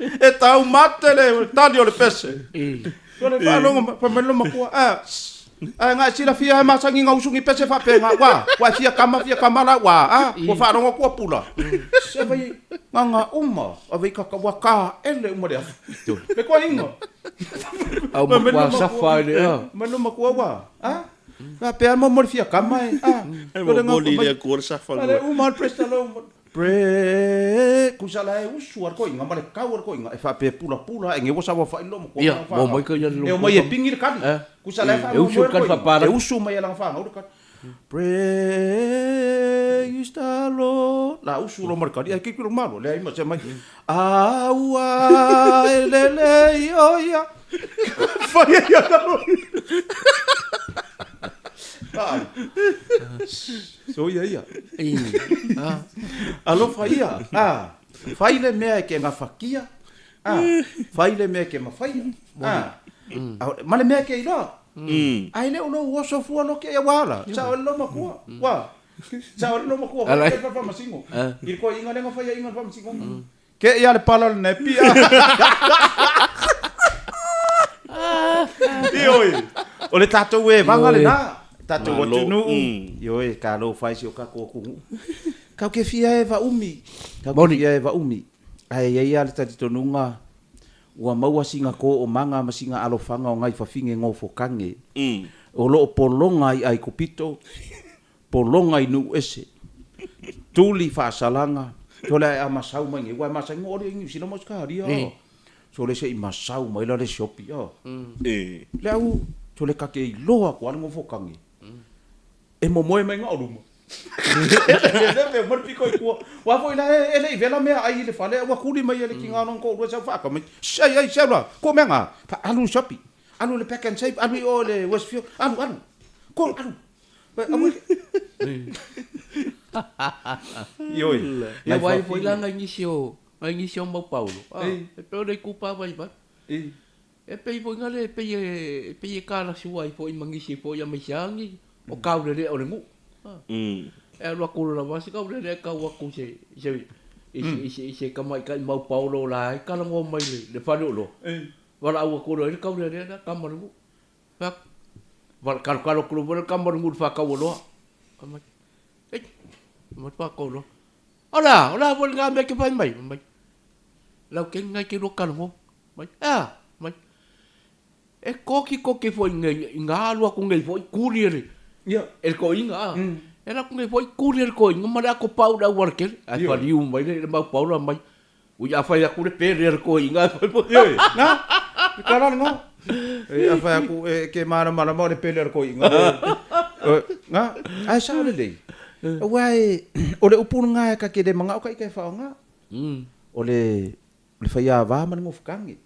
e tau mate le tali o le pese. O le faalogo fai mai le matua, a, ae nga e silafia e masani nga usu ni pese faapena, ua, ua e fia kama, fia kama la, ua, a, ua faalogo atu ua pula. Se vai, nga nga uma, a vai kaka, ua ka ele uma le afu. Le koiga. Au matua safa i le, a. Mai le matua, ua, a, Faapea mo mo le fia kama e. Ah. E momoli i le Atua le safa lua. Le uma le praise the Lord. Pre kusa la e usu ar koinga ma le kau ar koinga e faapea pulapula e nge ua sawa fai lo mo Ia, mo mai ka ia le E o mai e pingi le kali. Kusa la e E usu le kali faapala. E usu mai e langa whangau le kali. Praise the Lord. La usu lo ma le kali. Ai kiki lo malo. Le ai ma se mai. Aua e lele o ia. Fai ai ana roi. Ai. So ia ia. Alofa ia. Ah. Fai le mea e ke ngawhakia. Ah. Fai le mea e ke mawhaia. Ah. Ma le mea e ke iloa. Ai le o lou oso fua lo ke ia wala. Sa o le lo makua. Wa. Sa o le lo makua. Wa ke whamasingo. I ko inga lenga whaia inga whamasingo. Ke ia le pala le nepi a. Ioe. O le tatou e vanga lena. Tatou atunuu. Ioe, talofa e si o kakou atunuu. Kau ke fia e vaumi. Kau ke fia e vaumi. Ae i ai lava le talitonuga ua maua sina koomaga ma sina alofaga o nai fafine gofotage o lo o pologa i Aikupito Pologa i nuu ese, tuli faasalaga, sole ae a masau mai nei, ua e masani no oli i Niu Sila ma Ausetalia, sole se i masau mai la le siopi, Le au, sole ka ke iloa aku a le gofotage, e momoe mai ga o luma. Le mea uma le piko i tua. Ua foi la e le i vela mea ai i le fale, ua kuli mai e le tiga lona toalua sau faaka mai, Sei ai sau la, ko mea ga, alu i le siopi, alu i le Pack and Save, alu i o i le Westfield, alu, alu, ko, alu. Ioe. Ia wai foi la ngai nisi o ngai nisi o mau paulo. Ah, e pei o le ikupa vai vai. E pei foi ngale e pei e pei e kala sua ai foi ma nisi foi a mai siangi o kau le lea o le nuu. Ah. E alu aku loa lava se kaulele e kau aku i se, i se, i se, i se, i se tamaitai mau paolo la e talanoa mai le, le fale oloa. Valaau atu loa i le kaulele lea tama o le nuu. Fai atu, vala, talotalo atu loa foi le tama o le nuu i le faatau oloa. Fai mai, Ei, fai mai le faatau oloa, O le a? O le a foi lena mea e te fai mai? Fai mai, Lautele na e te lua talanoa. Fai mai, E a? Fai mai, E tokitoki foi nei ina alu atu nei foi tuli e le e le toeaina a. E alu atu nei foi tuli e le toeaina ma le ato pau i le auala tele. Ae paliu mai le mau paolo mai. Ui a fai atu le pele a le toeaina ae fai mai. Ioe, na, e tala le ngo. E a fai atu e ke malamalama o le pele a le toeaina. Na, ae sao lelei. Aua e, o le upu lena e ta te le manao ta ita e faaaoga. O le O le faiava ma le gofukange.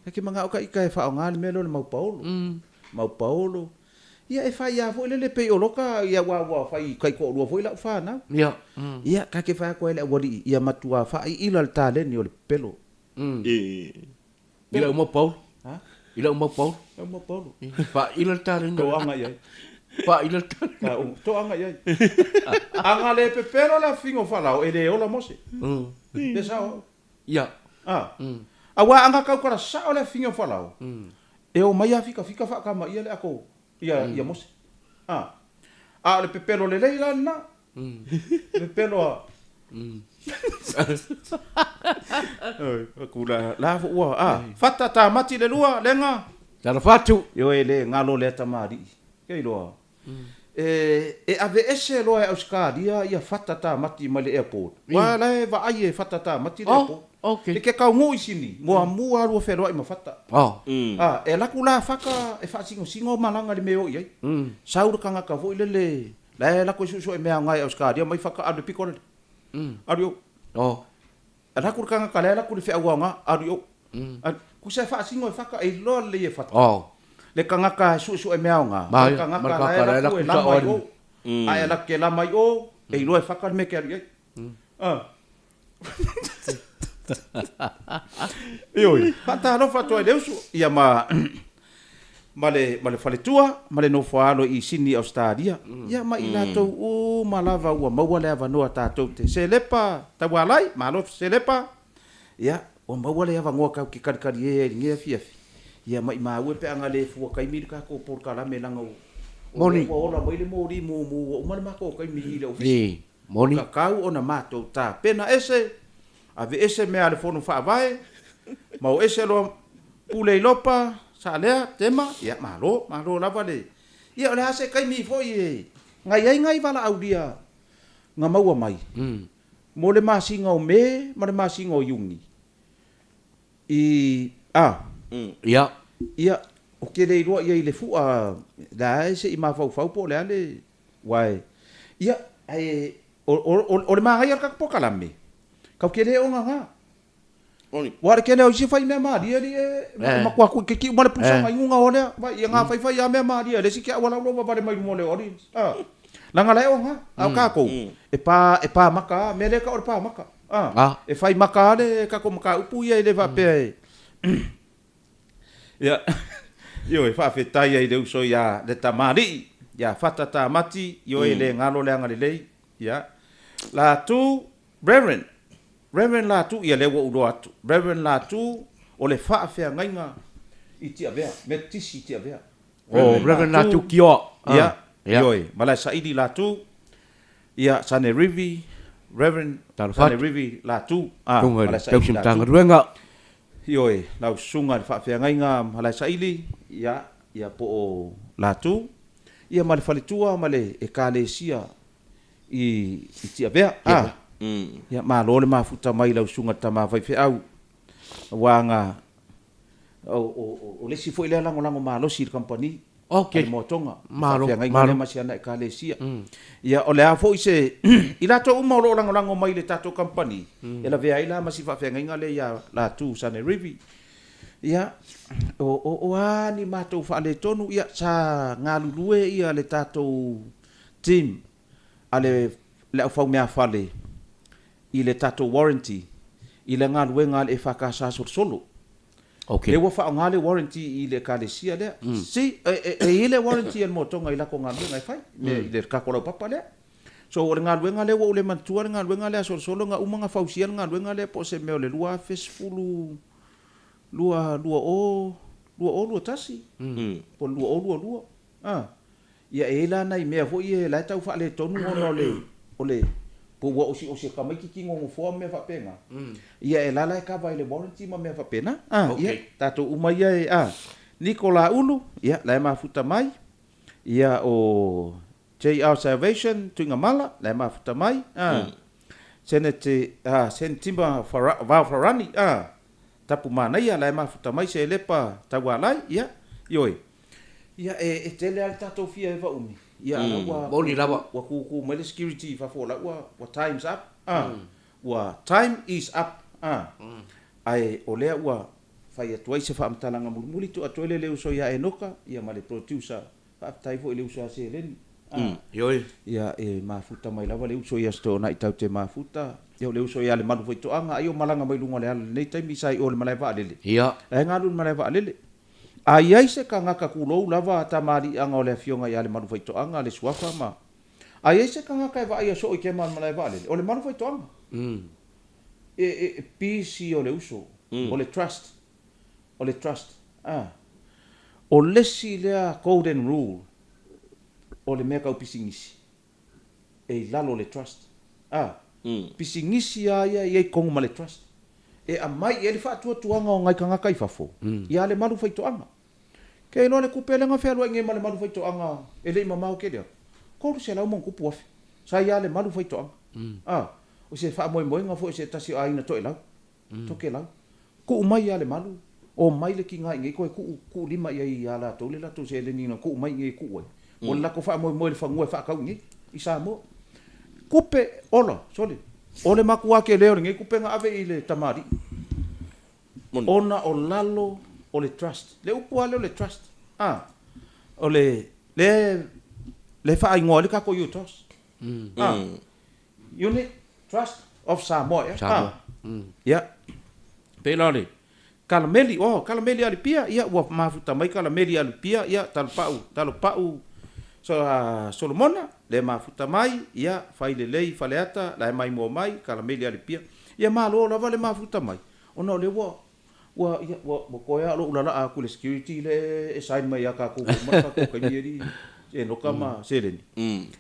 E ke manao ka ika e faaaoga le mea lea o le mau paolo. Mau paolo. Ia e fai a foi lele pei o loka ia ua ua fai kaikoolua foi lau fanau. Ia. Ia ka ke fai atu ai le aualii ia matua faaiila le taleni o le pepelo. I lau mau paolo. Ha? I lau mau paolo. Lau mau paolo. Faaiila le taleni. Toaga i ai. Faaiila le taleni. Toaga i ai. A ga le pepelo le afiga o Falao e le ola Mose. Pe sao au. Ia. A. Aua a ga tautala sao le afiga o Falao, e omai a fikafika faakamaia le ako ia ia Mose. A. A o le pepelo lelei la lena. Le pepelo a. Oi, aku la la fo ua a. Fata tamati le lua lega. Talofa atu. Ioe le galo lea tamalii. Ke iloa. E aveese loa e Ausetalia ia Fata Tamati mai le airport. Aua la e vaai e Fata Tamati le airport. I ke taunuu i Sini, muamua lua feloai ma Fata. A, e alu atu la Fata e faasinosingo malaga i le mea e o i ai. Sau le tagata foi lele, la e alu atu e suesue mea aoga i Ausetalia mai Fata alu i le pito lele. Alu i o. Alu atu le tagata la e alu atu i le feau aoga, alu i o. Tusa e faasino e Fata, e iloa lelei e Fata. Le tagata e suesue mea aoga, o le tagata la e alu atu e lama i o. A e alu atu ke lama i o, e iloa e Fata le mea e te alu i ai. Ioe, faatalofa atu ai le uso, ia ma ma le ma le faletua ma le nofoaalo i Sini Ausetalia, ia ma i latou uma lava ua maua le avanoa tatou te selepa taualai, malo selepa, ia ua maua le avanoa tatou te kalikalie ai i lenei afiafi, ia maimau e pe a na le fua taimi le tatou polokalame leaga o lea ua ola mai le moli mumu ua uma le matou taimi i le ofisa. Moni. Tatau ona matou tapena ese, aveese mea a le Fono Faavae, ma o ese loa Puleilopa, Saalea, Tema, ia malo, malo lava le, ia o le a se taimi foi e nai ai nai valaaulia na maua mai mo le masina o Me ma le masina o Iuni i, a. Ia. Ia, ou te le iloa i ai i le fua, la e se i mafaufau po o le a le Uae, ia, ae, o, o, o, o le manaia o le tatou polokalame, kau te le ogaga. Moni. Ua o le tele o isi fai mea malie alii e, e matua kuikiki uma le pusa mai luga o lea, vai, ia nga faifai a mea malie a le isi ke au alau lova vale mai luma o le alii. A, leaga la e oga, a o kakou, e pa, e pa maka a, mea lea e tau o le pa maka. A, e fai maka a le tatou mataupu ia e le faapea e, Ia, ioe, faafetai ai i le uso ia le tamalii, ia Fata Tamati, ioe, le galo le agalelei, ia. Latu, Reverend, Reverend Latu, ia lea ua ou iloa atu, Reverend Latu o le faafeagaiga i Tiavea, Metotisi i Tiavea. Oh, Reverend Latu Kioa. Ia, ioe, Malaesaili Latu, Ia, Sane Rivi, Reverend Sane Rivi Latu, a, Tunga i le Malaesaili Tausi Latu. Matagaluega. Ioe, lau susuga i le faafeagaiga Malaesaili, ia, ia po o Latu, ia ma le faletua ma le Ekalesia i, i Tiavea, a. Ia, malo le mafuta mai i lau susuga i le tama faifeau, aua na, o, o, o le isi foi lea lagolago malosi i le kamupani. Ok. A le Moa Tonga, Malo, faafeagaiga malo. lea ma si ana Ekalesia. Ia, o le a foi se, i latou uma o lo o lagolago mai i le tatou kamupani, e lavea ai la ma si faafeagaiga lea ia Latu Sanerivi. Ia, o, o, o a ni matou faaletonu, ia, sa galulue ia le tatou team a le, le aufaumeafale i le tatou warranty i le galuega a le EFKS solosolo. Ok. Lea ua faaaoga le warranty i le Ekalesia lea. Si, e, e, e i ai le warranty a le Moa Tonga i lako galuega e fai, me, i le kako laupapa lea. So o le galuega lea ua ou le manatua le galuega lea a Solosolo na uma na fausia le galuega lea po o se mea o le 2010 20 2021 po o le 2022 a. Ia e i ai la nai mea foi ia la e tau faaletonu ona o le o le po ua osiosi e tamaiti tino nofoa ma mea faapena. Ia e la la e kava i le warranty ma mea faapena. A, ia tatou uma ia e a. Niko Laulu, ia la e mafuta mai. Ia o JR Salvation Tuigamala, la e mafuta mai. A. Senate a Senitima Vaofarani, a. Tapu manaia, la e mafuta mai Selepa Taualai, ia, ioe. Ia, e, e tele lava le tatou fia eva umi, ia, a la ua, Moni lava. ua kūkū mai le security i fafo o la ua, ua time's up, a, ua time is up, a, ae o lea ua fai atu ai se faamatalaga mulimuli, tuu atu ai le le uso ia Enoka, ia ma le producer Faafetai foi i le uso ia Seleni. Ioe. Ia, e mafuta mai lava le uso ia Stona'i tatou te mafuta. Ia, o le uso ia Lemalu Faitoaga, ai o malaga mai luga o le ala i lenei taimi sa i o i le malae vaalele. Ia. La e galu i le malae vaalele. A i ai se tagata tulou lava tamaliiaga o le afioga ia Lemalu Faitoaga, le suafa ma. A i ai se tagata e vaaia soo i kema o le malae vaalele, o Lemalu Faitoaga. E, e, e pisi o le uso, o le trust. O le trust, a. O le isi lea golden rule o le mea tau pisinisi, e i lalo o le trust, a. Pisinisi lava ia e i ai i totonu ma le trust. E aumai i ai le faatuatuaga o nai tagata i fafo, ia Lemalu Faitoaga. Ke iloa le tupe lea na fealuai nei ma Lemalu Faitoaga e le i mamao tele atu, $300+ sa ia Lemalu Faitoaga, a. O se faamoemoega foi o se tasi o aiga Toelau. Tokelau. Tuu mai ia Lemalu, omai le tiga i inei toe tuu, tuu lima i ai ia latou le latou seleni na tuu mai i inei e tuu ai, mo le latou faamoemoe i le fanua e faatau i inei, i Samoa. Kupe, ola, sole, o le matua tele o lenei kupe na ave i le tamalii, ona o lalo o le trust. Le upu lava lea o le trust, a, o le, lea, lea e faaigoa ai le tatou UTOS, a. Unit Trust of Samoa ea? Samoa. Ia. Pei la o le Kalameli, oh, Kalameli Alipia, ia ua mafuta mai Kalameli Alipia, ia Talopau, Talopau so, Solomona, le mafuta mai, ia fai lelei Faleata, la e maimoa mai Kalameli Alipia. Ia malo lava le mafuta mai, ona o lea ua Ua, ia, ua, ua toe lava lou lalaa atu i le security lea e sign mai ia tatou ua uma le tatou taimi alii Enoka ma Seleni.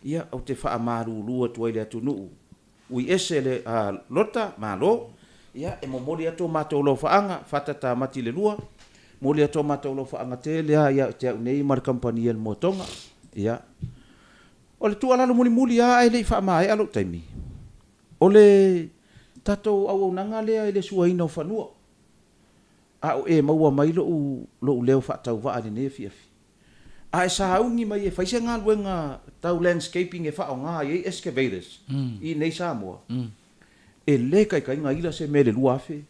Ia, ou te faamalulu atu ai i le atunuu, ui ese le, a, Lota, malo. Ia, e momoli atu o matou alofaaga, Fata Tamati le lua, momoli atu o matou alofaaga tele lava ia te au nei ma le kamupani a le Moetoga. Ia, o le tuualalo mulimuli lava ae le i faamaea lou taimi, O le tatou auaunaga lea i le suaina o fanua, a o e maua mai lou, lou leo faatauvaa i lenei afiafi, a e sauni mai e fai se galuega tau landscaping e faaaoga ai ai excavators i inei Samoa, e le taitai na ila se mea i le 2000,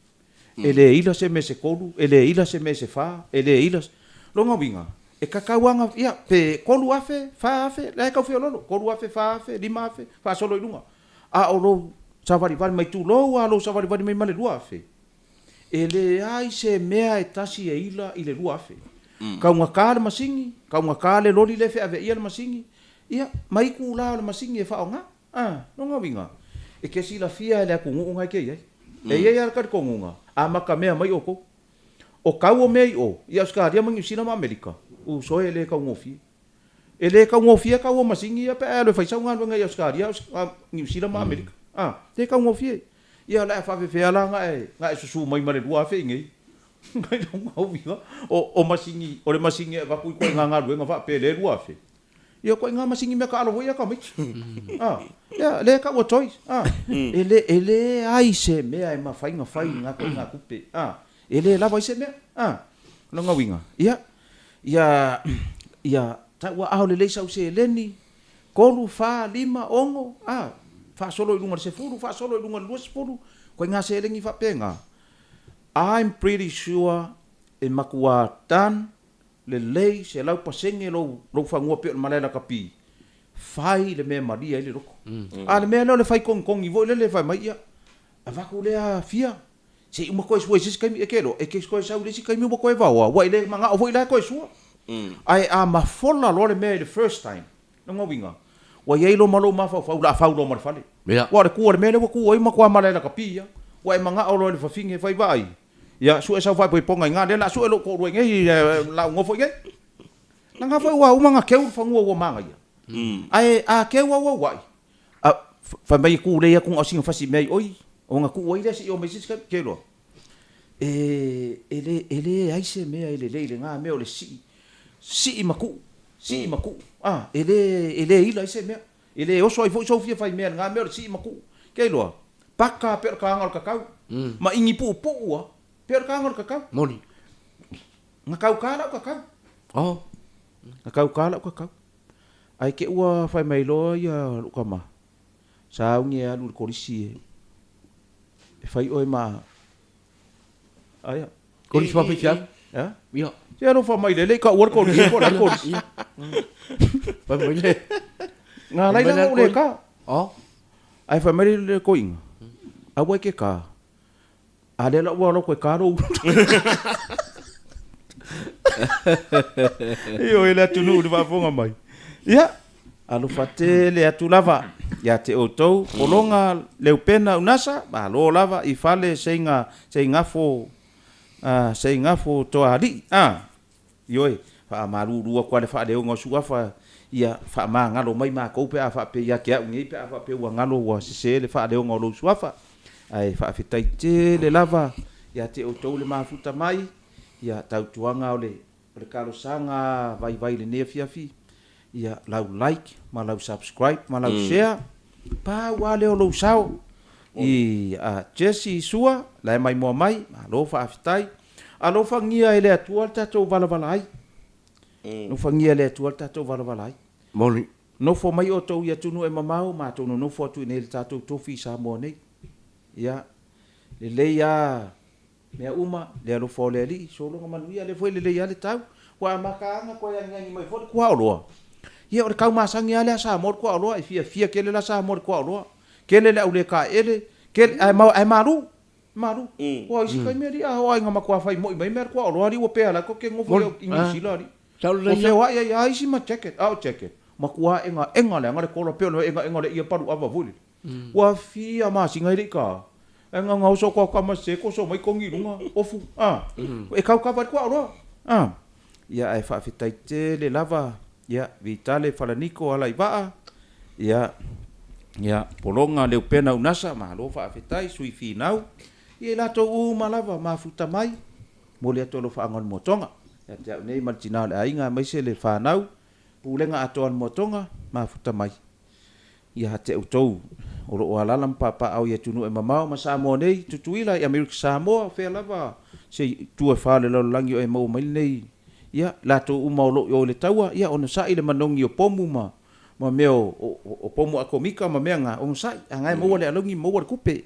e le ila se mea se tolu, e le ila se mea se fa, e le ila se... Lona uiga, e tatau lava na, ia, pe 3000, 4000, la e tau feoloolo, 3000, 4000, 5000, faasolo i luga. A o lou savalivali mai, tulou lava lou savalivali mai ma le 2000, e leai se mea e tasi e ila i le 2000. Taugata le masini, taugata le loli lea e feaveaia le masini, ia, ma itula o le masini e faaaoga. A, lona uiga, e te silafia e le atunuu na e te i ai. E i ai lava le talitonuga, amata mea mai outou. O tau o mea i o, i Ausetalia ma Niu Sila ma Amerika, uso e le taugofie. E le taugofie tau o masini ia pe a e alu e fai sau galuega i Ausetalia, Niu Sila ma Amerika. A, le taugofie. Ia o le a faafefea la na e, na e susu mai ma le 2000 i nei. Nai lona uiga, o, o masini, o le masini e avatu i ituaiga galuega faapea lea e 2000, Ia koe ngā masini mea kaalo foi ia tamaiti. Ah, ia, lea e taua toys. Ah, e le, e leai se mea e mafai ona fai i ngā koe ngā kupe. Ah, e le lava ai se mea. Ah, lona uiga, ia, ia, ia taua ao lelei sau seleni, tolu, fa, lima, ono, ah, faasolo i luga i le sefulu, faasolo i luga i le 20, koe ngā seleni faapena. I'm pretty sure e matua done Lelei 100% lou lou fanua pei o le malae lakapi, fai le mea e malie ai le loko. A o le mea lea o le fai kogikogi foi lele fai mai ia avatu lea fia se i uma toe sua i se isi taimi, e te iloa e te toe sau i le isi taimi ua toe vaoa ua e le manao foi la e toe sua. Ae a mafola loa le mea i le first time, lona uiga, Ua i ai loa ma lou mafaufau o le a fau loa ma le fale. Aua o le ku a le mea lea ua ku ai ua matua malae lakapi lava. Ua e manao loa i le fafine e fai vaai, ia sue sau faaipoipoga i ina, lea o le a sue lou toalua i inei, o le a ou nofo i inei. Leaga foi ua uma ona keu le fanua ua manaia. Ae a keu auauai, a, fai mai e tulei atu na o sina fasi mea i oi, ona tuu ai lea seia oo mai i se isi taimi. Ou te iloa, e, e le, e leai se mea e lelei i lena mea o le sii, sii ma tuu, sii ma tuu, a, e le, e le ila ai se mea. E le oso ai foi sou fia fai mea i lena mea o le sii ma tuu. Ou te iloa, paka pei o le taga o le kakau, ma igi puupuu lava, pei o le taga o le kakau. Moni. Na tauta lau kakau. Oh. Na tauta lau kakau. Ae te i ua fai mai loa ia lou tama, sauni e alu i le kolisi e fai oe ma aia. Kolisi faafaifeau. A? Ia. Se alofa mai le le i taua le kolisi po o le a le kolisi. Fai mai le. Na alai la ona ou le ta. Oh. Ae fai mai le toeaina, aua e te ta. A lea la ua alu atu e ta lou Ioe le atunuu i le faafofoga mai. Ia, alofa tele atu lava ia te outou, Pologa Leupena Unasa, malo lava i fale seiga seigafo seigafo Toalii. A. Ioe, faamalulu atu lava le faaleoga o Suafa, ia faamagalo mai matou pe a faapea ia te au nei pe a faapea ua galo ua sese le faaleoga o lou Suafa. Ae faafetai tele lava ia te outou le mafuta mai, ia tautuaga o le o le talosaga vaivai i lenei afiafi, ia lau like ma lau subscribe ma lau share, pau lava lea o lou sao i a Jesse Sua la e maimoa mai, malo faafetai. Alofagia e le Atua le tatou valavala ai. Alofagia e le Atua le tatou valavala ai. Moni. Nofo mai outou i atunuu e mamao, matou nonofo atu i inei i le tatou tofi i Samoa nei. Ia, lelei a mea uma, le alofa o le Alii, sologa manuia, lea foi lelei a le tau. Ua amata a ona toe agiagi mai foi le tuaoloa. Ia, o le tau masani lava lea a Samoa le tuaoloa, e fiafia tele la Samoa i le tuaoloa. Tele le auletaele, tele, ae malu. Malu. Ua isi taimi alii a oo lava ina matua fai moi mai mea le kuaoloa alii ua pea la tou te nofo i Niu Sila alii. Ua feoai ai a isi ma jacket a o jacket matua egaega leaga le kola pei o le egaega o le ia palu ava foi lele. Ua fia masina e le i ka ae na ona oso atu a tama se toso mai togi i luga ofu a e kau kava ai le kuaoloa a. Ia ae faafetai tele lava ia Vitale Falaniko Alaivaa ia ia Pologa Leupena Unasa malo faafetai Sui Finau ia i latou uma lava mafuta mai momoli atu alofaaga o le Moatoga ia te au nei ma le tina o le aiga aemaise le fanau Pulega atoa a le Moatoga mafuta mai. Ia te outou o lo o alaala ma papaaao i atunuu e mamao ma Samoa nei, Tutuila i Amerika Samoa, o fea lava se itu e fa o le lalolagi o e maua mai lenei, ia, latou uma o lo o i o i le taua, ia, onosai le manogi o pomu ma, ma mea o, o, o pomu atomika ma mea na, onosai, a na e maua le alauni maua le tupe.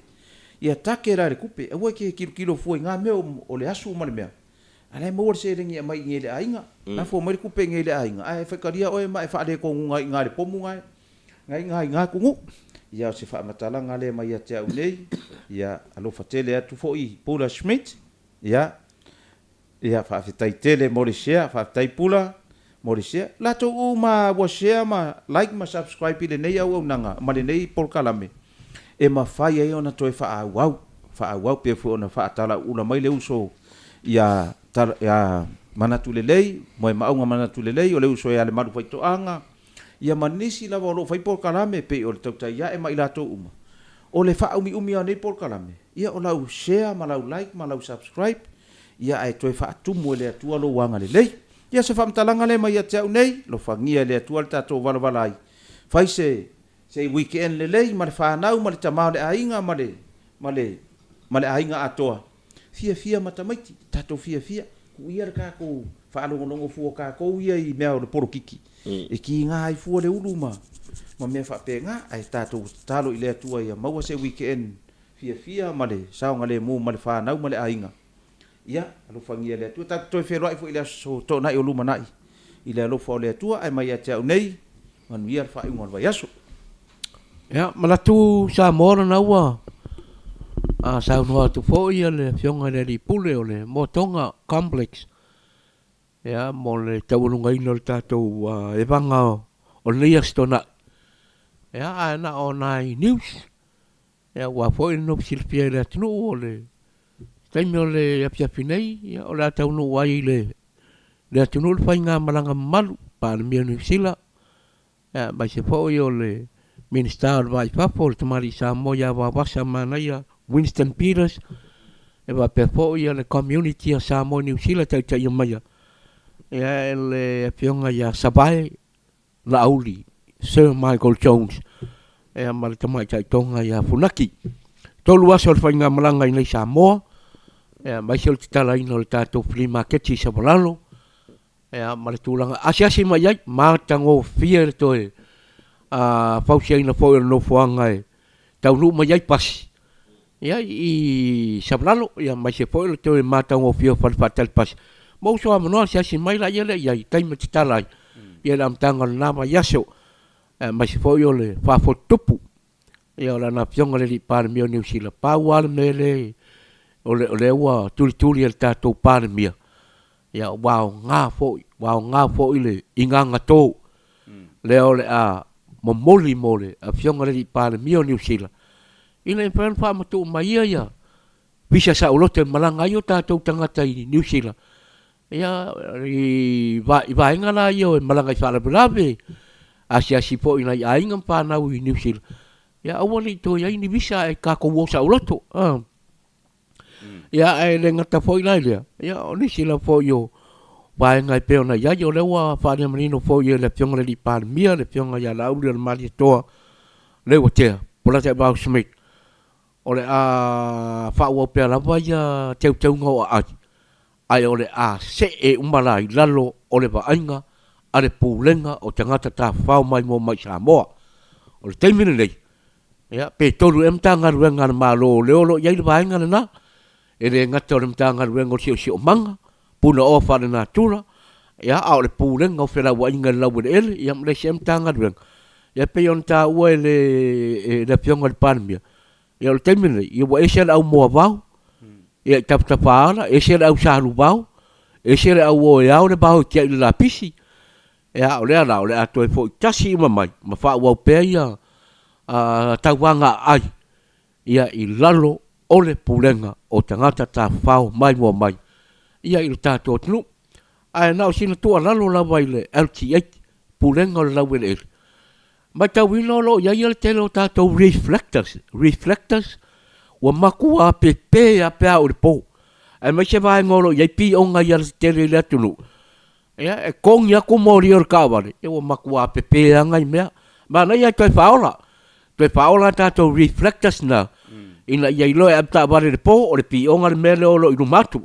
Ia take la i le tupe, aua e te tilotilo fua i na mea o, o le asu ma le mea, A la e maua le seleni e aumai i inei i le aiga. Lafo mai le tupe i inei i le aiga, ae faitalia oe ma e faaletonuga ai i ina i le pomu na e i ina i na atunuu. Ia o se faamatalaga lea mai ia te au nei. Ia alofa tele atu foi Pula Schmidt. Ia, ia faafetai tele mo le share, faafetai Pula mo le share. Latou uma ua share ma like ma subscribe i lenei auaunaga ma lenei polokalame e mafai ai ona toe faaauau, faaauau pei foi ona faatalauula mai le uso ia ia Manatu Lelei, Moemauga Manatu Lelei, o le uso ia Lemalu Faitoaga, ia ma nisi lava o lo o fai polokalame pei o le Tautai Ae ma i latou uma. O le faaumiumi lava o nei polokalame, ia o lau share ma lau like ma lau subscribe, ia ae toe faatumu e le Atua lou agalelei. Ia se faamatalaga lea mai ia te au nei, alofagia e le Atua le tatou valavala ai. Fai se se weekend lelei ma le fanau ma le tama o le aiga ma le ma le ma le aiga atoa. Fiafia ma tamaiti, tatou fiafia, tuu ia le tatou faalogologo fua tatou ia i mea o le polokiki, e kiga ai fua le ulu ma ma mea faapena, ae tatou tatalo i le Atua ia maua se weekend fiafia ma le saogalemu ma le fanau ma le aiga. Ia, alofagia e le Atua. Tatou toe feiloai foi i le Aso Toonai o lumanai i le alofa o le Atua, ae mai ia te au nei, manuia le faaiuga o le vaiaso. Ia, manatu Samoa lena ua saunoa atu foi le Afioga i le Alii Pule o le Moatoga Complex, ia, mo le taualugaina o le tatou evaga o lenei Aso Toonai. Ia, ae na o nai news, ia aua foi le nofo silafia e le atunuu o le taimi o le afiafi nei, ia o le a taunuu ai i le le atunuu le faigamalaga mamalu, Palemia o Niu Sila, ia aemaise foi o le Minisita o le Va i Fafo, le Tamalii Samoa ia Vaovasa Manaia Winston Peters, e faapea foi ia le community a Samoa i Niu Sila e taitaia maia ia e le Afioga ia Savae Laauli Sir Michael Jones ia ma le Tamaitai Toga ia Funaki. 3 aso o le faigamalaga i nei Samoa, ia aemaise o le tatalaina o le tatou flea maketi i Savalalo, ia ma le tulaga asiasi mai i ai, matagofie le toe fausiaina foi o le nofoaga e taunuu mai ai pasi ia i Savalalo, ia aemaise foi o le toe matagofie o fale faatali pasi mo uso avanoa asiasi mai laia lea i ai i taimi e tatala ai ia i le amataga o lena vaiaso, aemaise foi o le faafotutupu ia o lana Afioga i le Alii Palemia o Niu Sila. Pau lava le mea lea o lea ua tulituli e le tatou Palemia, ia ua aoga foi, ua aoga foi le igagatō lea o le a momoli mo le Afioga i le Alii Palemia o Niu Sila, ina ia mafai ona faamatuu mai ia ia visa saoloto e malaga ai o tatou tagata i Niu Sila, ia, i vaega la ia e malaga i faalavelave, asiasi foi i nai aiga ma fanau i Niu Sila, ia aua ne i toe i ai ni visa ae tatou o saoloto. Ia, ae le gata foi la i lea, ia, o nisi lava foi o vaega e pei ona i ai, o lea ua faaalia manino foi e le Afioga i le Alii Palemia, le Afioga ia Laauli o le Malietoa Leuatea Polataivao Smith, o le a faaauau pea lava ia teuteuga o aai, ae o le a see uma la i lalo o le vaaiga a le Pulega o Tagata Tafafao Maimoa Mai Samoa. O le taimi lenei, ia, pe tolu ea Matagaluega a le Malo o lea o lo o i ai le vaega lena, e le gata o le Matagaluega o le Siosiomaga, Punaoa Faalenatura, ia, a o le Pulega o Felauaiga i le Laueleele, ia ma le isi ea Matagaluega. Ia, e pei ona taua e le, e le Afioga i le Palemia, ia o le taimi lenei, ia ua ese le au moavao, ia i tafatafaala, ese le au saluvao, ese le au o e ao le vao e tiai i le lapisi. Ia, o lea la, o le a toe foi tasi uma mai ma faaauau pea ia tauvaga aai ia i lalo o le pulega o tagata tafafao maimoa mai ia i lo tatou atunuu. Ae na o sina tuualalo lava i le LTA, Pulega o le Laueleele, matauina o lo o i ai le tele o tatou reflectors, reflectors ua matua pepe lava pe a oo i le po, aemaise vaega o lo o i ai pioga i alatetele i le atunuu, Ia, e togi atu moli o le taavale, ia ua matua pepe lava nai mea. Manaia ae toe faaola, toe faaola a tatou reflectors na, ina ia iloa e avetaavale i le po, o le pioga le mea lea o lo o i luma atu,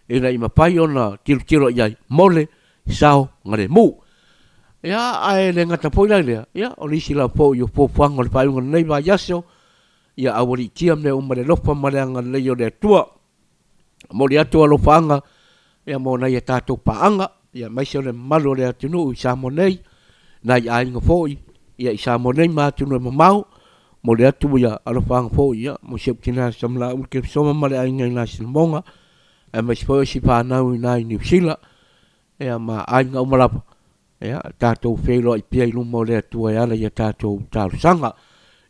ina ia mafai ona tilotilo i ai mo le saogalemu. Ia, ae le gata foi la i lea, ia, o nisi lava foi o fuafuaga o le faaiuga o lenei vaiaso, ia aualiitia mea uma i le alofa ma le agalelei o le Atua. Momoli atu alofaaga ia mo nai a tatou paaga, ia aemaise o le mamalu o le atunuu i Samoa nei, nai aiga foi ia i Samoa nei ma atunuu e mamao. Momoli atu ia alofaaga foi ia mo si ou tina Samalauli Kepsoma ma le aiga i Nasinamoga, aemaise foi o si fanau i ina i Niu Sila, ia ma aiga uma lava. Ia, tatou feiloai pea i luma o le Atua e ala i a tatou talosaga.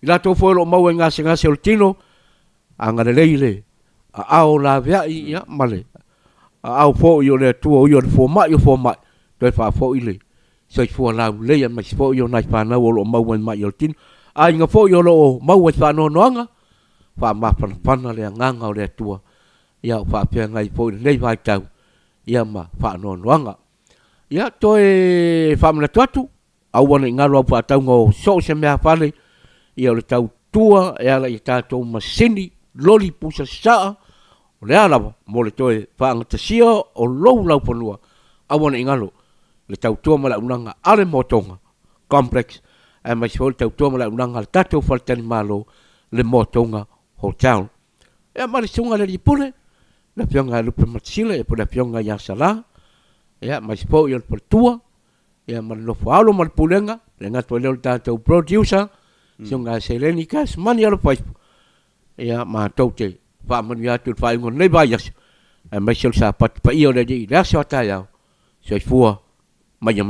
I latou foi o lo o maua i gasegase o le tino, agalelei le aao laveai ia, ma le aao foi o le Atua o ia o le fomai o fomai, toe faafoi le soifua laulelei aemaise foi o nai fanau o lo o maua i mai o le tino. Aiga foi o lo o maua i faanoanoaga, faamafanafana le agaga o le Atua, ia o faafeagai foi i lenei vaitau, ia ma faanoanoaga. Ia, toe faamanatu atu, aua ne i galo au faatauga o so o se meafale, ia o le tautua e ala i a tatou masini, loli, pusa sasaa, o le a lava, mo le toe faagatasia o lou laufanua, aua ne i galo le tautua ma le auaunaga a le Moatoga Complex, aemaise foi le tautua ma le auaunaga a le tatou faletalimalo, le Moatoga Hotel. Ia ma le susuga i le Alii Pule, le Afioga ia Lupe Matasila, ia po o le Afioga ia Sala, ia aemaise foi o le faletua, ia ma le nofo alo ma le pulega, le gata foi lea o le tatou producer, Susuga ia Seleni Cash Money Alofaifo, ia matou te faamanuia atu i le faaiuga o lenei vaiaso, aemaise o le Sapati paia o le Alii i le aso a taeao. Soifua ma ia manuia.